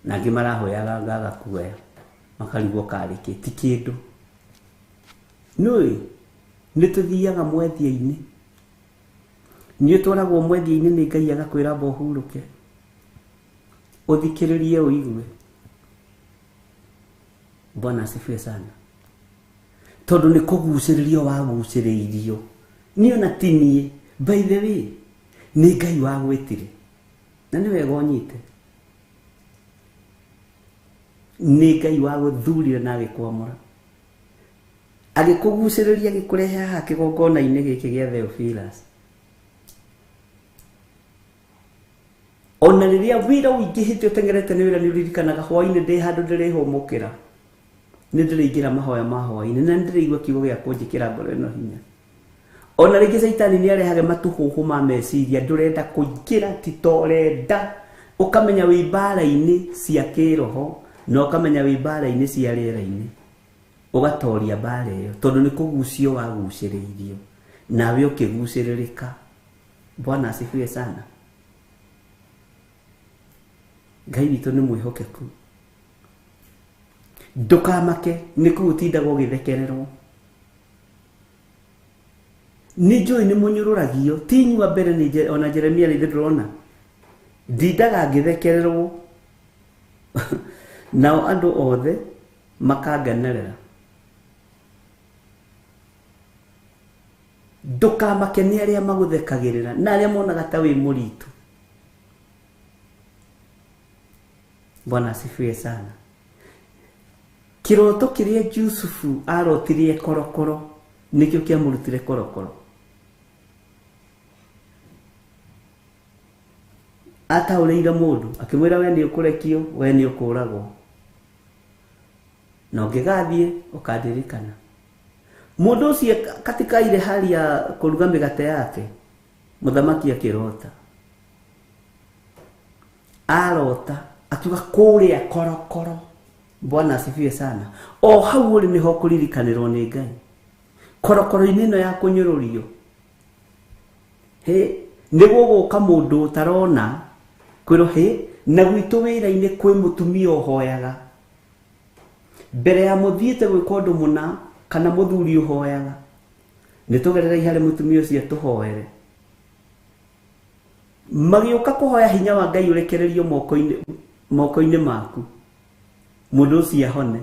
na angĩ marahoyaga ngaga kuoya makarigwo karĩ kĩ, ti kĩndũ. Nĩũĩ nĩ tũthiaga mwethia-inĩ, nĩ ũtwaragwo mwethia-inĩ nĩ Ngai agakwĩra amba ũhurũke, ũthikĩrĩrie ũigue. Bwana asifiwe sana. Tondũ nĩ kũgucĩrĩrio wagucĩrĩirio. Niĩ ona ti niĩ, by the way, nĩ Ngai wagwĩtire. Na nĩ wega ũnyite. Nĩ Ngai wagũthurire na agĩkwamũra. Agĩkũgucĩrĩria agĩkũrehe haha kĩgongona-inĩ gĩkĩ gĩa Theophilus. Ona rĩrĩa wĩra ũingĩhĩte ũteng'erete nĩ wĩra nĩ ũririkanaga hwaĩ-inĩ ndĩ handũ ndĩrĩhũmũkĩra, nĩ ndĩrĩingĩra mahoya ma hwaĩ-inĩ na nĩ ndĩrĩigua kiugo gĩa kũnjĩkĩra ngoro ĩno hinya. Ona rĩngĩ caitani nĩ arehage matũhũhũ ma meciria, ndũrenda kũingĩra, ti ta ũrenda, ũkamenya wĩ mbara-inĩ cia kĩroho na ũkamenya wĩ mbara-inĩ cia rĩera-inĩ, ũgatoria mbara ĩyo tondũ nĩ kũgucio wagucĩrĩirio nawe ũkĩgucĩrĩrĩka. Bwana asifiwe sana. Ngai witũ nĩ mwĩhokeku. Ndũkamake nĩ kũu ũtindaga ũgĩthekererwo. Nĩ njũĩ nĩ mũnyũrũragio, ti inyuĩ a mbere, nĩ ona Jeremia nĩ ndĩrona ndindaga ngĩthekererwo nao andũ othe makangenerera. Ndũkamake nĩ arĩa magũthekagĩrĩra na arĩa monaga ta wĩ mũritũ. Bwana asifiwe sana. Kĩroto kĩrĩa Jusufu arotirie korokoro nĩkĩo kĩamũrutire korokoro. Ataũrĩire mũndũ akĩmwĩra we nĩ ũkũrekio, we nĩ ũkũragwo, na ũngĩgathiĩ ũkandirikana. Mũndũ ũcio katika ile hali ya kũruga mĩgate yake, mũthamaki akĩrota. Arota akiuga kũrĩa korokoro. Bwana asifiwe sana. O hau ũrĩ nĩho kũririkanĩrwo nĩ Ngai. Korokoro-inĩ ĩno ya kũnyũrũrio, hĩ, nĩ gũgũka mũndũ ũtarona kwĩrwo hĩ, na gwitũ wĩra-inĩ kwĩ mũtumia ũhoyaga mbere ya mũthiĩte gwĩka ũndũ mũna, kana mũthuri ũhoyaga, nĩ tũgererei harĩ mũtumia ũcio tũhoere. Magĩũka kũhoya hinya wa Ngai ũrekererio moko-inĩ maku, mũndũ ũcio ahone.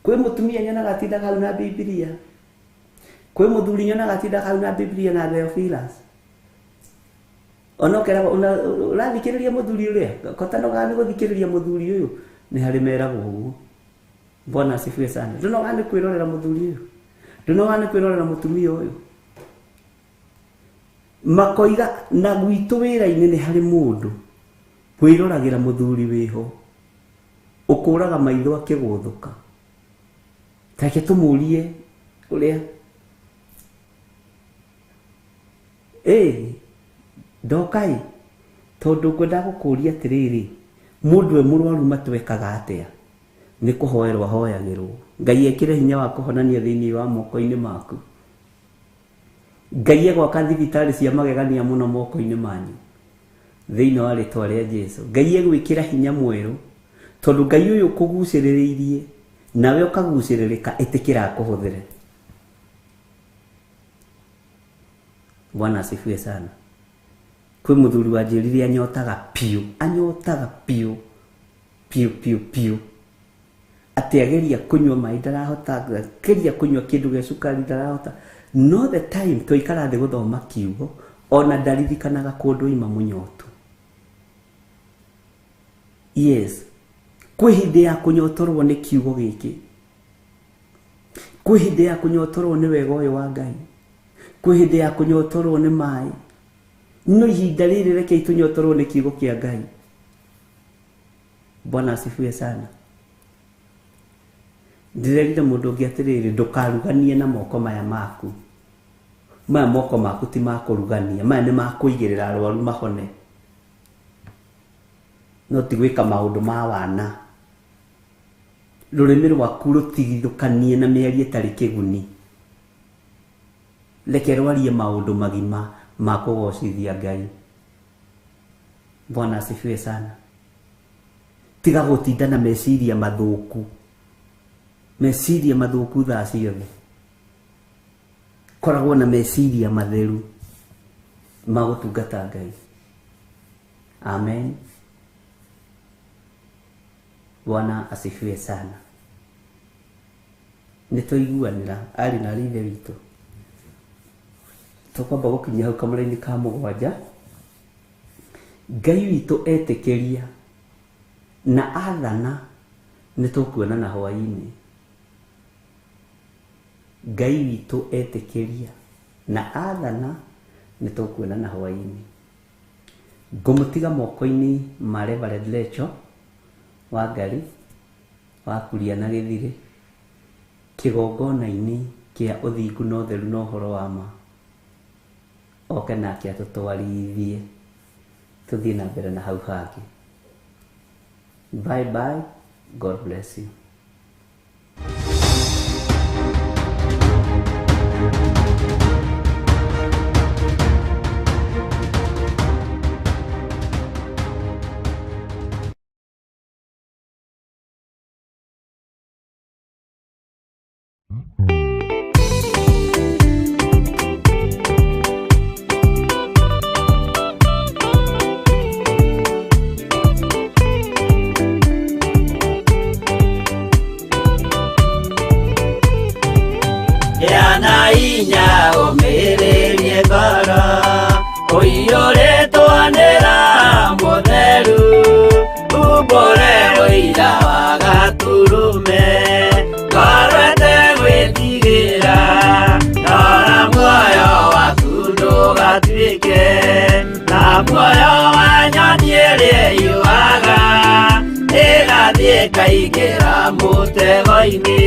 Kwĩ mũtumia nyonaga atindaga hau na Bibilia, kwĩ mũthuri nyonaga atindaga hau na Bibilia na Theophilus. Ona ũkeragwo ũrathikĩrĩria mũthuri ũrĩa, kotanogaga nĩ gũthikĩrĩria mũthuri ũyũ, nĩ harĩ meragwo ũguo. Bwana asifiwe sana. Ndunogaga nĩ kwĩrorera mũthuri ũyũ, ndunogaga nĩ kwĩrorera mũtumia ũyũ. Makoiga na gwitũ wĩra-inĩ nĩ harĩ mũndũ wĩroragĩra mũthuri wĩho ũkũraga maitho akĩgũthũka. Take tũmũrie ũrĩa ndokai, tondũ ngwenda gũkũria atĩrĩrĩ, mũndũ e mũrwaru matwekaga atĩa? Nĩ kũhoerwo ahoyagĩrwo. Ngai ekĩre hinya wa kũhonania thĩinĩ wa moko-inĩ maku. Ngai egwaka thibitarĩ cia magegania mũno moko-inĩ manyu thĩinĩ wa rĩtwa rĩa Jesu. Ngai egwĩkĩra hinya mwerũ, tondũ Ngai ũyũ ũkũgucĩrĩrĩirie nawe ũkagucĩrĩrĩka, ĩtĩkĩra akũhũthĩre. Bwana asifiwe sana. Kwĩ mũthuri wanjĩrire anyotaga piũ, anyotaga piũ piũ piũ piũ, atĩ ageria kũnyua maĩ ndarahota, ageria kũnyua kĩndũ gĩa cukari ndarahota. No the time twaikara thĩ gũthoma kiugo, ona ndaririkanaga kũndũ ima mũnyotu. Yes, kwĩ hĩndĩ ya kũnyotorwo nĩ kiugo gĩkĩ, kwĩ hĩndĩ ya kũnyotorwo nĩ wega ũyũ wa Ngai, kwĩ hĩndĩ ya kũnyotorwo nĩ maĩ. No ihinda rĩrĩ rekei tũnyotorwo nĩ kiugo kĩa Ngai. Bwana asifiwe sana. Ndĩrerire mũndũ ũngĩ atĩrĩrĩ, ndũkaruganie na moko maya maku. Maya moko maku ti ma kũrugania, maya nĩ ma kũigĩrĩra arwaru mahone, no ti gwĩka maũndũ ma wana. Rũrĩmĩ rwaku rũtigithũkanie na mĩario ĩtarĩ kĩguni. Reke rwarie maũndũ magima ma kũgocithia Ngai. Bwana asifiwe sana. Tiga gũtinda na meciria mathũku, meciria mathũku thaa ciothe. Koragwo na meciria matheru ma gũtungata Ngai. Amen. Bwana asifiwe sana. Nĩ twaiguanĩra arĩ na ithe witũ. Tũkwamba gũkinyia hau kamũra-inĩ ka mũgwanja. Ngai witũ etĩkĩria na athana, nĩ tũkuonana hwaĩ-inĩ. Ngai witũ etĩkĩria na athana, nĩ tũkuonana hwaĩ-inĩ. Ngũmũtiga moko-inĩ ma Reverend Lecho wa Ngarĩ wa Kuria na Gĩthirĩ, kĩgongona-inĩ kĩa ũthingu na ũtheru na ũhoro wa ma, oke nake atũtwarithie tũthiĩ na mbere na hau hangĩ. Bye bye, God bless you. Gĩa na hinya ũmĩrĩrie ngoro ũiyũrĩtwo nĩ Roho Mũtheru, umbũre ũira wa Gatũrũme, ngoro ĩtegwĩtigĩra, rora muoyo waku ndũgatuĩke ta muoyo wa nyoni ĩrĩa ĩyũaga, ĩgathiĩ ĩkaingĩra mũtego-inĩ,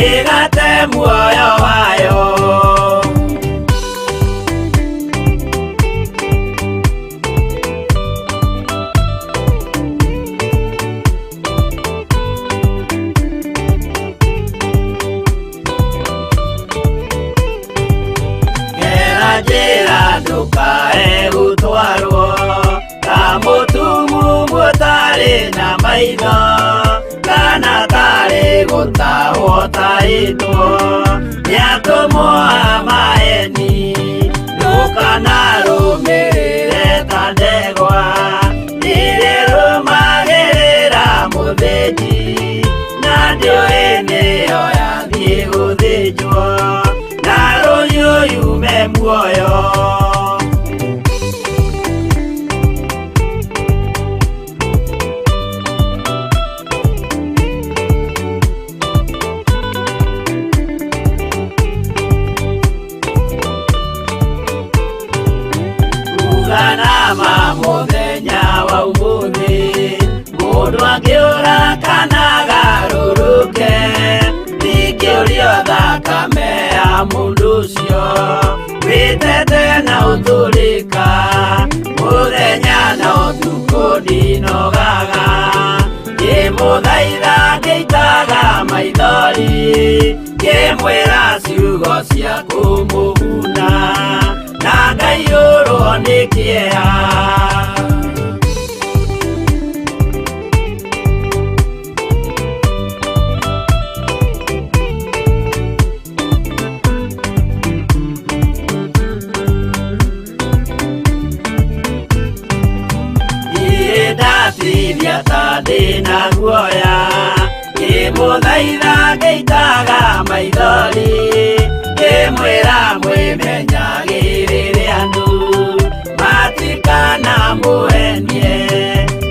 ĩgate muoyo wayo. Gera njĩra ndũkae gũtwarwo ta mũtumumu ũtarĩ na maitho, kana tarĩ gũtahwo ũtahĩtwo nĩ atũmwo a maeni. Ndũkanarũmĩrĩre ta ndegwa irĩrũmagĩrĩra mũthĩnji, na ndĩũĩ nĩyo yathiĩ gũthĩnjwo, na rũhiũ yume muoyo. Uganama mũthenya wa ũmũthĩ, mũndũ angĩũra kana agarũrũke, ndingĩũrio thakame ya mũndũ ũcio, wĩtete na ũtũrĩka, mũthenya na ũtukũ ndinogaga, ngĩmũthaitha ngĩitaga maithori, ngĩmwĩra ciugo cia kũmũguna, na ngaiyũrwo nĩ kĩeha. Niĩ ndatithia ta ndĩna guoya, ngĩmũthaitha ngĩitaga maithori, ngĩmwĩra mwĩmenyagĩrĩre andũ matikanamũhenie,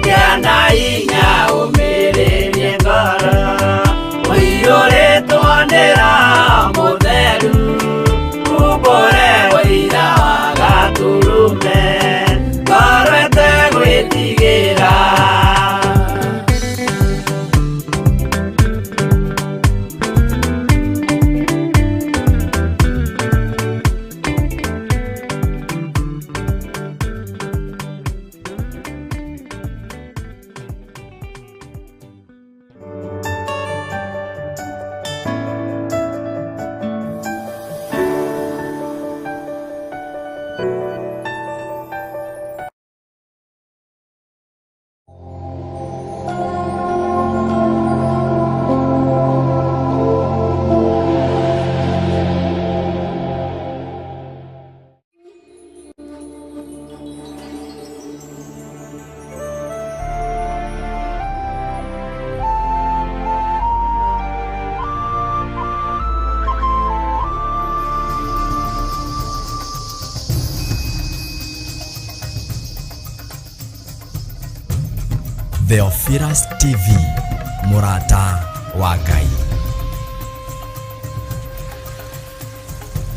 gĩa na hinya ũmĩrĩrie ngoro, ũiyũrĩtwo nĩ Roho Mũtheru, umbũre ũira wa Gatũrũme, ngoro ĩtegwĩtigĩra. Theophilus TV, mũrata wa Ngai.